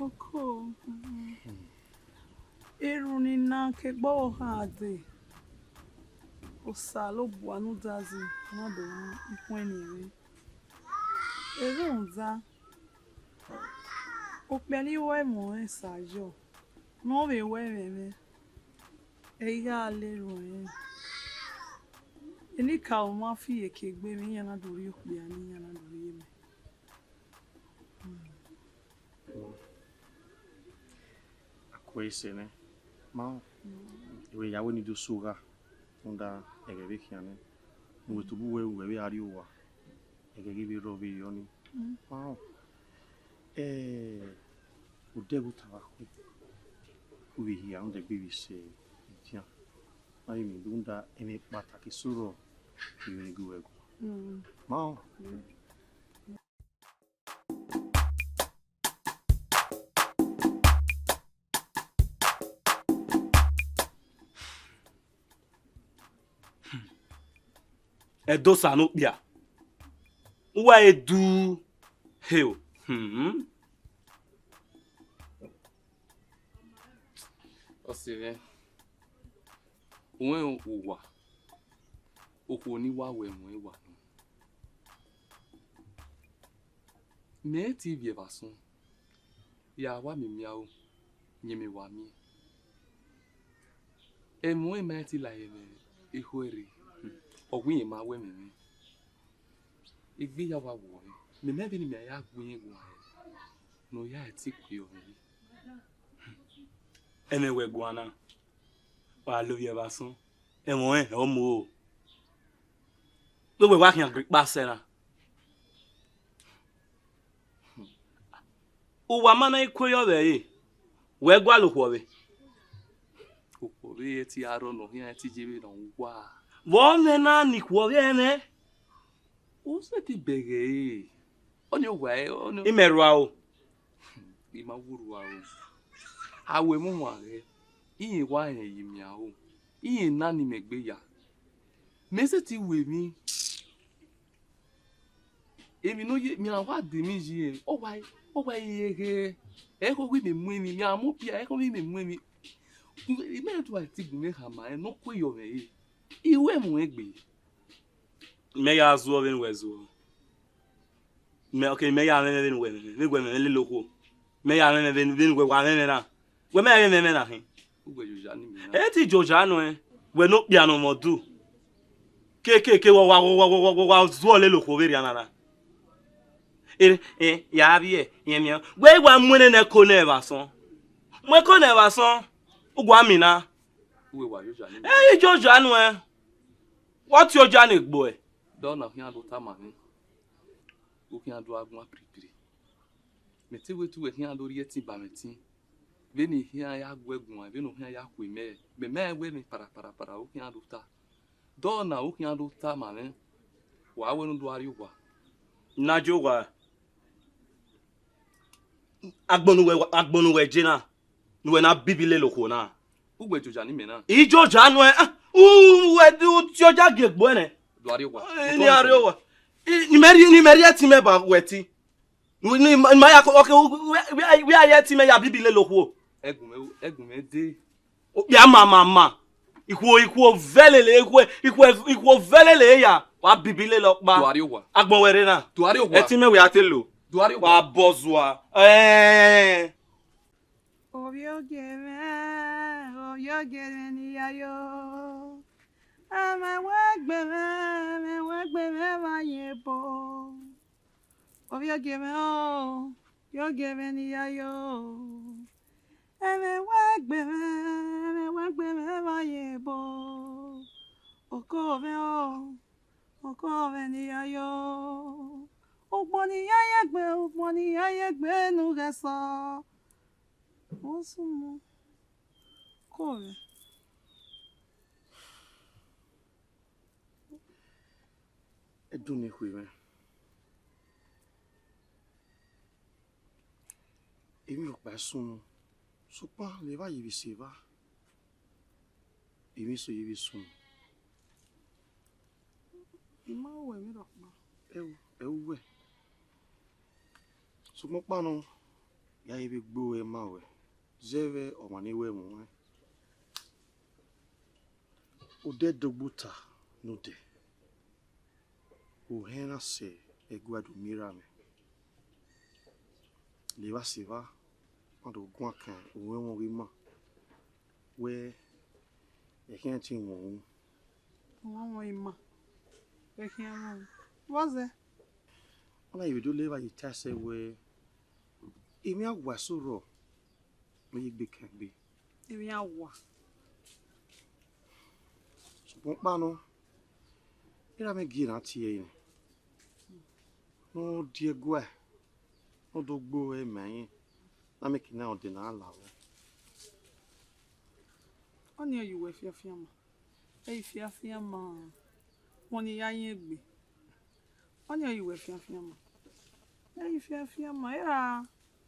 Ọkọ, erhunmwu ne I na ke gbe ọvbokhan dee, Osanobua ne u da zẹ, na do ru ikhuẹn ne I rre. Erhunmwuda, okpia ne I ru ẹmwẹ ọnrẹn sa yọ, ne ọ vbe ru ẹmwẹ mwẹ, ẹ i gha le erhunmwu ẹre. Enikaro ma fi iyeke gbe mwẹ, iran na do rhie okpia ne iran na do rhie mẹ. A kue ẹse nẹ, ma rẹn, I wẹ ya wẹ ne I do so gha, rhunmwuda ẹghẹ vbe khian nẹ, ne uwẹ tobọ uwẹ ru wẹ vbe a rrie owa, ẹghẹ ghi vbe rrọọ vberriọ nii. Ma rẹn, eh, odẹ ẹghẹ otara kue, u vbe hia rhunmwuda egbe vbe sẹ edian. Ma vbe miẹn rhunmwuda ẹmwẹ kpataki eso rrọọ, I vbe ne gu wẹ guan. Ma rẹn. Ẹdosa ne okpia, uwa e du he o. Hmm. Ọse mwẹ, uwẹ uwa, okhuo ne I wa wẹ mu ẹwa nọ. Mẹ te ivbi ẹvba sọn, ya wa miẹn miẹn aro, yẹn mẹ wa miẹn. Ẹmwẹ ọnrẹn ma te la ẹmwẹ ekhọe rre, ọ wẹ irẹn ma wẹ ẹmwẹ mwẹ. Egbe ya wa wọ mwẹ, mẹ ma vbene mẹ ya gu irẹn guan rẹ, ne ọ ya ẹtin kue ọmwẹ rre. Ẹmwẹ wẹ guan na, wa lovbiẹ vbe asọn, ẹmwẹ ọnrẹn ọ mu o. Vbe wẹ wa khian gbe ikpa sẹ na. Uwa ma na i kue yọ vbe ẹre, wẹ gualọ okhuo ọvbe. Okhuo ọvbe i te aro ne ọ khian te ye vbene ọ wa. Vbe ọnẹ na ne ikhuo ọvbe ẹnẹ? U sẹtin bẹghe ẹre. Ọnii owa ẹre, ọnii. Imẹ rua o. I ma wu rua o. A wẹ mu wan ghẹ, irẹn wa rẹn ye imian o. Irẹn na ni mẹ gbe ya. Mẹ sẹtin wẹ emwi. Emwi ne ọ ye, mẹ wa de emwi yi, ọ wa, ọ wa ye ghe. Ẹ kho ghi mẹ mu emwi, mẹ a mu pia, ẹ kho ghi mẹ mu emwi. Imẹ do a ti gun mẹ khama ẹre ne ọ kue yọ mwẹ re. I wẹ mu egbe. Mẹ ya zuọ vbene uwẹ zuọ. Mẹ, okay, mẹ ya mwẹ vbene uwẹ mwẹ, vbene uwẹ mwẹ lele okhuo. Mẹ ya mwẹ vbene, vbene uwẹ wa mwẹ na. Wẹ mẹ ya mwẹ na khin. Uwẹ joja ni mẹ na. E ti joja nuẹn, wẹ ne okpia ne ọmọ du. Kekeke wa, wa, wa zuọ lele okhuo vberriọ na na. E, e, ya vbiẹ, yẹn miẹn. Wẹ wa mu ẹnẹ nẹ ko nẹ vbe asọn. Mu ẹko nẹ vbe asọn. U gua mina. Uwẹ wa joja ni mẹ. E i joja nuẹn. Wọ tie oja ne egbe ẹ. Dọ na khian do tama mwẹ. U khian do a guan piripiri. Mẹ te wẹ te uwẹ khian do rhie ẹtin ba mwẹ ẹtin. Vbene I khian ya gu ẹre guan, vbene u khian ya khu imẹ, mẹ ma rẹn wẹ emwi parapara para u khian do ta. Dọ na u khian do ta ma mwẹ, wa wẹ ne u do rrie owa. Na je owa. Agbọn ne uwẹ, agbọn ne uwẹ je na, ne uwẹ na bibi lele okhuo na. Ugbẹn joja ne imẹ na. Ijoja nuẹn, ah, u, uwẹ, u tie oja gie egbe nẹ. Do rrie owa. Eh, ni a rrie owa. I, ni mẹ rhie, ni mẹ rhie ẹtin mẹ ba wẹ ẹtin. Ni, ni ma, ma ya ko, okay, u, wẹ, wẹ, wẹ a ye ẹtin mẹ ya bibi lele okhuo. Ẹgun mẹ, ẹgun mẹ de. Okpia ma, ma, ma. Ikhuo, ikhuo vẹ lele, ikhuo, ikhuo, ikhuo vẹ lele ya. Wa bibi lele ọkpa. Do rrie owa. Agbọn wẹ rre na. Do rrie owa. Ẹtin mẹ wẹ a te lo. Do rrie owa. Wa bọ zua. Eh. Ovbiogie mwẹ, ovbiogie mwẹ ne I ya yo. Ẹmwẹ wẹ gbe mwẹ, ẹmwẹ wẹ gbe mwẹ vbe ayen ebo. Ovbiogie mwẹ o, ovbiogie mwẹ ne I ya yo. Ẹmwẹ wẹ gbe mwẹ, ẹmwẹ wẹ gbe mwẹ vbe ayen ebo. Oko mwẹ o, oko mwẹ ne I ya yo. Ukpọn ne I ya ye egbe, ukpọn ne I ya ye egbe ne u ghẹ sọ. Vbọ sunu, oko mwẹ. Ẹdunnikhuo mwẹ. Emwi rhọkpa i sunu, sokpan vbe evba ye vbe sẹ evba, emwi eso ye vbe sunu. I ma ru emwi rhọkpa. Ẹ ru, ẹ ru wẹ. Sokpan ọkpa nọ, ya ye vbe gbe ore ma ruẹ, zẹvbe ọmwa ne I ru ẹmwẹ ruẹn. Odẹ dogbo ta ne odẹ, ohẹn na sẹ ẹguae do miẹn erha mwẹ. Levba sẹ evba, ma do guan kan uwẹnmwẹ ọghe ima wẹ, ẹkhian te wọn ru. Uwẹnmwẹ ima, ẹkhian wọn ru. Vbọzẹ? Ọ na vbe do levba ye tae sẹ wẹ, emwi awa eso rrọọ ne ọ ye gbe kan egbe. Emwi awa. Sokpan ọkpa nọ, erha mwẹ gie na tie ẹre nẹ, ne ọ die ẹguae, ne ọ do gbe ore ma irẹn, ne a miẹn ke ne odẹ na la vbọ. Ọnii ọ ye uwẹ fianfian ma, ẹ i fianfian ma, wọn ni ya yin egbe. Ọnii ọ ye uwẹ fianfian ma, ẹ i fianfian ma, erha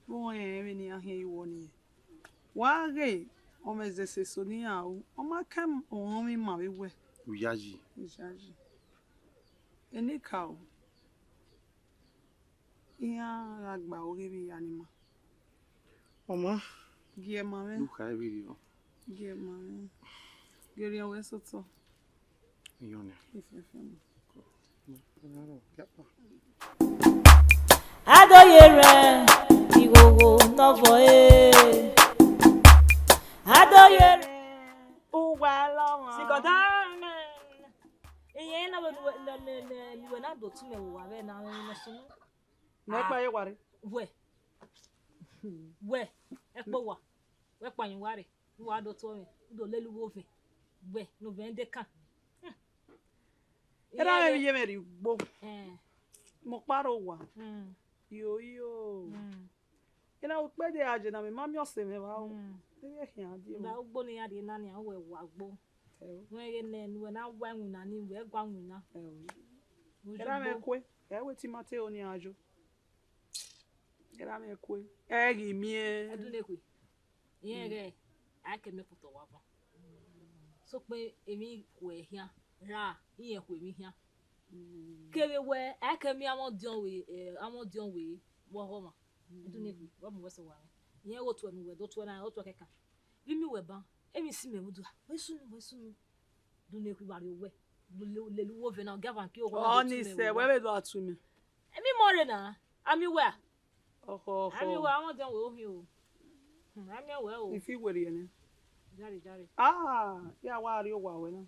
vbe ọ rẹn vbene iran khian ye uwẹ ọnii. Wa ghe ọmwa ẹzẹse eso ne iran ru, ọ ma ka orọnmwẹ ima vbe wẹ. U yayi. U yayi. Enikaro, iran gha gba aro ghe vbe iya ni ma. Mama. Gie ma mwẹ. Du kha vberriọ. Gie ma mwẹ. Gie orhiọn ruẹ sẹ otọ. Iyọn nian. Efiafia ma. Adoye rẹ ighogho ne ọ vọ ẹre. Adoye rẹ uwa lọmọ. Sikọta mẹ. Iyẹn na vbe ne uwẹ na do tu mẹ vbe owa vbe na vbe ne ọ sunu. Nẹ kpa ye wa rre. Wẹ. Wẹ, ẹkpo wa. Wẹ kpa yin uwa rre. Uwa do tuẹ mwẹ, u do lele uwu ovẹn. Wẹ, ne ovẹn de kan. Erha mwẹ vbe iye mwẹ rrie ugbo. Mẹ ọkpa rre owa. Yo, yo. Ena ukpẹdẹ a je na, mẹ ma miẹn ọse mwẹ vbe aro. Ẹ i khian die. Ba ugbo ne iran rrie na nian, wẹ wa gbo. Ẹo. Wẹ ghe nẹ, ne uwẹ na wa iwinna ni, wẹ gua iwinna. Ẹo. Erha mwẹ kue, ẹ wẹ te ima te ro ne iran yo. Erha mwẹ kue, ẹ ghi miẹn. Ẹdunekhui, irẹn ghẹ, a i ke miẹn kpotọ wa van. Sokpan emwi khuẹ khian, ra irẹn khu emwi khian. Kevbe wẹ, a i ke miẹn amwẹ ọdiọn wẹ, eh, amwẹ ọdiọn wẹ, vbe ọghọmwa. Ẹdunekhui, wẹ mu wẹ sẹ owa mwẹ. Irẹn ghe otuẹ ne uwẹ do tuẹ na, otuẹ kẹkan. Vbe imiwẹ ban, emwi si mẹ vbe udu, wẹ sunu, wẹ sunu. Ẹdunekhui, wa rrie owẹ, lele uwu ovẹn na, ọ gia van ke oghọmwa do tu mẹ. Ọnii sẹ, wẹ vbe do a tu mẹ. Emwi mọ rre na, a miẹn uwẹ a? Ọkhọ, ọkhọ. A miẹn uwẹ, amwẹ ọdiọn wẹ ohiẹn o. Hmm, a miẹn uwẹ o. I fi werriẹ nẹ. Jare, jare. Ah, ya wa rrie owa wẹ na.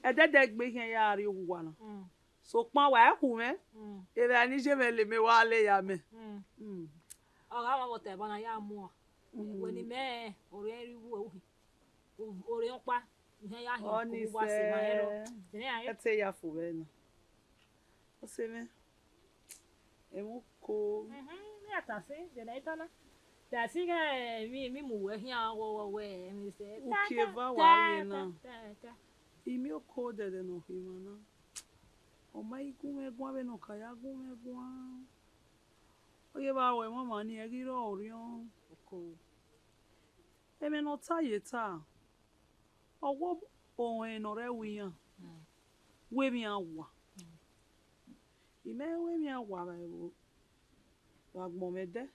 Ẹdẹdẹgbe khian ya rrie owa na. Hmm. Sokpan wa khu mwẹ, hmm, erha ni ye mwẹ le mẹ wa le ya mẹ. Hmm. Hmm. Ọ gha mwamwa otọ ẹbọ na ya muan. Hmm. Wẹ ne imẹ ọre rre iwu uhi. Orhiọn ọkpa, ihe ya hin, ọnii sẹ, wa sẹ ma ẹrọ. Dẹ ne a ye. Ẹ te ya fo vbe na. Ọse mwẹ, ẹmwẹ uko. Mhm, ne a ta sẹ, dẹ ne a ta na. Da si gha emwi, emwi mu wẹ khian wọwọwẹ, emwi sẹ. Uki eva wa rrie na. Imioko dẹdẹ ne ọ khin emwa na. Ọ ma i gu mwẹ guan vbene ọ ka ya gu mwẹ guan. Ọ ye vbe aro ẹmwẹ ọmwa ni, ẹ ghi rrọọ orhiọn. Oko. Ẹmwẹ ne ọ ta ye ta, ọ wẹ ohẹn ne ọ rre ẹvbo iran, wẹ emwi iran wa. I mẹ wẹ emwi iran wa vbe ẹvbo, vbe agbọn mwẹ dẹ.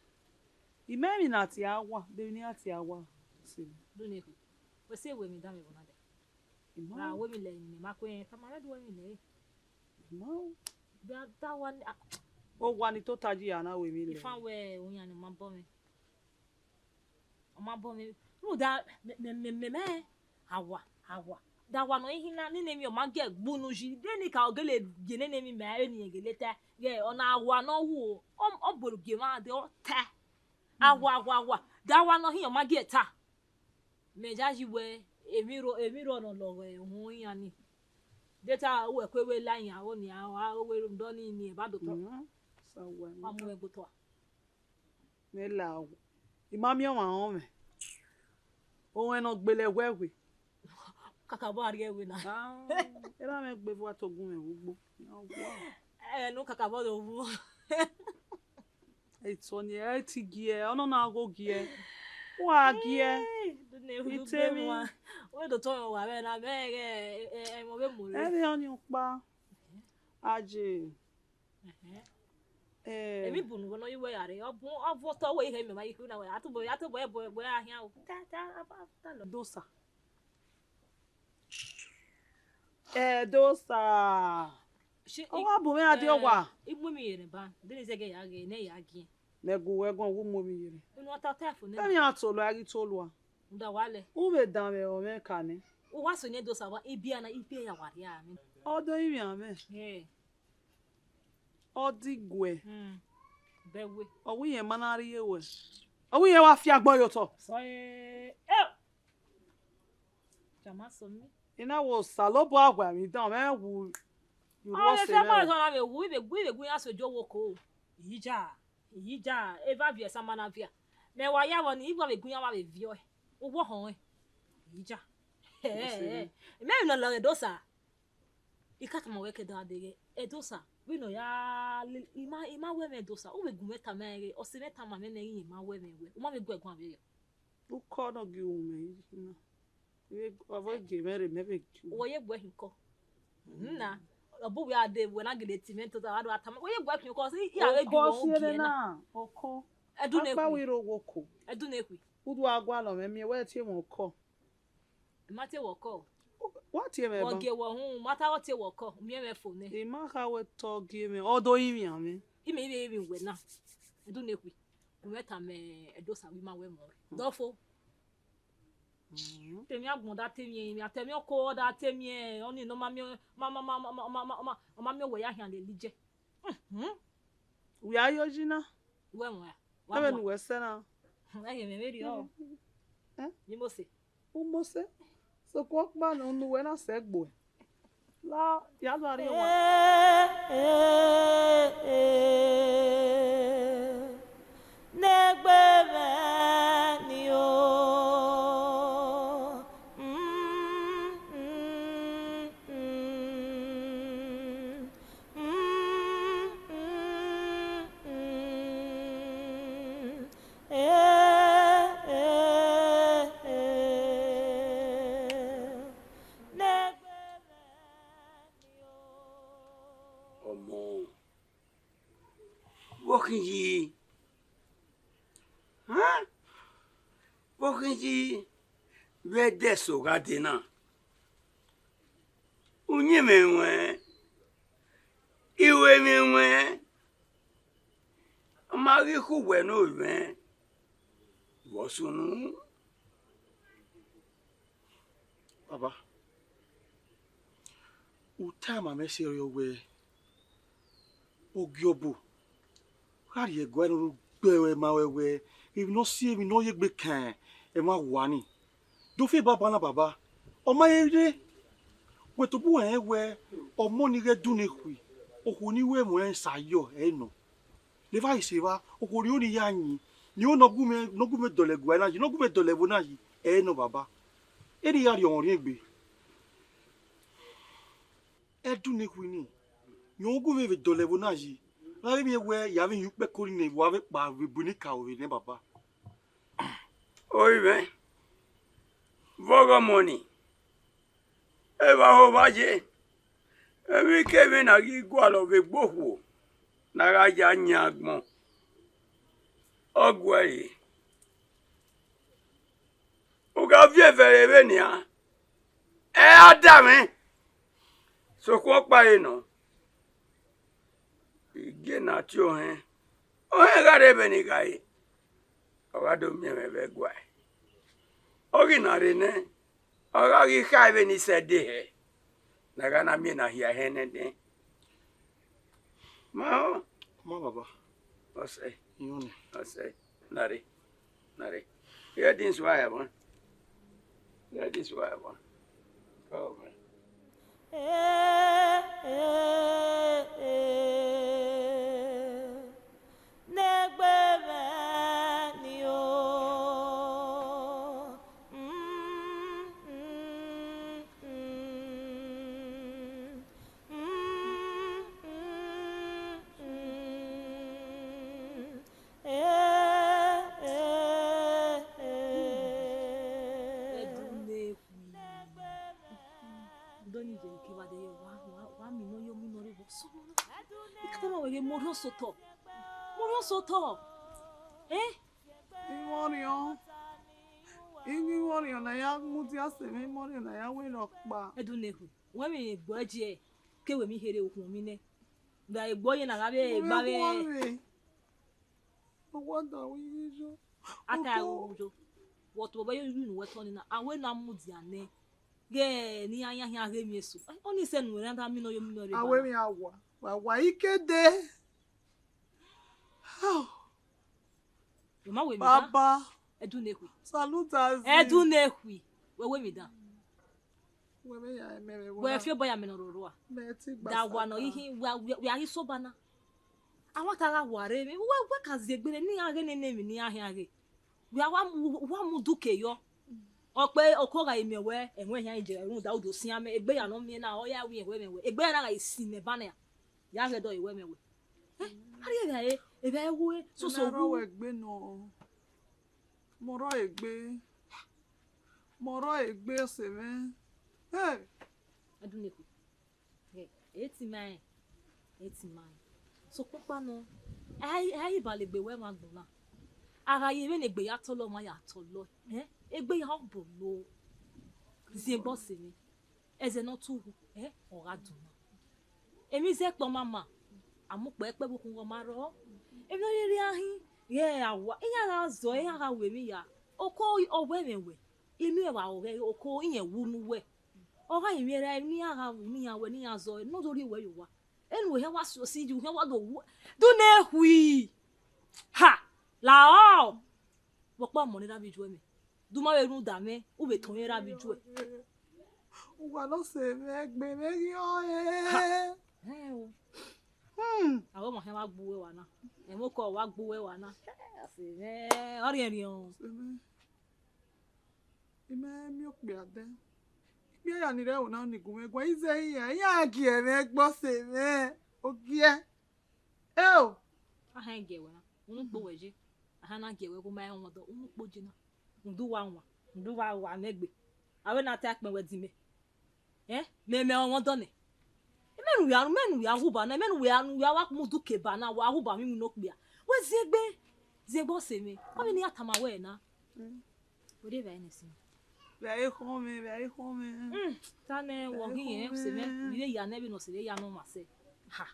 I mẹ emwi ne a tie a wa, de emwi ne iran tie a wa. Sẹ. Duniekhu, wẹ sẹ wẹ emwi dan mwẹ vbe na dẹ. I ma. Ra wẹ emwi lẹ emwi ne ma kue, tama mwẹ do wẹ emwi lẹ. I ma. Da, da wa ni, a, owa ni tota yi a na wẹ emwi lẹ. Ifan wẹ oyan ne ọ ma bọ mwẹ. Ọ ma bọ mwẹ. Rhunmwuda mẹ, mẹ, mẹ, mẹ, mẹ, awa, awa. Da awa nọ ihin na, nene emwi ọ ma gie gbunu yi. De ni ka ọ gele gie nene emwi mẹ, eni gele ta. Ghẹ, ọ na awa ne ọ wu o. Ọ, ọ bu gie mwa de, ọ ta. Awa, awa, awa. Da awa nọ hin ọ ma gie ta. Mẹ ya yi wẹ, emwi ro, emwi ro nọ lọghọ uhunmwu iran ni. De ta, uwẹ kue wẹ la iran, ọ ni a, a, wẹ rhunmwuda ọnii ni, ẹ ba do tọ. Mhm. Sa wẹ. Wa mu ẹgbe otọ a. Mẹ la, I ma miẹn ọmwa rẹn mwẹ. Ohẹn ne ọ gbele ẹwẹ wẹ. Kakabọ a rrie ẹwe na. Ah, erha mwẹ gbe vua to gun mwẹ vbe ugbo. Ẹ ne kakabọ do vu. Etọ ni ẹ ti gie, ọ nọ na gho gie. Wa gie. Ite mi. Wẹ do tọ wa vbe na, mẹ ghẹ, ẹ, ẹ, ẹ, mo vbe mu re. Ẹ vbe ọnii ọkpa. Aje. Ẹhẹn. Eh. Emwi bunu vbe nọ ye uwẹ ya rre, ọ bu, ọ bu otọ wẹ, ihe mẹ ma yi kuru na wẹ, a tobọ, a tobọ ẹbọ, ẹbọ a hian o. Ta, ta, a, a, ta lọ. Dosa. Eh, Dosa. Shi ọ wa bu mwẹ a di, eh, ọwa. I mu emwi yere ba, de ni zẹgẹ ya ghe, ne ya gie. Mẹ gu wẹ gan, wu mu emwi yere. Unu ọ ta ta fo nẹ. Emwi a tolo, a ghi tolo a. Nda wa lẹ. U vbe danmwẹ ọmwẹ ka nẹ. U wa so ne Dosa wa, ibiana, ibiana wa rhia mwẹ. Ọ do rinmwian mwẹ. Eh. Ọ diguẹ. Hmm. Bẹwẹ. Ọ wẹ irẹn ma na rrie ruẹ. Ọ wẹ irẹn wa fi agbọn ye otọ. Sọ, eh, eh. Jama sọ mi. I na wẹ Osanobua wa emwi dan, ọ mwẹ wu. Ọ vbe fẹ ma zọ na vbe wu, ivbe gu, ivbe gu iran so jo wo ko. Iyija, iyija, eva viẹ sama na viẹ. Mẹ wa ya vbọ ni, iwa vbe gu iran wa vbe viọ. Uwu ọhọn rẹn. Iyija. Mẹ emwi ne ọ lọghọ Dosa. I ka tama wẹ ke da deghẹ, Ẹdosa, vbene ọ ya le, I ma, I ma wẹ mwẹ Ẹdosa, u vbe gu mwẹ tama ẹre, ọ sẹ mwẹ tama mwẹ nẹ, I ma wẹ mwẹ wẹ, u ma vbe gu ẹre guan vberriọ. Ukọ ne ọ gie ru mwẹ na, ọ vbe gie mwẹ rre, mẹ vbe gie. Wẹ ye gu ẹre hin ukọ. Nna, ọ bu wẹ a dee, wẹ na gele tie mwẹ tota, wa do a tama, wẹ ye gu ẹre hin ukọ, I a vbe gie wẹ, u gie na. Okọ. Ẹdu ne akpa khui. Wẹ ro wẹ okọ. Ẹdu ne khui. U do a gualọ mwẹ miẹn wẹ tie mwẹ okọ. I ma tie wẹ okọ. Wa tie mwẹ ban. Ọ gie wẹ uhunmwu, ma ta wẹ ọ tie wẹ okọ, u miẹn mwẹ fo nẹ. I ma kha wẹ te ọ gie mwẹ, ọ do rinmwian mwẹ. I mẹ i vbe rinmwian wẹ na. Ẹdu ne khui. U mwẹ tama Ẹdosa wẹ I ma wẹ mwẹ ọre. Dọfo. Mm. Te emwi agbọn da te emwi ẹrinmwian, te emwi oko da te emwi, ọnii ne ọ ma miẹn, ma, ma, ọ ma miẹn wẹ ya khian lele iye. Mhm. Wẹ a yo yi na. Wẹ mwẹ a? Wa ẹvbo mwẹ ne a? Uwẹ sẹ na. Ẹ ghe mwẹ vberriọ. Eh? Ni Mose. U Mose. Sokpan ọkpa ne unu wẹ na sẹ gbe uwẹ. La, ya do rrie owa. Ne egbe mwẹ ni o. Mm, mm, mm. Mm, mm, mm. Eh, eh, eh. Ne egbe mwẹ ni o. Ọmọ, vbọ khin yi? Hẹn? Vbọ khin yi vbe ẹdẹ eso gha dee na? Uyinmwẹ ruẹn, iruemwi ruẹn, ọ ma ghi khu wẹ ne ovbi mwẹ, vbọ sunu? Baba, u tama mwẹ sẹ erriọ wẹẹ, ogiọbo gha rhie ẹguae ne ọ rre ugbe ẹre ma ruẹ wẹẹ, emwi ne ọ si, emwi ne ọ ye egbe kan ẹmwẹ awa ni. Do fi baba na baba, ọ ma he rre, wẹ tobọ rẹn wẹẹ, ọmọ ni ghẹ Ẹdu ne khui, okhuo ni ru ẹmwẹ ọnrẹn sa yọ ẹre nọ. Ne evba i sẹ evba, okhuo rhie oni ya yin, Ni ọ nọ gu mwẹ, nọ gu mwẹ dọlọ ẹguae na yi, nọ gu mwẹ dọlọ ẹvbo na yi, ẹ nọ baba. Erha I gha rhie ọmwa orhiọn egbe. Ẹdunekhuini, rẹn gu mwẹ vbe dọlọ ẹvbo na yi. Vbe avbe miẹn wẹ ya vbe hin ukpẹko ni nẹ, wa vbe kpa vbe bu ni ka ore nẹ baba. Oi mwẹ, vbe ọghọ ọmọ ni, evba ho vba ye, emwikemwi ne a ghi gualọ vbe egbe okhuo ne a gha ya yan agbọn, ọ gu ẹre. U gha viọ evẹre vbe nian, ẹ i ra da mwẹ, sokpan ọkpa re nọ. Igie ne a tie ohẹn, ohẹn gha rre vbene I gha re, ọ gha do miẹn mwẹ vbe ẹguae. Ọ ghi na rre nẹ, ọ gha ghi kha vbene I sẹ dehẹ, ne a gha na miẹn ne a hia ehẹn nẹdẹn. Ma họn. Ma baba. Ọsẹ. Iran nẹ. Ọsẹ. Nare. Nare. Hear this why I want. Hear this why I want. Oh, man. Negbe mwẹ ni o. Mm, mm, mm. Mm, mm, mm. Eh, eh, eh. Ẹdunekhui. Dọni je ke wa de wa, wa, wa mi nọ yo mi nọ re vbọ sọ na. Ikata ma wẹ ghe mo rhie osotọ. Mo rhie osotọ. Eh? Imwọrriọn. Ighi imwọrriọn ne a ya mudia sẹ mwẹ, imwọrriọn ne a ya wẹ rhọkpa. Ẹdunekhui. Wẹ mi egbe ẹdie, ke wẹ mi here okhuo mi nẹ. Vbe egbe ọye na gha vbe gba vbe. Uwẹ da ru ighi yo. Ata ru yo. Wọ tobọ yo yu nu wẹ tọ ni na. A wẹ na mudia nẹ. Ghe ne iran yan khian ghe emwi eso. Ọni sẹ nu rẹ da mi nọ yo mi nọ rre. A wẹ ba na. Emwi a wa. Wa wa ikede. Ọ ma wẹ emwi dan. Baba. Ẹdunekhui. Salute us. Ẹdunekhui. Wẹ wẹ emwi dan. Wẹ vbe ya mẹ vbe wẹ fi obọ ya mẹ ne ọ roro a. Mẹ ti gba da wa nọ saka. Ihin, wẹ, wẹ, wẹ a ghi soba na. Amwata gha wa rre emwi, wẹ, wẹ ka ziegbe ne iran ghe nene emwi ne iran khian ghe. Wẹ a wa mu, wa mu uduke yọ. Ọ kpe, oko gha miẹn wẹ, ẹmwẹ khian je rhunmwuda udo sian mẹ, egbe ya nọ miẹn na, ọ ya wi ẹwẹ mwẹ wẹ. Egbe ya na gha sin nẹ ba na. Ya ghẹ dọ wẹ mwẹ wẹ. Eh, a rhie evbare, evbare wu, soso wu. Mẹ rọ wẹ egbe nọ. Mẹ rọ egbe. Mẹ rọ egbe ọse mwẹ. Hey! Adunekhu. Eh, eti ma rẹn. Eti ma rẹn. Sokpan ọkpa nọ, a i, a i balẹ egbe wẹ mwa agbọn na. A gha ye vbene egbe ya tọlọ, ọmwa ya tọlọ. Eh? Egbe ya ọ bọ lo. Ziengbe ọse mwẹ. Ẹzẹ ne ọ tuwu, eh, ọ gha duma. Emwi zẹ kpọ mama, a mu kpẹ kpẹ vbe okhunmwu ọ ma rrọọ. Emwi ne ọ rhirhi a hin, ghẹ a wa, iran gha zọ, iran gha ru emwi ya. Oko ọ wẹ mwẹ wẹ, inu ẹvba ọghẹ, oko irẹn wu ne uwẹ. Ọ gha rinmwian ra emwi ne iran gha ru ne iran wẹ ne iran zọ, ne ọ do rhie wẹ ye owa. Enu wẹ hia wa si osi yi, hia wa do wu. Dunekhui! Ha! Lahọ! Vbe ọkpa ọmọ ne erha vbe ijuẹ mwẹ. De u ma vbe rhunmwuda mwẹ, u vbe tọn mwẹ erha vbe ijuẹ. Uwa ne ọse mwẹ, egbe mwẹ ghi ọre. Ha! Ẹn o. Hmm. Avbe ọmọ hia wa gbe uwu ẹwa na. Ẹmwẹ okọ wa gbe uwu ẹwa na. Ọse mwẹ, ọ rhiẹnrhiẹn o. Ọse mwẹ. I ma miẹn okpia dẹ. Ikpia ya ni rre ẹvbo na ni gu mwẹ guan, I zẹ iran, iran gie mwẹ gbe ọse mwẹ. Ogiẹ. Eo! A hẹn gie wẹ na, unu kpo wẹ ye. A hẹn na gie wẹ gu ma rẹn ọmọdọ, unu kpo ye na. Rhunmwuda uwa wan, rhunmwuda uwa wa mwẹ egbe. Avbe na ta ẹkpẹn wẹ di mẹ. Eh, mẹ, mẹ ọmọdọ nẹ. Mẹ ne u ya, mẹ ne u ya ghuba na, mẹ ne u ya, ne u ya wa mudu ke ba na, wa ghuba mwẹ iwinna okpia. Wẹ ziengbe, ziengbe ọse mwẹ. Ọ vbe ne I ya tama wẹ na. Mm. Wẹ de vbe ẹre nẹ sin. Vbe ẹre khọn mwẹ, vbe ẹre khọn mwẹ. Mm, ta nẹ wọ ghi rẹn ọse mwẹ, vbe ya nẹ vbene ọse vbe ya nọ ma sẹ. Ha.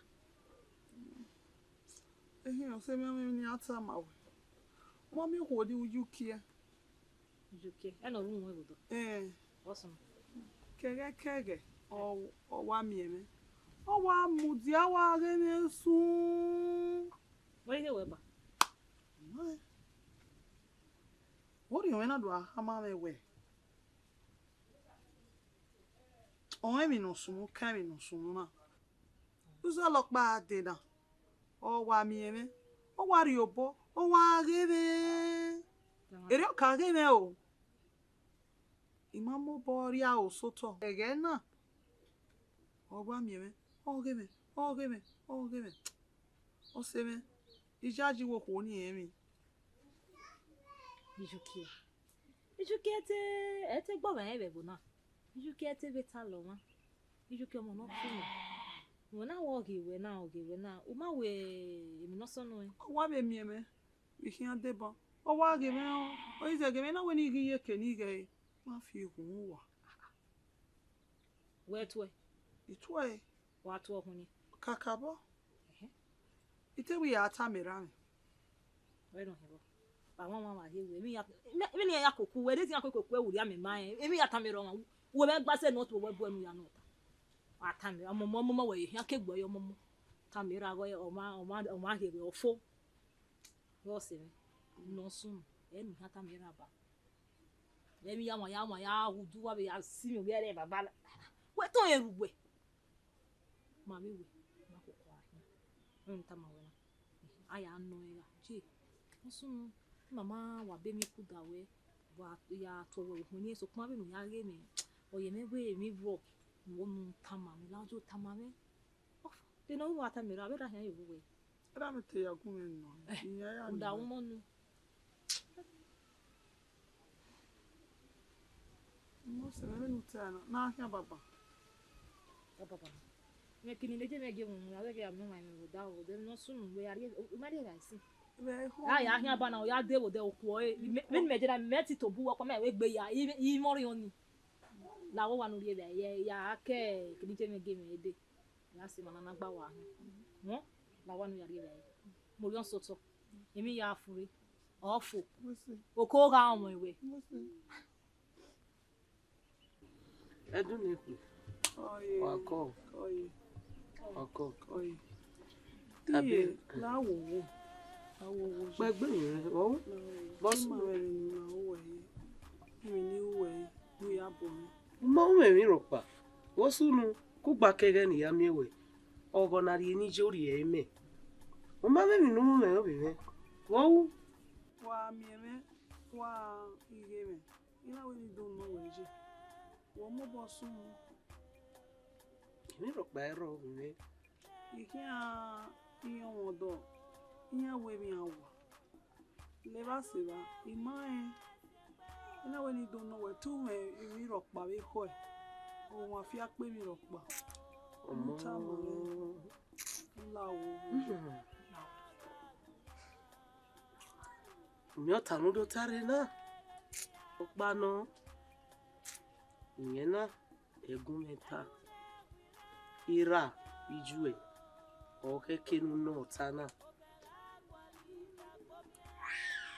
Ehe, ọse mwẹ, ọmọ emwi ne I ya tama wẹ. Mọ miẹn okhuo ni uyi uki ẹe. Uyi uki ẹe, ẹnọ ru wẹn vbe odọ. Eh. Ọ sunu. Kẹghẹ kẹghẹ, ọ, ọ wa miẹn mwẹ. Ọ wa mudia wa ghe ne sun. Wẹ ghe wẹ ba? Mẹ. Orhiọn mwẹ na do a khama mwẹ wẹ, ọ rẹn emwi ne ọ sunu, ọ kan emwi ne ọ sunu na. Uzọla ọkpa dee na, ọ wa miẹn mwẹ, ọ wa rhie obọ, ọ Ọ wa ghe mwẹ. Erriọ ka ghe mwẹ o. I ma mobọ rhie aro sẹ otọ. Ẹghẹ na, ọ wa miẹn mwẹ, ọ ghe mwẹ, ọ ghe mwẹ, ọ ghe mwẹ. Ọse mwẹ, I yayi vbe okhuo ni rẹn emwi. Ijukiẹ. Ijukiẹ te, ẹ te gbe ọmwa rẹn vbe ẹvbo na. Ijukiẹ te vbe talọ ọmwa. Ijukiẹ ọmọ ne ọ fu mwẹ. Wẹ na wẹ ọ ghe wẹ na, ọ ghe wẹ na. U ma wẹ emwi ne ọ sọnnọ ẹn. Ọ wa vbe miẹn mwẹ, vbe I khian deba. Ọ wa ghe mwẹ, ọ i zẹghe mwẹ na wẹ ne I ghi ye eke ne I ghẹ re. Ma fi ekhun uwa. Wẹ tuẹ? I tuẹ. Wa tuẹ ọkhunni. Kakabọ. Ẹhẹn. I te wẹ I ya tama erha mwẹ. Wẹ nọ hẹn vbọ? Wa wan wan wa rhie wẹ. Emwi ya, emwi ne iran ya koko wẹ, de iran koko wẹ, wẹ urria mẹ ma rẹn. Emwi ya tama erha ọmwa. Wẹ vbe gba sẹ ne ọ tuẹ wẹ bu ẹnu ya nọ ta. Wa tama erha, ọmọ, ọmọ, ọmọ, wẹ ye khian ke gbe ọmọ, ọmọ. Tama erha ghe ọmwa, ọmwa, ọmwa ghe wẹ ọfo. Vbe ọse mwẹ, ne ọ sunu, ẹ ne I khian tama erha ba. Emwi ya wan, ya wan, ya hu udu, wa vbe ya si mwẹ ovbi ẹre baba. Wẹ tọn ẹre ru wẹ. Ma vbe wẹ, ma koko a khian. Wẹ ne I tama wẹ na. A ya nọ ẹre gha, je. Ọ sunu, ima ma wa be emwi kuda wẹ, wa ya tuẹ wẹ uhunmwu eni, sokpan vbene u ya ghe mwẹ, ọ ye mwẹ wẹ emwi vbo, ne u tama mwẹ, la je tama mwẹ. Ọf, de ne ọ ru wa tama erha, vbe erha khian ye vbe uwẹ? Erha mwẹ te ya gu mwẹ nọ, iran ya nọ. Uda mwẹ unu. Mose, vbene u ta na, na khian baba. Baba, baba. Mẹ kini ne je mẹ gie mu, a vbe ghe a mu ma mẹ vbe odaro, de ne ọ sunu wẹ a rhie, u ma rhie ra esi. Vbe ho. A ya khian ba na, ọ ya de vbe odẹ okuo e, mẹ, mẹ, mẹ je na, mẹ ti to bu ọkpa mẹ vbe gbe ya, i, i mọ rhiọn ni. La wẹ wa nu rhie vbe ya, ya ke kini je mẹ gie mẹ dee. Ya sẹ emwa na na gba wa hin. Wẹn, la wa nu ya rhie vbe ya. Mo rhiọn sẹ otọ. Emwi ya fure. Ọ fo. Mose. Oko gha ọmọ ẹwẹ. Mose. Ẹdun ne kpe. Ọye. Wa kọ. Ọye. Wa kọ. Ọye. Tabe. Iye, la wo wo. La wo wo. Kpẹgbe yẹn, ọ? Bọsunu. Ima wẹ ni ma wo wẹ yi. Imi ni wo wẹ yi. Mu ya bọ mi. U ma ru mwẹ emwi rhọkpa. Vbọsunu, kugba kẹghẹ ne I ya miẹn wẹ. Ọghọ na rhie ne I ye orhiẹ mẹ. U ma mwẹ emwi ne u ru mwẹ ovbi mwẹ. Vbe ọ ru? Wa miẹn mwẹ, wa ghe mwẹ. I na wẹ ne I do nọ wẹ ye. Wẹ mobọ sunu. Emwi rhọkpa i rrọọ vbe mwẹ. I khian iran ọmọdọ, iran wẹ emwi iran wa. Levba sevba, I ma rẹn. I na wẹ ne I do nọ wẹ, te u mwẹ emwi rhọkpa vbe ekhọe. Ọmwa fi akpọ emwi rhọkpa. Ọmọ. Mu tama mwẹ. La wo. Mhm. Miẹn ọta ne u do ta rre na, ọkpa nọ, iyẹn na, ẹgun mwẹ ta, I rra vbe iye uẹ, ọ khẹke ne u nọ ọta na,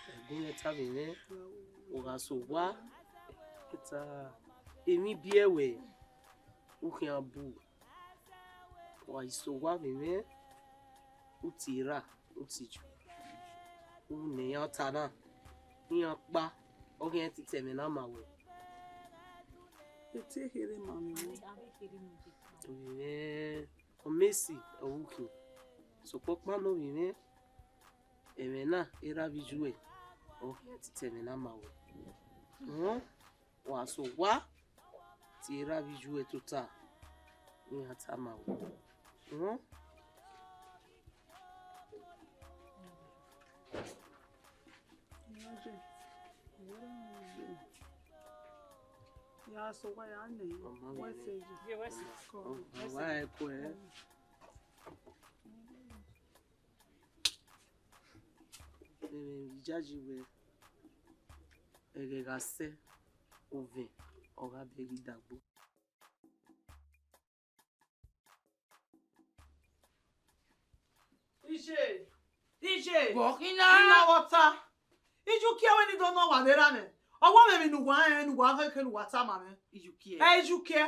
ẹgun mwẹ ta vbe mwẹ, u gha sẹ owa, ta, emwi biẹ wẹ, u khian bu. Wa i sẹ owa vbe mwẹ, u tie erha, u tie iye. U ne iran ọta na, iran ọkpa, ọ ghi rẹn titẹ ẹmwẹ na ma wẹ. Ete kherhe ma mwẹ. Ovbi mwẹ, ọ Mesi, ọ vbe ukhin. Sokpan ọkpa nọ ovbi mwẹ, ẹmwẹ na, erha vbe iye uẹ, ọ ghi rẹn titẹ ẹmwẹ na ma wẹ. Uhun. Wa sẹ owa tie erha vbe iye uẹ tota, ne iran tama wẹ. Uhun. Ya sẹ owa ya nẹ, wẹ sẹ yi. Ye wẹ sẹ. Ọ wa ẹko ẹ. Ẹmwẹ iyayi wẹ, ẹghẹ gha sẹ, ovẹn ọ gha bẹghe idagbo. Iye, iye. Vbọ khin na? Khin na vbe ọta. Iye ukiẹ wẹ ne I do nọ wa vbe erha mwẹ. Ọ wa mwẹ emwi ne uwa rẹn, ne uwa khẹke, ne uwa tama mwẹ. Iye ukiẹ. Ẹ, iye ukiẹ.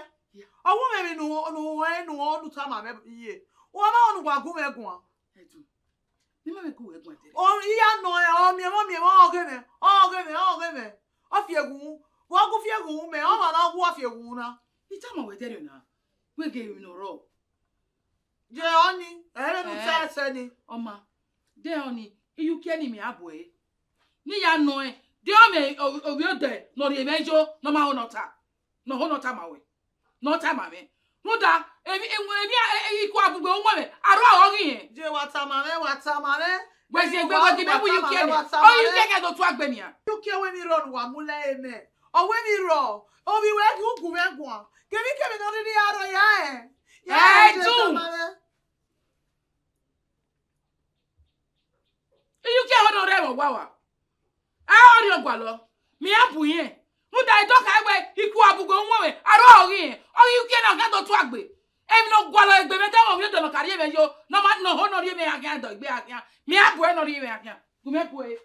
Ọ wa mwẹ emwi ne u, ne u rẹn, ne u, ne u tama mwẹ iye. Uwa ma rẹn ne uwa gu mwẹ guan. Ẹdun. Ne ima vbe gu wẹ guan ẹdẹrẹ. Ọ, I ya nọ, ọ miẹn mwẹ, ọ miẹn mwẹ, ọ ghe mwẹ, ọ ghe mwẹ, ọ ghe mwẹ. Ọ fi eghun, vbe ọ gu fi eghun mẹ, ọ ma na wu ọ fi eghun na. I tama wẹ ẹdẹrẹ na, wẹ ghe emwi ne ọ rrọọ. Ye ọni, ẹ i re ne u ta ẹsẹ ni. Ọma, de ọni, Iyuki ne imẹ a bu ẹre, ne I ya nọ ẹn, de ọ mwẹ ovbi odẹ ne ọ rhie mwẹ yo, ne ọ ma ho ne ọ ta, ne ọ ho ne ọ tama ruẹ, ne ọ tama mwẹ. Rhunmwuda, emwi, emwi, emwi, ikhuabugbe uwẹ mwẹ, aro ọ ghi rẹn. Je wa tama mwẹ, wa tama mwẹ. Wẹ ziengbe, wẹ ghi mẹ mu Iyuki nẹ, ọ Iyuki ẹghẹ do tuagbe nian. Iyuki ọwẹ emwi rrọọ ne uwa mu lẹ ẹre mẹ, ọwẹ emwi rrọọ, ovbi wẹ ghi ugu mwẹ guan, kevbikevbi ne ọ rhirhi ra rrọọ ya rẹn. Ya Ẹ rẹn, je dun. Tama mwẹ. Iyuki ẹho ne ọ rre ẹmwẹ ọwawa. A ọrriọ gualọ, mẹ iran bu irẹn. Rhunmwuda I do khare wẹẹ, ikhuabugbe uwẹ mwẹ, aro ọ ghi rẹn, ọ ghi Iyuki na khian do tuagbe. Emwi ne ọ gualọ egbe mwẹ, de ọ mwẹ ovbi odẹ ne ọ ka rhie mwẹ yo, ne ọ ma, ne ọ ho ne ọ rhie mwẹ khian, dọ egbe khian. Mẹ iran bu ẹre ne ọ rhie mwẹ khian. Gu mwẹ bu ẹre.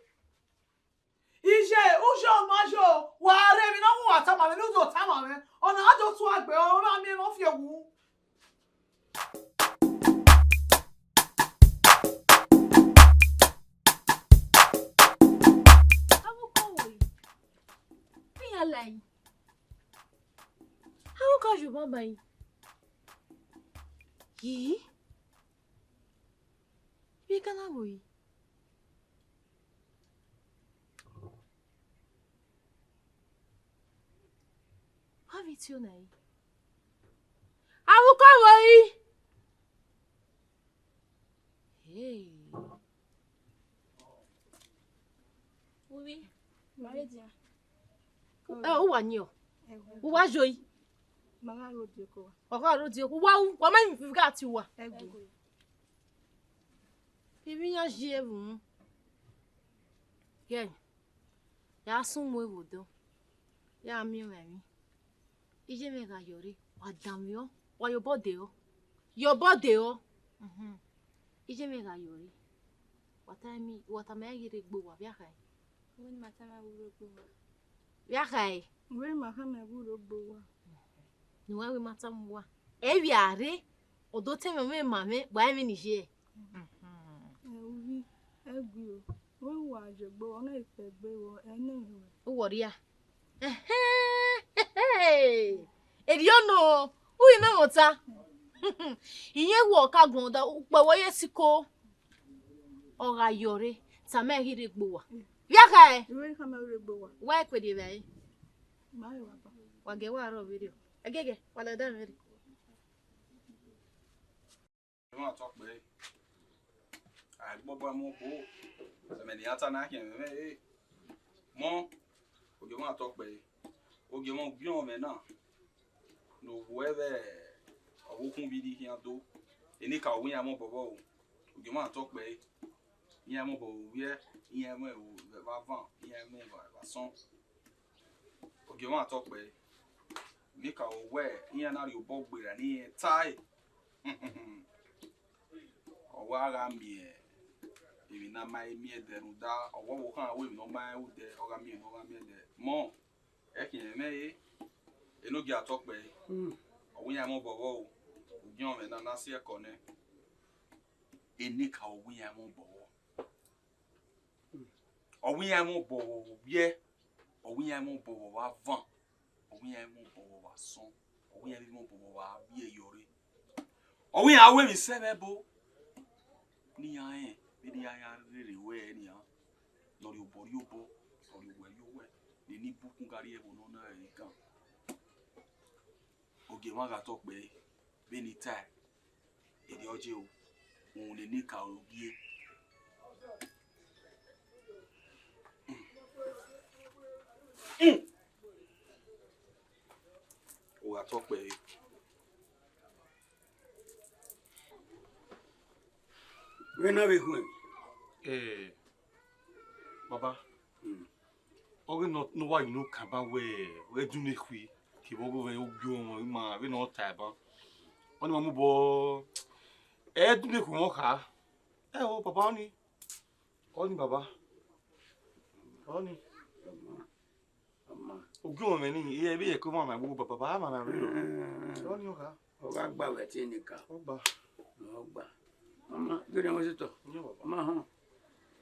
Iye, uyo ma yo, wa rre emwi ne ọ wu wa tama mwẹ, ne u do tama mwẹ. Ọna a do tuagbe, ọ ma miẹn mwẹ, ọ fi owu. Avbe ukọ wẹẹ, iran la yi. Avbe ukọ yo mama yi. Yi. Vbe ka na vbo yi? Wa vbe tio na yi. Avbe ukọ vbo yi? Hey. Uwi, ma vbe dia. Ẹ, u wa yin ọ. Ẹhẹ. U wa yo yi. Ma gha rhodieko wa. Ọ gha rhodieko. Wa u, wa ma gha tie uwa. Ẹgbe. Ivbi iran ye vbe unu. Yẹ, ya sunu mu evbo dọ, ya miẹn ọmwa emwi. Iye mwẹ gha yọ rre, wa danmwehọ, wa ye obọ dehọ. Ye obọ dehọ. Mhm. Iye mwẹ gha yọ rre, wa tama, wa tama ẹre ghi rre gbe uwa, vbe a khae? Wẹ ne ima tama ẹre ghi rre gbe uwa. Vbe a khae? Wẹ ne ima tama ẹre ghi rre gbe uwa. Ne uwa wẹ ima tama uwa. Ẹ vbe a rre, ọ do tama mwẹ ma mwẹ, wa rẹn emwi ne I ye. Ẹ, uvi, ẹ gui o. Wẹ wa ye egbe, ọ na ikpe egbe, ọ, ẹ nọ mwẹ. U wọ rria. Ẹhẹn, erriọ nọ, u ghi mwẹ ẹmwata. Irẹn wẹ ọ ka guan da, ukpẹ wẹ ye siko. Ọ gha yọ rre, tama ẹre ghi rre gbe uwa. Vbe a khae? Irẹn khama ẹre ghi rre gbe uwa. Wa i kue rrie evbare. Ma rẹn wa ba. Wa gie wa rrọọ vberriọ. Ẹgẹgẹ, wa la da mwẹ rre. Ogiemọ tọ kpẹre. A gbọbọ mu obo. Ẹmwẹ ne iran ta na khian ẹmwẹ ẹre. Mọ, ogiemọ tọ kpẹre. Ogiemọ ubiọn mwẹ na, ne ovbuẹ vbe ọvbokhan vbe rhie khian do. Enikaro wẹ iran mobọ vbọ o. Ogiemọ tọ kpẹre. Iran mobọ vbe ovbiẹ, iran mwẹ vbe avan, iran mwẹ vbe asọn. Ogiemọ tọ kpẹre. Enikaro wẹ iran na rhie obọ gberra ne irẹn tae. Ọ wa gha miẹn emwi ne a ma he miẹn ẹdẹ, rhunmwuda ọvbokhan wẹ emwi ne ọ ma he odẹ, ọ gha miẹn ne ọ gha miẹn ẹdẹ. Mọ, ẹ khian mwẹ re, enogie tọ kpẹre. Ọ wẹ iran mobọ vbọ o, ugiemọ mwẹ na na si ẹko nẹ. Enikaro wẹ iran mobọ vbọ. Ọ wẹ iran mobọ vbọ vbe ovbiẹ, ọ wẹ iran mobọ vbọ vbe avan, ọ wẹ iran mobọ vbọ vbe asọn, ọ wẹ iran mobọ vbọ vbe avbiẹ yọ rre. Ọ wẹ iran ru emwi sẹ mwẹ ẹbo, ne iran rẹn vbene iran ya rherhe ruẹ nian, ne ọ rhie obọ rhie obọ, ne ọ rhie owẹ rhie owẹ, ne eni bukun gha rrie ẹvbo ne ọ na ẹre gan. Ogiemọ gha tọ kpẹre, vbene I tae, erriọ ye o, uhunmwu ne enikaro gie. U gha tọ kpẹre. Vbene a vbe khuẹn. Eh, baba, ọ ghi nọ ne uwa yin okan ban wẹ, wẹ Dunekhui, kevbe ọghe mwẹ Ogiọmọ ima vbene ọ ta ban. Ọni ma mobọ, ẹ Dunekhui mwẹ ọ kha. Ẹ o, baba ọni. Ọni baba. Ọni. Ogiọmọ mwẹ ni, ẹ vbe yẹ ke ọ ma ma wo baba, baba ma ma riro. Ọni ọ kha. Ọ gha gba wẹ tie nika. Ọ gba. Ọ gba. Mama, gẹdẹ wọn si tọ. Ọni ọ baba. Ma họn.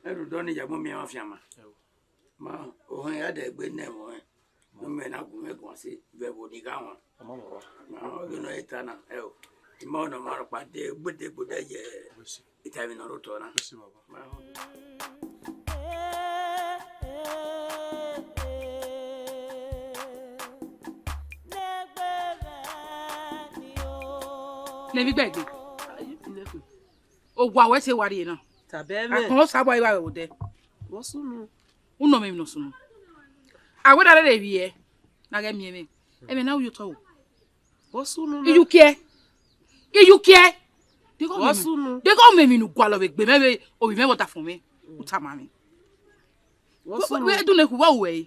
Ẹrhu dọ ni ya gbọn miẹn ọmwa fianma. Ẹ o. Ma, ohẹn ya dẹ gbe nẹ ẹmwẹ ọnrẹn. Ne ọ mẹ na gu mwẹ guan si vbe ẹvbo ne I gha wan. Ọ ma mọ wa. Ma, ọ ghe nọ e ta na, ẹ o. I ma nọ ma rhọkpa de gbede gbode ye. Wẹ si. Ita emwi ne ọ rre otọ na. Wẹ si, baba. Ma họn. Ne vbe igbẹde. Owa wẹ te wa rrie na. Tobọ mwẹ. Akọn Osa wa i wa vbe odẹ. Vbọ sunu? U nọ mwẹ emwi ne ọ sunu. A wẹ da rherhe vbiẹ, ne a ghẹ miẹn mwẹ. Ẹmwẹ na u ye otọ o. Vbọ sunu? Iyukiẹ. Iyukiẹ. Deghẹ ọ mẹ emwi, deghẹ ọ mẹ emwi ne u gualọ vbe egbe mwẹ vbe ovbi mwẹ vbe ọdafẹn mwẹ, u tama mwẹ. Vbọ sunu? Wẹ, wẹ, Edunekhu, vbọ ru ẹre?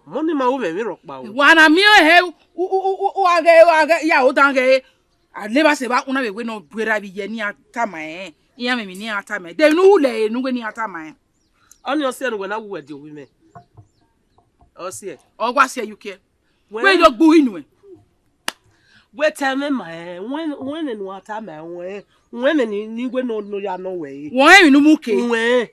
Mọni ma ru mwẹ emwi rhọkpa o. Wa na miẹn hẹ, u, u, u, u, u gha ghẹ, u gha ghẹ, ya o dan ghẹ, a levba sẹ evba, u na vbe wẹ ne ọ gberra vbe iye ne iran tama ẹn, iran mwẹ emwi ne iran tama ẹn. De emwi ne u ru lẹ ẹre ne u wẹ ne iran tama ẹn? Ọnii ọ siẹ ne uwẹ na wu wẹ de ovbi mwẹ. Ọ siẹ. Ọ wa siẹ, Iyukiẹ. Wẹ, wẹ do gbe uhi nuẹn. Wẹ tama ẹn ma ẹn, wẹ, wẹ nene uwa tama ẹn, wẹ, wẹ nene ni wẹ ne ọ, ne ọ ya nọ wẹ ẹre. Wẹ emwi ne u mu ke. Wẹ.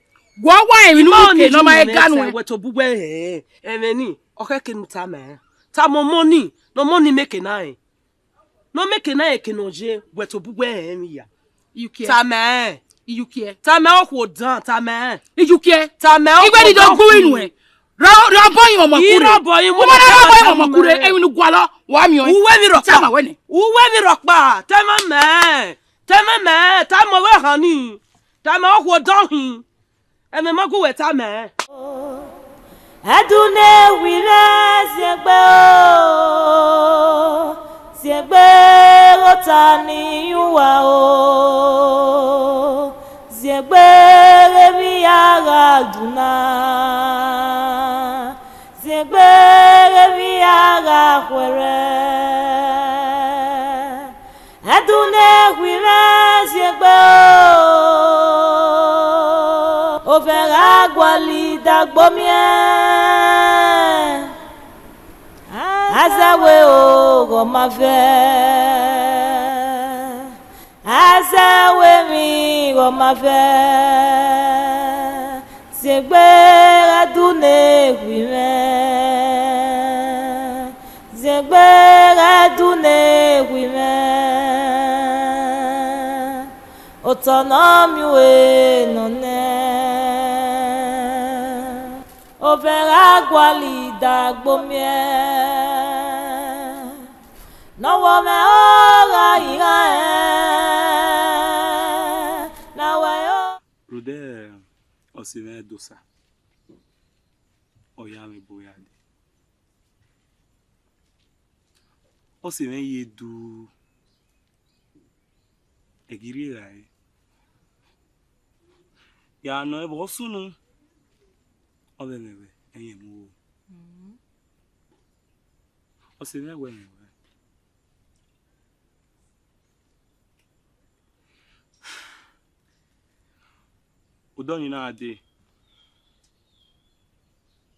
Wẹ wa emwi ne u mu ke, ne ọ ma he ga nuẹn. Wẹ tobọ uwẹ hẹ, ẹmwẹ ni, ọ khẹke ne u tama ẹn. Tama ọmọ ni, ne ọmọ ni mẹ eke na rẹn. Ne ọ mẹ eke na rẹn, eke ne ọ ye, wẹ tobọ uwẹ hẹ emwi ya. Iyukiẹ. Tama ẹn. Iyukiẹ. Tama ẹn okhuo dan, tama ẹn. Iyukiẹ. Tama ẹn okhuo dan. Iwẹ ni do gbe uhi nuẹn. Rọ, rọ bọ yin ọmọ kure. Irọ bọ yin ọmọ kure, emwi ne u gualọ, wa miẹn ọẹn. Uwẹ emwi rhọkpa. Tama wẹ nẹ. Uwẹ emwi rhọkpa, tama mẹ. Tama mẹ, tama ọvbokhan ni. Tama okhuo dan hin. Ẹmwẹ ma gu wẹ tama ẹn. Ẹdun ne wire ziengbe o, ziengbe ota ni yu uwa o, ziengbe ghe emwi ya gha duna, ziengbe ghe emwi ya gha khuẹrhẹ. Ẹdun ne wire ziengbe o, ovẹn gha gualọ idagbo miẹn. Azẹwe oghọ ma vẹ, azẹwe emwi ghọ ma vẹ, ziengbe gha du ne wire mwẹ. Ziengbe gha du ne wire mwẹ, otọ ne ọ miẹn ue nọ nẹ, ovẹn gha gualọ idagbo miẹn, ne ọ wọọ mwẹ ọghe iran rẹn, ne a wẹ yo. Rhunmwuda ọse mwẹ Ẹdosa, ọ ya mwẹ ebo ya dee. Ọse mwẹ ye du ẹgirri ra ẹre. Ya nọ ẹvbo sunu, ọ vbe mwẹ wẹ, ẹyẹn mu o. Ọse mwẹ wẹ mwẹ wẹ. Odọ ni na dee,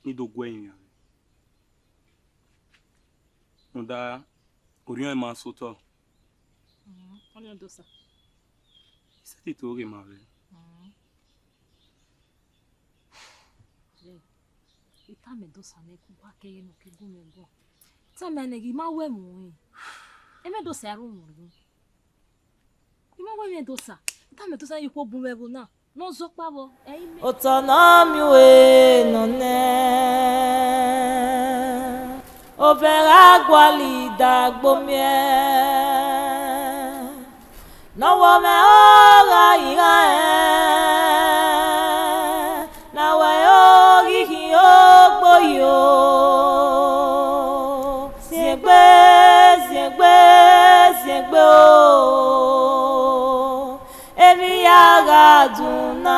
ne I do gu ẹrinmwi aro. Rhunmwuda, orhiọn ima sẹ otọ. Mm, ọnii Ẹdosa. I sẹtin to ghe ma vbe. Mm. Ye, I tama Ẹdosa nẹ, ku gha kẹghe ne ọ ke gu mwẹ guan. Tama nẹ ghi ma wẹ mu ẹn. Ẹmwẹ Ẹdosa ru mwẹ ru. I ma wẹ mwẹ Ẹdosa, tama Ẹdosa ye ikhuo bun vbe ẹvbo na, ne ọ zẹ ọkpa vbọ, ẹ i mẹ. Otọ ne ọ miẹn ue nọ nẹ, ovẹn gha gualọ idagbo miẹn, ne ọ wọọ mwẹ ọghe iran rẹn, ne a wẹ ọghe ikhin ogbo yo. Ziengbe, ziengbe, ziengbe o, emwi ya gha dun na.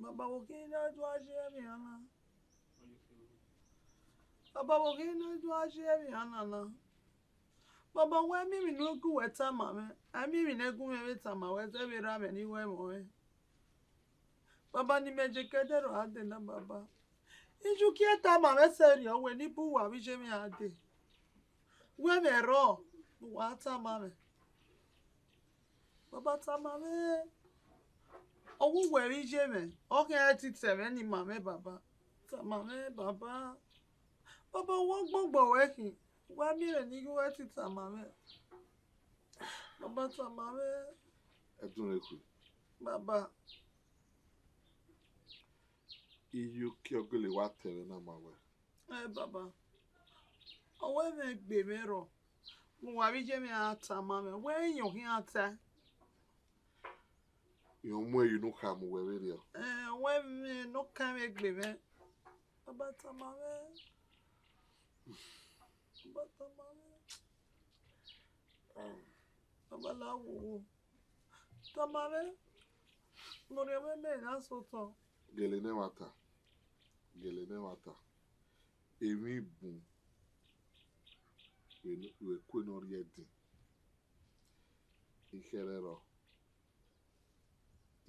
Baba, vbọ khin ne a do a ye emwi na? Baba, vbọ khin ne a do a ye emwi na na? Baba, wẹ miẹn emwi ne u gu wẹ tama mwẹ, a miẹn emwi ne gu mwẹ vbe tama wẹ zẹ vbe ra mwẹ ne I wẹ ẹmwẹ ọnrẹn. Baba, ne imẹ je ke ẹdẹrriọ a dee na, Baba. Iye uki tama mwẹ sẹrriọ wẹ ne I bu uwa vbe iye mwẹ a dee. Wẹ ẹmwẹ rrọọ ne uwa tama mwẹ. Baba, tama mwẹ. Ọ wu wẹ vbe iye mwẹ, ọ khian ẹtin tẹ mwẹ ne ima mwẹ, Baba. Tama mwẹ, Baba. Baba, wẹ ọgbọgbọ wẹ khin, wa miẹn mwẹ ne I ghi wẹ ẹtin tama mwẹ. Baba, tama mwẹ. Ẹdunrẹkhu. Baba. Iye uki ọ gele wa tẹ mwẹ na ma wẹ. Ẹ, Baba. Ọ wẹ mwẹ gbe mwẹ rrọọ. Ne uwa vbe iye mwẹ a tama mwẹ, wẹ irẹn ọ khian tae. Irẹn ọ mu ẹre ye unu khama uwẹ vberriọ. Ẹ, ọ wẹ mwẹ ne ọ kan mwẹ gbe mwẹ. Baba, tama mwẹ. Baba, tama mwẹ. Baba, la wo. Tama mwẹ. Ne ọ rhie mwẹ mẹ na sotọ. Gele ne ẹmwata. Gele ne ẹmwata. Emwi bun vbe ne, vbe ẹko ne ọ rhie ẹdin. Ikherhe rrọọ,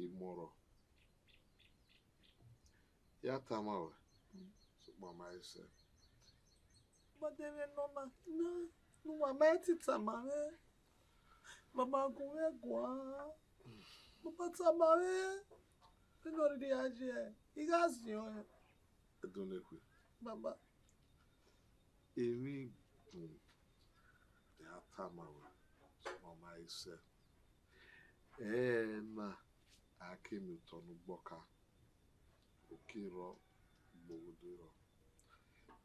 imọ rrọọ. Ya tama ruẹ, sokpan ma i sẹ. Baba, de vbe nọ na, na, ne uwa ma i tita ma mwẹ. Baba, gu mwẹ guan. Baba, tama mwẹ. Vbene ọ rhirhi gha ye, I gha ziẹn ọnrẹn. Ẹdunrẹkhu. Baba. Emwi bun, ya tama ruẹ, sokpan ma i sẹ. Ẹna, a ke miẹn otọ ne ugbọka, oke rrọọ, igbohodo rrọọ.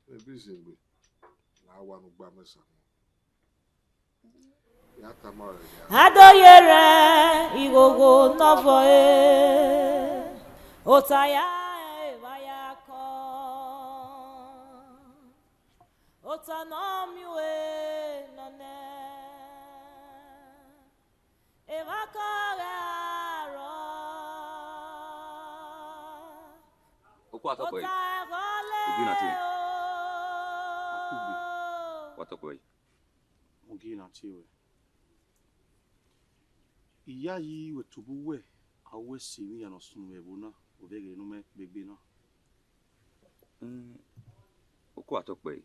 Mẹ bi zin egbe, ne a wa ne ugba mẹ sa mọ. Ya tama ruẹ ya. Adoyere ighogho ne ọ vọ e, ota ya evba ya kọ, ota ne ọ miẹn ue nọ nẹ. Evba ka gha rrọọ. Okua tọkpẹ ẹre. Ota ẹghọlẹ. Ugi na tie. Akugbe. Wa tọkpẹ ẹre. Ugi na tie ruẹ. I yayi wẹ tobọ uwẹ, a wẹ sẹ emwi iran ne ọ sunu vbe ẹvbo na, ovbi ẹghẹ ne u mẹ kpegbe na. Mm, okua tọkpẹ ẹre,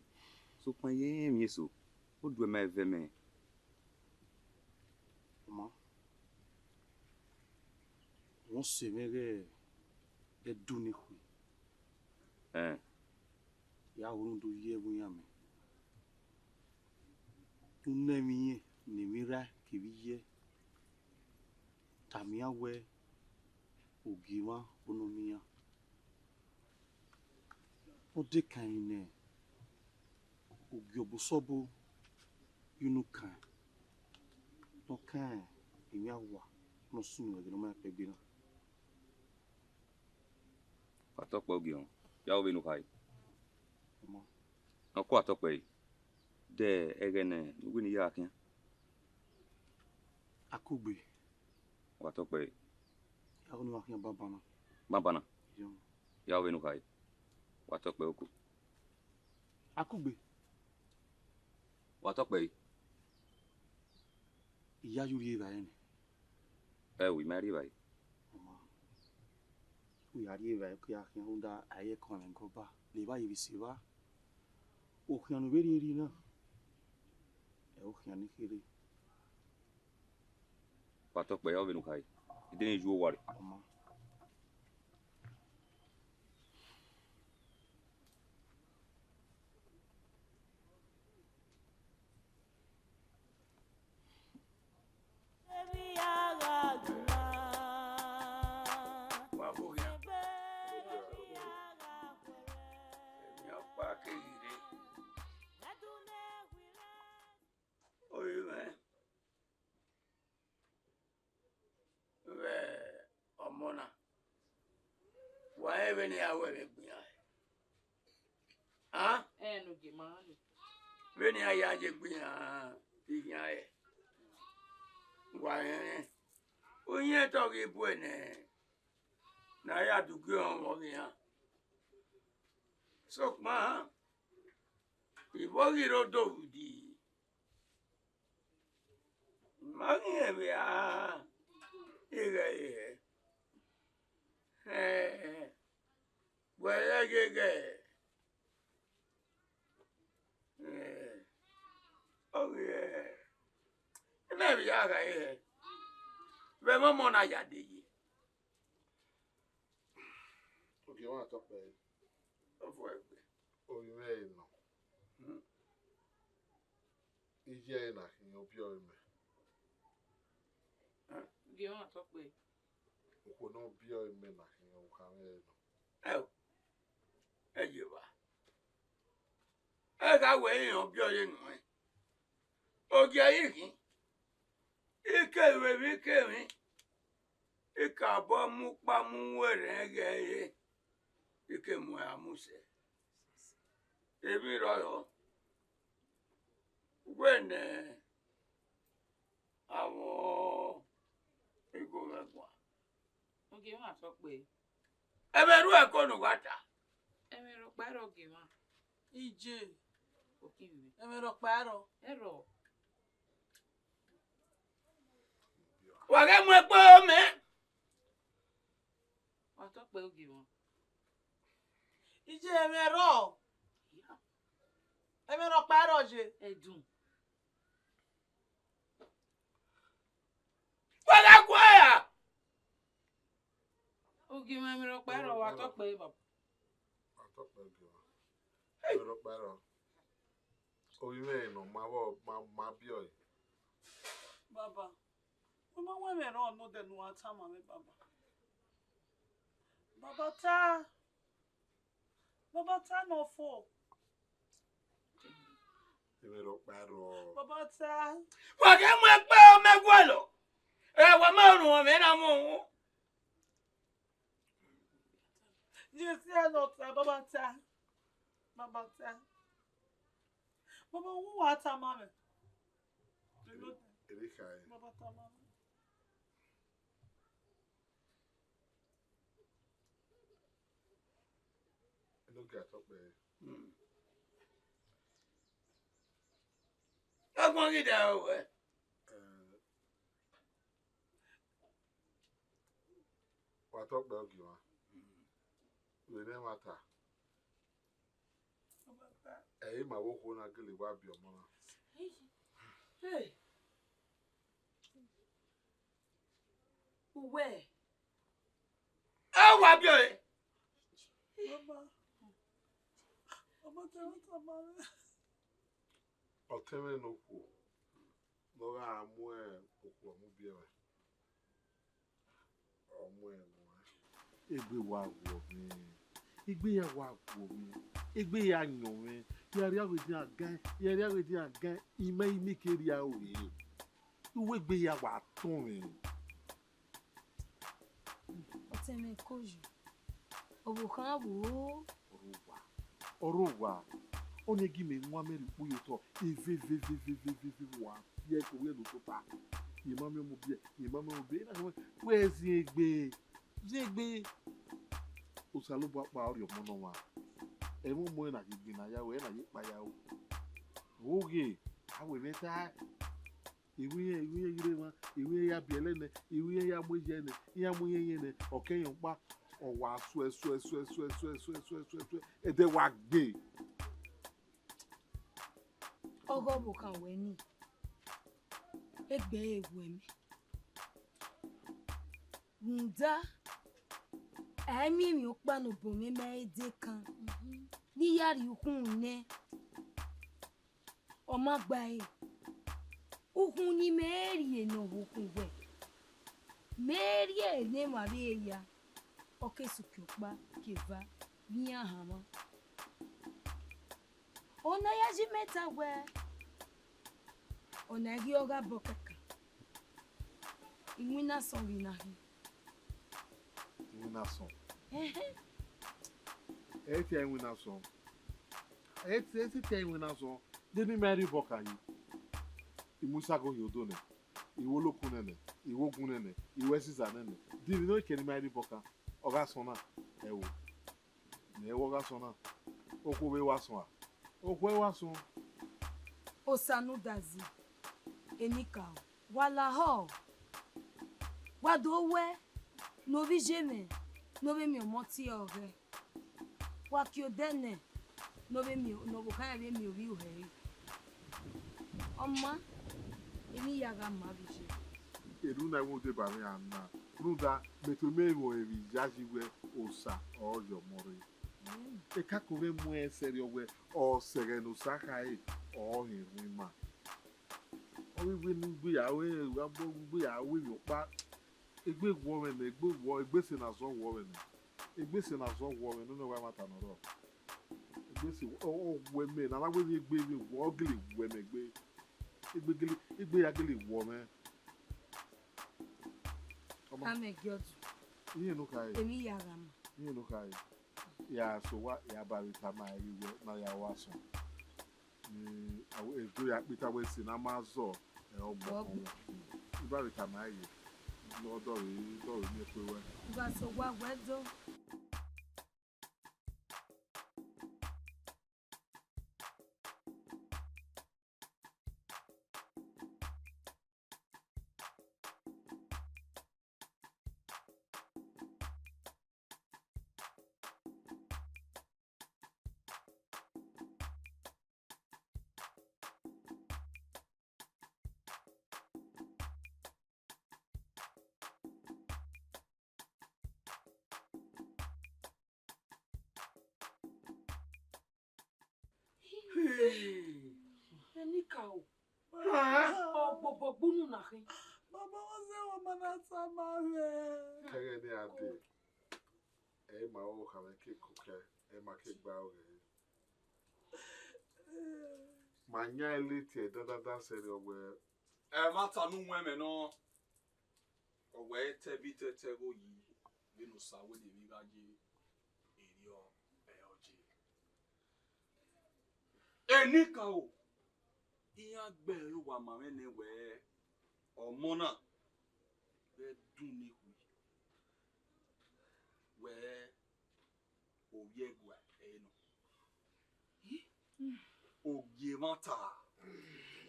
sokpan I rẹn emwi eso, oduẹ ma vẹ mẹ. Ọ ma, wẹ ọ sẹ mwẹ ighẹ ẹdunrẹkhu. Ẹn. Ya ru rhunmwuda uyi ẹvbo iran mẹ. U na emwi irẹn ne emwi erha kevbe iye, tama iran wẹ, ogie emwa ọnọ miẹn iran. Ọ dekan emwi ne ogie ọbo sẹ ọbo ye unu kan, ne ọ kan emwi awa ne ọ sunu vbe ẹghẹ ne ọ ma kpegbe na. Wa tọkpẹ ogie họn, ya ru vbene u khare. Ọ ma. Okua tọkpẹ ẹre, de ẹghẹ ne u wẹ ne I ya khian. Akugbe. Wa tọkpẹ ẹre. Ya ru ne uwa khian banbanna. Banbanna? Yọ. Ya ru vbene u khare. Wa tọkpẹ ẹre oko. Akugbe. Wa tọkpẹ ẹre. I ya ye u rhie evbare nẹ. Ẹo, I ma rhie evbare. Ọ ma. U ya rhie evbare, u ke ya khian rhunmwuda a i re ẹko mwẹ gọba, lele evba ye vbe ise evba. Okhian ne u vbe rhie rhie na, ẹ i re okhian ne I kherhe. Wa tọkpẹ ẹre, ọ vbene u khare. I de ne I yu owa rre. Ọ ma. Wa vbe oghian. Emwi ọkpa keghi rre. Ori mwẹ. Vbe ọmọ na, wa rẹn vbene iran ru ẹmwẹ egbe iran hẹ? A? Ẹn, ne u gie ma rẹn. Vbene iran ya ye egbe iran, iran hẹ? Wa rẹn rẹn. Uyẹn te ọ ghi bu ẹnẹ. a ya du gie ọmọ vbe iran. Sokpan, ivbi ọghe Irodovudi, ma ghi rẹn vbe a ighẹ ẹre hẹ. Wẹ rẹ ghe ighẹ, eh, ọ ghi, eh, imẹ vbe ya gha ẹre hẹ, vbe ẹmwẹ ọmọ na ya dee ye. Ogie mwa tọ kpẹre. Ọfọ ẹgbẹ. Orinmwẹ ẹre nọ. Hmm. Iye ẹre na khin, ọ biẹ ọre mẹ. Ogie mwa tọ kpẹre. Okhuo ne ọ biẹ ọre mẹ na khin, ọ kha mwẹ ẹre nọ. Ẹo, ẹ ye evba. Ẹ gha wẹ iran ọ biẹ ọre nuẹn. Ogie ẹre i khin. I ke ru emwi ke emwi, I ka bọ mu ukpa mu uwu erhẹn ghe ẹre, I ke mu ẹre mu sẹ. Emwi rrọọ, wẹ nẹ avbe igho mwẹ guan. Ogie mwa tọ kpẹre. Ẹmwẹ rhuẹ ẹko ne uwa ta. Ẹmwẹ rhọkpa ẹrọ, ogie mwa. Iye. Okinmwẹ. Ẹmwẹ rhọkpa ẹrọ. Ẹrọ. Wa ghẹ mu ẹkpo mẹ. Wa tọ kpẹre, ogie mwa. Iye, ẹmwẹ rrọọ. Ẹmwẹ rhọkpa ẹrọ ye. Ẹdun. Wa gha gu ẹre ra? Ogie mwa, ẹmwẹ rhọkpa ẹrọ, wa tọ kpẹre, baba. Wa tọ kpẹre, ogie mwa. Ẹmwẹ rhọkpa ẹrọ. Orinmwẹ ẹre nọ, ma vbọ, ma, ma biẹ ọre. Baba, wẹ ma wẹ ẹmwẹ rrọọ nodẹ ne uwa tama mwẹ, baba. Baba ta. Baba ta nọ fo. Ẹmwẹ rhọkpa ẹrọ. Baba ta. Wa ghẹ mu ẹkpo mẹ gualọ. Ẹ, wa ma rhunmwuda mwẹ na mu. Ye si ẹnọ ta, baba ta. Baba ta. Baba, uwa tama mwẹ. Ere kha ẹre. Baba tama mwẹ. Enogie a tọ kpẹre. Hmm. Agbọn ghi da ruẹ. Eh, wa tọ kpẹre, ogie mwa. Vbene ẹmwata. Ẹ i ma vbe okhuo na gele wa biẹ ọmọ na. Hey. Uwẹ. Ẹ wa biẹ ọre. Baba. Baba, tẹ wẹ tama mwẹ. Ọtẹn mwẹ ne okhuo ne ọ gha mu okhuo mu biẹ mwẹ. Ọ mu ẹn nuẹn. Egbe wa ghuọ mwẹ, egbe ya wa ghuọ mwẹ, egbe ya yọn mwẹ, ya rhia vbe edian gan, ya rhia vbe edian gan, imẹ i miẹn ke rhia ore. Uwu egbe ya wa tọn mwẹ. Ọtẹn mwẹ Koyo, ọvbokhan vbo? Ọrọwa, ọrọwa, ọnii gi mẹ wan mẹ rhie ukpu ye otọ, eve, eve, eve, eve, eve, eve, wa biẹ ẹko vbe ne otota. Ye ma miẹn ọmọ biẹ, ye ma miẹn ọmọ biẹ, na wẹ, wẹ ziẹn egbe, ziẹn egbe. Osanobua kpa ọ rhie ọmọ ne ọmwa. Ẹmwẹ ọmọ ẹre na ye egbe na ya ru, ẹre na ye ekpa ya ru. Vbe oghe, a wẹ mwẹ ta. Iwinna, iwinna ghi rre emwa, iwinna ya biẹlẹ nẹ, iwinna ya mu eya nẹ, iran mu iyan yẹn nẹ, ọ kẹ yẹn ọkpa, ọ wa suẹ, suẹ, suẹ, suẹ, suẹ, suẹ, suẹ, suẹ, suẹ, ẹdẹ wa gbe. Ọghe ọvbokhan wẹ ni, egbe ẹre wẹ mẹ. Rhunmwuda, a i miẹn emwi ọkpa ne obọ mwẹ ma he de kan, ne I ya rhie ukhunmwu nẹ. Ọ ma gba ẹre, ukhunmwu ne imẹ rhie ne ọ vbe ukhunmwu wẹ, mẹ rhie ne emwa vbe ya, ọ ke sẹ uki ọkpa ke eva vbe iran hanmwa. Ọna ya ye imẹ ta wẹ, ọna ghi ọ gha bọ kẹkan, iwinna asọn ghi na khin. Iwinna asọn. Ẹhẹn. Ẹ i tie iwinna asọn. Ẹ i tie, ẹ i tie iwinna asọn. De ne ima rhie obọ kan yi? I mu isago hin odo nẹ, I ru olokun nẹ nẹ, I ru ogun nẹ nẹ, I ru ẹziza nẹ nẹ. De emwi ne ọ kẹ ne ima rhie obọ kan? Ọ gha sọn na, ẹ wo, ne ẹ wẹ ọ gha sọn na, okhuo vbe wa sọn a? Okhuo ẹ wa sọn. Osanudazi, Enikaro, wa lahọ, wa do wẹ ne ovbi iye mwẹ ne ọ vbe miẹn ọmọ tie ọghẹ. Wa kie odẹ nẹ ne ọ vbe miẹn, ne ọvbokhan rẹn vbe miẹn ovbi ruẹ ẹre. Ọ ma, emwi ya gha ma vbe iye. Erhunmwu na i wẹ odeba mwẹ a na, rhunmwuda mẹ tue mẹ vbe emwi yayi wẹ Osa ọre ọ ye ọmọ rre. Ekako mwẹ mu ẹn sẹrriọ wẹ ọ sẹ ẹghẹ ne Osa khare, ọ họn erhuẹn ima. Ọ ghi wẹ ne ugbe ya ru, ugbe ya ru emwi ọkpa. Egbe wọ mwẹ nẹ, egbe wọ, egbe sẹ ne a zọ wọ mwẹ nẹ. Egbe sẹ ne a zọ wọ mwẹ nẹ, nene ọ gha ẹmwata ne ọ rrọọ. Egbe sẹ, ọ, ọ wẹ mẹ, ne a na wẹ vbe egbe vbe wọ, ọ gele wẹ mẹ egbe. Egbe gele, egbe ya gele wọ mwẹ. Ọ ma, Amẹ gie ọdun. Iye ne u khare. Emwi ya gha ma. Iye ne u khare. Ya sẹ owa, ya ba vbe tama ẹre wẹ, ne a ya wa sọn. Ni, a wẹ, edo ya kpita wẹ sẹ ne a ma zọ, ẹ, ọ gbọkọ wọn. I ba vbe tama ẹre, ne ọ dọrọ, dọrọ miẹn kue wẹ. Wa sẹ owa wẹ do. Enikaro. Ọgbọgbọ gbunu na khin. Baba, wa sẹ wẹ ma na tama mwẹ. Ẹghẹ ne a dee, ẹ i ma ọvbokhan mwẹ ke koko, ẹ i ma ke gbe aro ghe. Ma yan ẹre leti dandandan sẹrriọ wẹ, ẹmwata ne u wẹn mwẹ nọ, ọ wẹ tẹbitẹtẹ gho yi, vbene Osa wẹ ne emwi gha ye, erriọ, ẹ ọ ye. Enikaro, iran gbe ẹre owa ma mwẹ nẹ wẹ, ọmọ na vbe dun ne ikhui, wẹ ovbi ẹguae ẹre nọ. Ogie ẹmwata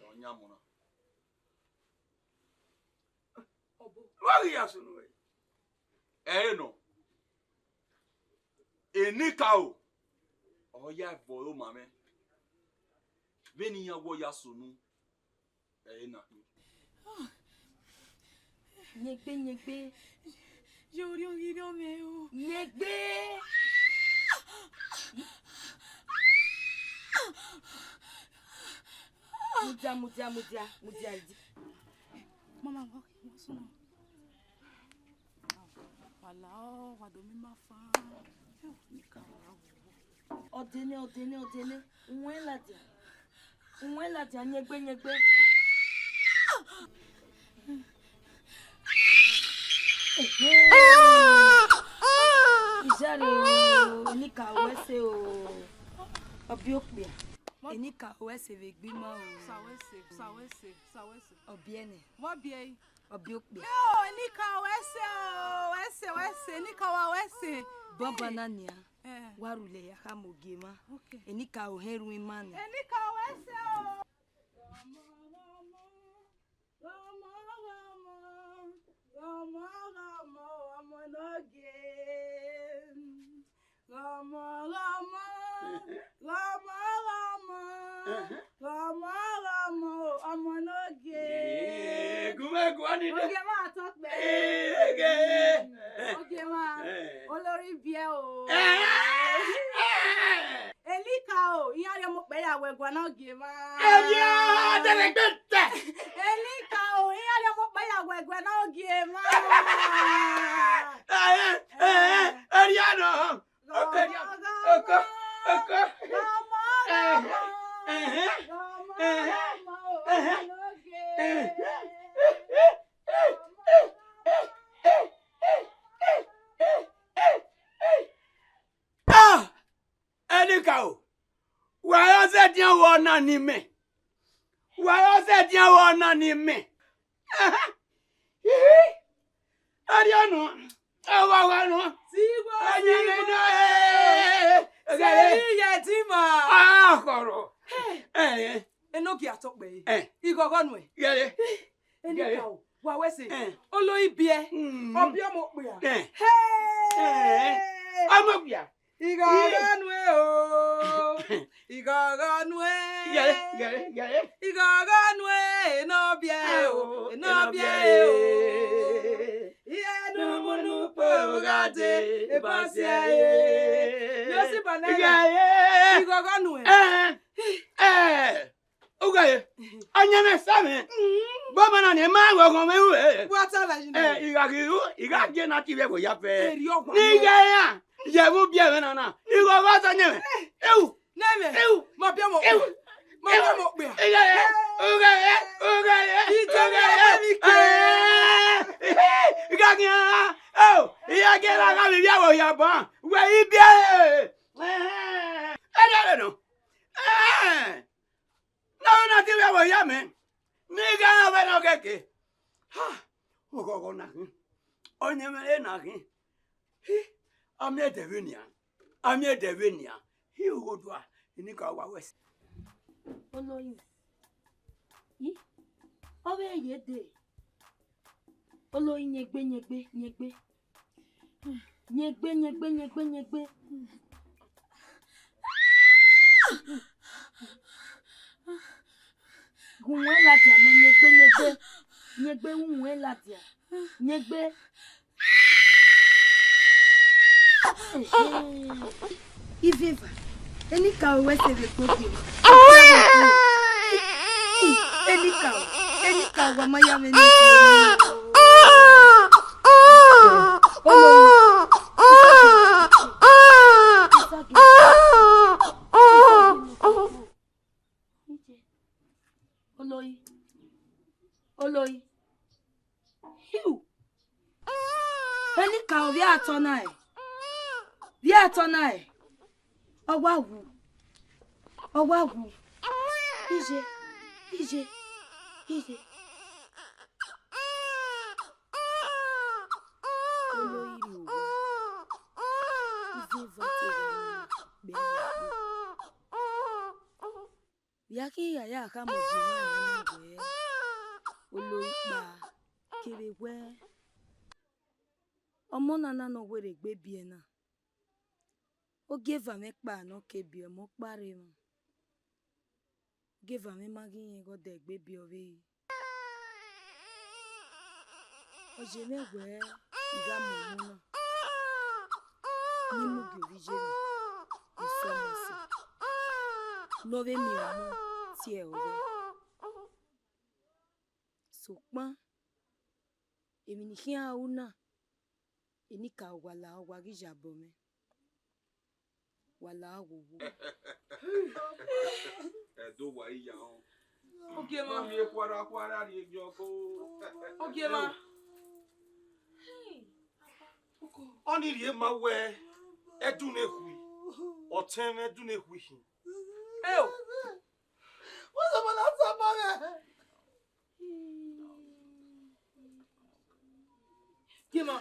ọ yan ọmọ na. Wa ghi ya sunu ẹre. Ẹre nọ. Enikaro, ọ ya vbe ọre oma mwẹ. Vbene iran wẹ ọ ya sunu, ẹre na khin. Nyegbe, nyegbe. Ye orhiọn ghi rhiọn mwẹ o. Nyegbe. Mudia, mudia, mudia, mudia, idi. Mama, wa sunu. Wa la ọ, wa do miẹn ima fan. Ọdẹnẹ, ọdẹnẹ, ọdẹnẹ, uwẹn ladian, uwẹn ladian, nyegbe, nyegbe. Ehe. Ijare o, Enikaro, wẹ sẹ o. Ọbiokpia. Enikaro, wẹ sẹ vbe egbe ima o. Sa wẹ sẹ, sa wẹ sẹ, sa wẹ sẹ. Ọbiẹnẹ. Vbe ọ biẹ ẹre? Ọbiokpia. Yo, Enikaro, wẹ sẹ o, wẹ sẹ, wẹ sẹ, Enikaro, wẹ sẹ. Bọbọ na nian, eh, wa rhulẹ ya khama ogie mwa. Okay. Enikaro, họn erhuẹn ima nẹ. Enikaro, wẹ sẹ o. Ghọmọ, ghọmọ, ghọmọ, ghọmọ, ghọmọ, ghọmọ ne ogie. Ghọmọ, ghọmọ, ghọmọ, ghọmọ, ghọmọ, ghọmọ, ọmọ ne ogie. Ee, gu mwẹ guan ni. Ogie mwa tọ kpẹ. Ee, ogie. Ogie mwa. Ee. Olori biẹ o. Ee. Enikaro, iran rhie ọmọ okpẹ ya wẹ ẹguae ne ogie mwa. Ee, dẹrẹgbe tẹ. Enikaro, iran rhie ọmọ okpẹ ya wẹ ẹguae ne ogie mwa. Ee, ee, ee, erianọ. Oko, oko, oko. Ah! Enikaro, wa ọre ọ zẹdian vbe ọna ni mẹ. Wa ọre ọ zẹdian vbe ọna ni mẹ. Erriọ nọ, Ọghọghọ nọ. Sigbo, ọyẹnmwẹ sigbo. Nọ, eh, eh, eh, eh, eh, eh. Seri ye di ma. Ah, khọrọ. Hey. Eh, eh. Enogie atọkpẹ. Eh. Ighọghọ nuẹn. Gẹrẹ. Enikaro, wa wẹ sẹ. Eh. Olori biẹ. Mm. Ọ biẹ ọmọ okpia. Eh. Hey. Eh. Ọmọ okpia. Ighọghọ nuẹn o. Ighọghọ nuẹn. Gẹrẹ, gẹrẹ, gẹrẹ. Ighọghọ nuẹn, enọ biẹ o, enọ biẹ o. Iye numunu kpo gha de, ebọ siẹ e. Yo si banana. Gẹrẹ. Ighọghọ nuẹn. Eh, eh. Ughẹe, ọyẹnmwẹ sa mwẹ. Mm. Bọbọ na ni, ma ghe ọghọnmwẹ ru ẹre. Wa ta la yi nẹ. Eh, I gha ghi ru, I gha gie na ti vbe ẹvbo ya fẹ. Eri ọgua nọ. Ne I ghe ra, ye vbe ubiẹmwẹ na na. Ighọghọ sa ọyẹnmwẹ. Eh. Ewu. Nẹmwẹ. Ewu. Ma biẹ ọmọ okpia. Ewu. Ma biẹ ọmọ okpia. Ughẹe, ughẹe, ughẹe, ughẹe. Ijọba ẹvbo ni ke. Eh, I gha ghi ra. Oh, I gha gie na gha vbe ivbi ẹvbo ya ban. Wẹ ibiẹ. Eh, eh, eh, eh, eh, eh. Ne ọ na ti vbe ẹvbo ya mẹ, ne I gha rẹn ọvbẹ ne ọ kẹkẹ. Ha! Oghọghọ na khin, ọyẹnmwẹ na khin. Hi, a miẹn ẹdẹ vbenian, a miẹn ẹdẹ vbenian. Hi, Ogodua, enikaro wa wẹ sẹ. Olori, i, ọ vbe ye dee. Olori, yẹn egbe, yẹn egbe, yẹn egbe. Yẹn egbe, yẹn egbe, yẹn egbe, yẹn egbe. Gu wẹ ladian nẹ, yẹn egbe, yẹn egbe. Yẹn egbe, gu wẹ ladian. Yẹn egbe. Iveva, enikaro wẹ sẹ vbe egbe ogie. Enikaro, enikaro, wa ma ya mwẹ ni. Olori. Olori. Olori. Hiu. Enikaro vbe atọ na ẹ. Vbe atọ na ẹ. Ọ wa wu. Ọ wa wu. Iye. Iye. Iye. Olori rhie owa. Iye va te gha na gbe na gbe. Vbe a khin ya ya khama ogie na nẹ wẹẹ, Olori kpa kevbe wẹẹ, ọmọ na na ne ọ werriegbe biẹ na, ogieva mwẹ kpa ne ọ ke biẹ, ọmọ ọkpa rre emwa. Ogieva mwẹ ma ghi rẹn ghe ọdẹ egbe biẹ ọvbehe. Ọ ye mwẹ wẹẹ I gha mu ọmọ na, ne I mudia ovbi iye mwẹ, ne I sẹ ọmọ sẹ, ne ọ vbe miẹn ọmọ tie ọghọe. Sokpan emwi ne I khian ru na, enikaro wa lahọ, wa ghi yabọ mwẹ. Wa la wo wo. Ẹdo wa iya họn. Ogiemwa. Mami, khuara khuara rhie yọ ko. Ogiemwa. Ọni rhie ma wẹ ẹdun ne khui. Ọtẹn mwẹ ẹdun ne khui khin. Eo. Wọ́n sọ fún lásán mọ́ rẹ̀. Ogiemwa.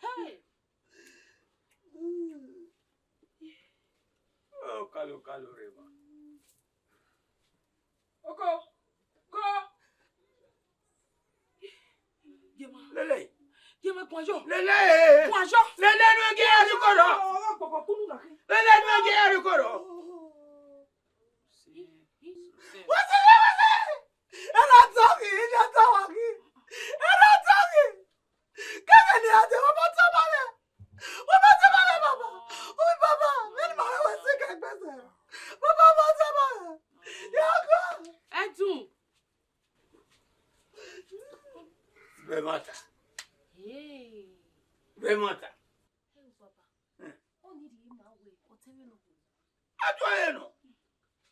Hey! Okalo, okalo rre emwa. Oko! Ko! Ogiemwa. Lele. Ogiemwa, guan yọ. Lele. Guan yọ. Lele, ne u gie ya rrie ukoro. Ọghe ọgbọgbọ kunu na khin. Lele, ne u gie ya rrie ukoro. Wẹsẹ, wẹsẹ. Ẹ na tọ ghi, ẹ na tọ wa ghi. Ẹ na tọ ghi. Kẹkẹ ne a dee, wẹ ma tama mwẹ. Wẹ ma tama mwẹ, baba. Ui, baba, vbene ma mwẹ wẹ sikẹ gbẹsẹ. Baba, ma tama mwẹ. Ya gha. Ẹdun. Vbe ẹmwata. Hey. Vbe ẹmwata. Hey, baba. Eh. Ọni rhie ma wẹ, ọtẹn mwẹ nọ. A do ẹre nọ.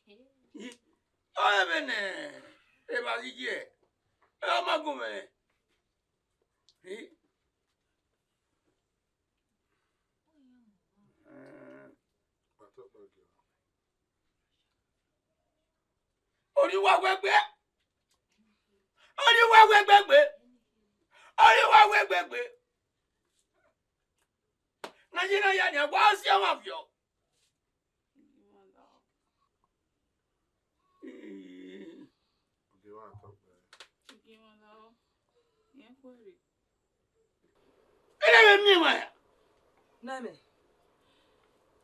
Hey. Ọ rẹn vbene evba ghi ye, ọ ma gun mwẹ. Hi. Eh, Ọ rhie uwa wẹ egbe. Ọ rhie uwa wẹ egbe. Ọ rhie uwa wẹ egbe. Ne a ye na ya nia, wa si ọmwa viọ. Ene vbe miẹn emwa ya. Nẹmẹ,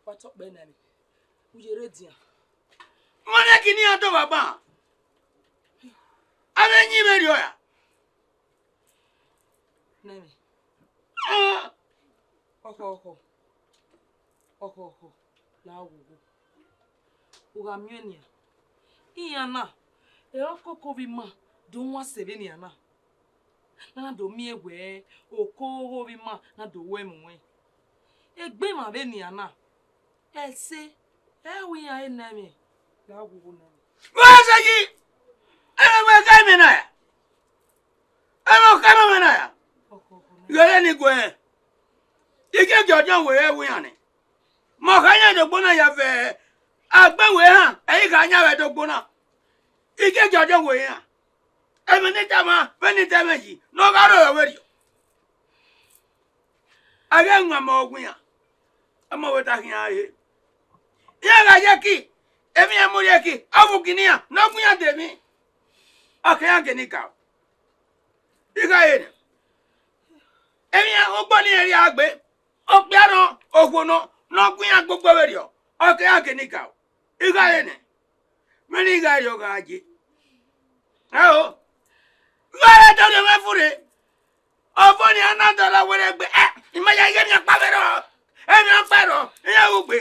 wa tọ kpẹ nẹmẹ, u ye rre dian. Mọ nẹ kini iran dọ vba ban. Avbe ẹyin vberriọ ra? Nẹmẹ. Ah. Ọkhọ, ọkhọ. Ọkhọ, ọkhọ. La ghogho. U gha miẹn nian. Iran na, ẹre ọ koko vbe ima do wan sẹ vbenian na. Na na do miẹn wẹẹ, oko vbe ima na do ru ẹmwẹ uẹn. Egbe emwa vbenian na, ẹse, ẹ ru iran re nẹmwẹ, la ghogho nẹmwẹ. Vbe ẹse yi, ẹmwẹ wẹ gha mẹ na ya. Ẹmwẹ ọ kha mẹ na ya. Ọkhọ, ọkhọ nẹmwẹ. Ghe ẹre ne I guẹ rẹn. I ke gie ọdiọn wẹ rẹ ru iran nẹ. Mẹ ọ kha yan dogbo na ya vbe agbe wẹ rhan, ẹ i kha yan vbe dogbo na. I ke gie ọdiọn wẹ rhan. Ẹmwẹ ne I tama, vbene I tama yi, ne ọ gha rrọọ vberriọ. A ghẹ wan ma ọ gu iran, ọmọ wẹ ta khian re. Iran gha ye ẹki, emwi iran mu rhie ẹki, ọ vbe ugini iran, ne ọ gu iran de emwi. Ọ ke iran gele ka. I gha re nẹ. Emwi iran ugbo ne iran rhie gbe, okpia nọ, okhuo nọ, ne ọ gu iran gbogbo vberriọ, ọ ke iran gele ka. I gha re nẹ. Vbene I gha rrie ọ gha ye. Ẹo, gha re dọrriọ mwẹ furre. Ọvo ni a na dọlọ wẹrẹ gbe, ẹ, ima ya ighẹ emwi ọkpa vbe rrọọ, emwi ọkpa rrọọ, iran ru gbe,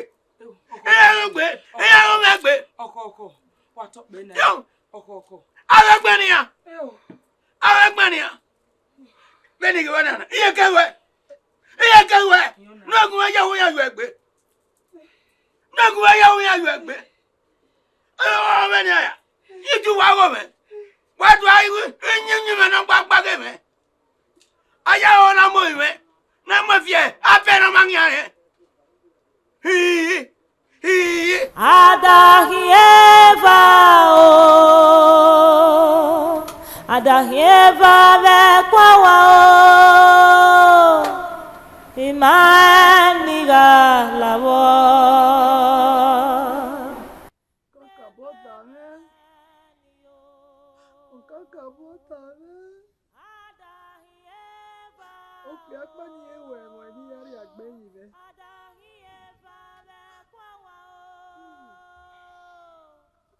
iran ru gbe, iran ru mwẹ gbe. Ọkhọ, ọkhọ, wa tọ kpẹ nẹ. Yo. Ọkhọ, ọkhọ. Avbe ẹgbẹe nian. Yo. Avbe ẹgbẹe nian. Vbene I ghe wẹ na, iye ke wẹ, iye ke wẹ, ne ọ gu mwẹ ya wu ya yu ẹgbe. Ne gu ya wu ya yu ẹgbe. Ọ vbe nian ya. Iye ju wa gho mwẹ. Wa do a yin yin mwẹ ne ọ gba gba ghe mwẹ. A ya ho na mu mwẹ. Na mu fiẹ, a bẹ na ma yan rẹ. Hi, hi. Adaghi eva o, adaghi eva vbe ẹkua wa o, ima ni gha lavọ. Kakabọ da mwẹ, kakabọ da mwẹ. Okpia kpa ni e wẹ ẹmwẹ ne I ya rhie egbe yi mwẹ.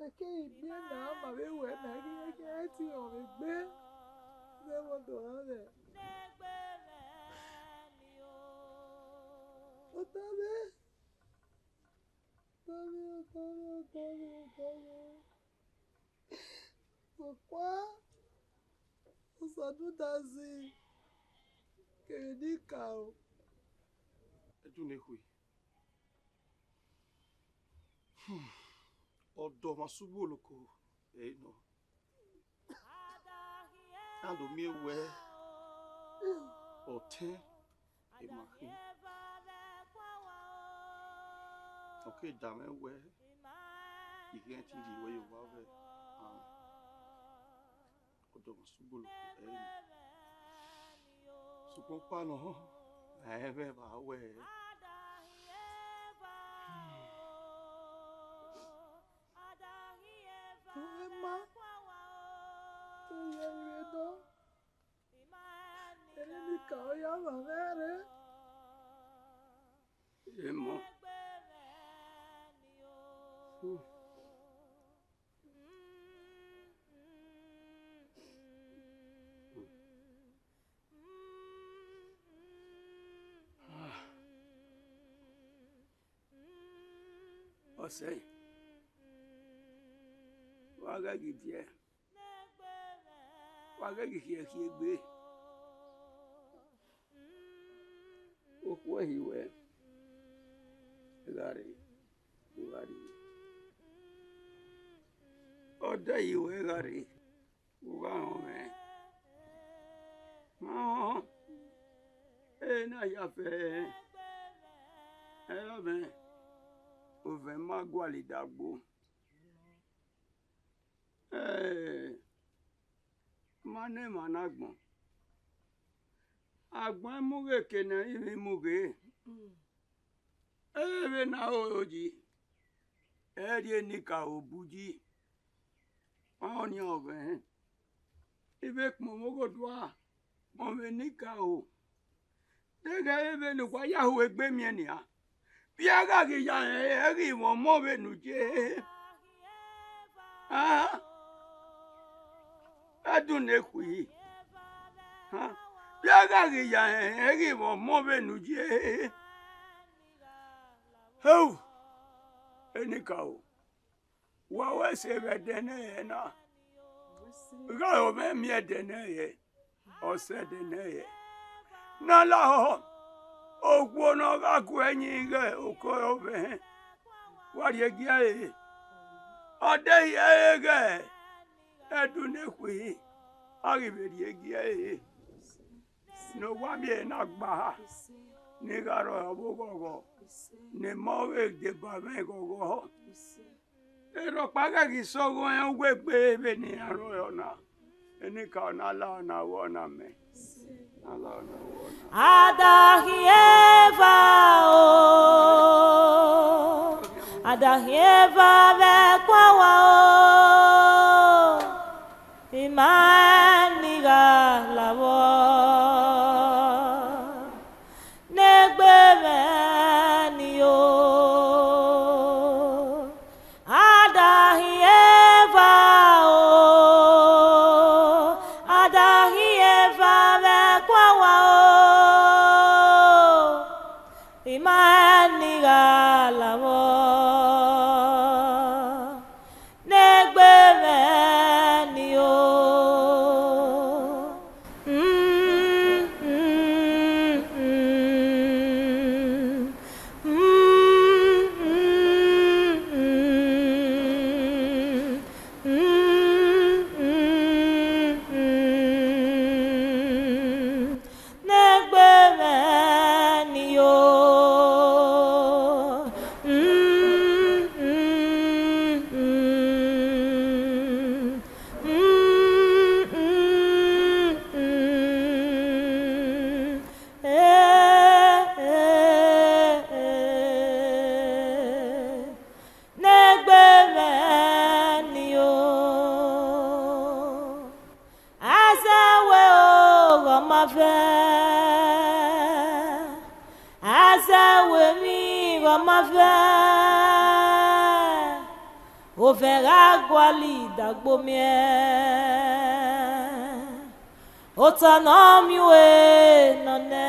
Eke I miẹn na ma vbe wẹ na ghi ẹgẹ ẹtin ọ vbe gbe vbe ẹmwẹ ọdọ ra mwẹ. Ọta mwẹ. Ọta mwẹ, ọta mwẹ, ọta mwẹ, ọta mwẹ. Sokpan, Osadudazi kevbe Enikaro. Ẹdunnekhue. Hmm. Ọdọ mwa sẹ ugboloko ẹre nọ. A do miẹn wẹẹ, ọtẹn, ima khin. Ọ ke da mwẹ wẹẹ, I ghẹ te rhie wẹ ye owa vbe aro. Ọdọ mwa sẹ ugboloko ẹre nọ. Sokpan ọkpa nọ, a i mwẹ evba wẹẹ. Uwẹ ma, te u ye vbe nọ, ene Enikaro ya vba mwẹ rre. Emọ. Hmm. Ọsẹ, wa ghẹ ghi viẹ, wa ghẹ ghi khiẹ khiegbe. Okhuo ẹhi ruẹ gha rre, u gha rrie. Ọdọ ẹhi ruẹ gha rre, u gha rọnmwẹ. Ma rọnmwẹ, ena ya fẹ, ẹrọ mwẹ, ovẹn ma gualọ idagbo. Eh, ma ne emwa na agbọn. Agbọn i mu ghe eke ne I vbe mu ghe. Ẹ vbe ne a roro yi, ẹ rhie enikaro bu yi. Ọnii ọ vbe hẹn. I vbe kpọnmwẹ oghodua, kpọnmwẹ enikaro. Deghẹ vbene uwa ya hu egbe miẹn nian, vbe a gha ghi ya rẹn ẹre ghi mwẹ ọmọ vbene u ye? Ah, ẹdun ne khui. Ah, vbe a gha ghi ya rẹn ẹre ghi mwẹ ọmọ vbene u ye? Heu, enikaro. Wa wẹ sẹ vbe ẹdẹ nẹ ẹre na, gha aro mwẹ miẹn ẹdẹ nẹ ẹre, ọ sẹ ẹdẹ nẹ ẹre. Ne a lahọ, okhuo ne ọ gha gu ẹyin ghe oko ẹre ovbi ẹhẹn, wa rhie gie ẹre. Ọ deghẹ ẹre ghẹ ẹdun ne khui, a ghi vbe rhie gie ẹre. Ne owa miẹn na gba ha, ne I gha rrọọ vbe oghọghọ, ne emọ vbe deba mwẹ ghọghọ. Erha ọkpa ghẹ ghi sẹ ọghọẹn uwu egbe vbene iran rrọọ na, enikaro na la ọna ru ọna mẹ. Na la ọna ru ọna. Adaghi eva o, adaghi eva vbe ẹkua wa o, ima ni gha lavọ ne egbe mwẹ ni o. Adaghi eva o, adaghi eva vbe ẹkua wa o, ima ni gha lavọ ne egbe mwẹ ni o. Ne egbe mwẹ ni o. Ne egbe mwẹ ni o. Azẹ wẹ oghọ ma vẹ, azẹ wẹ emwi ghe ọ ma vẹ, ovẹn gha gualọ idagbo miẹn, ota ne ọ miẹn ue nọ nẹ.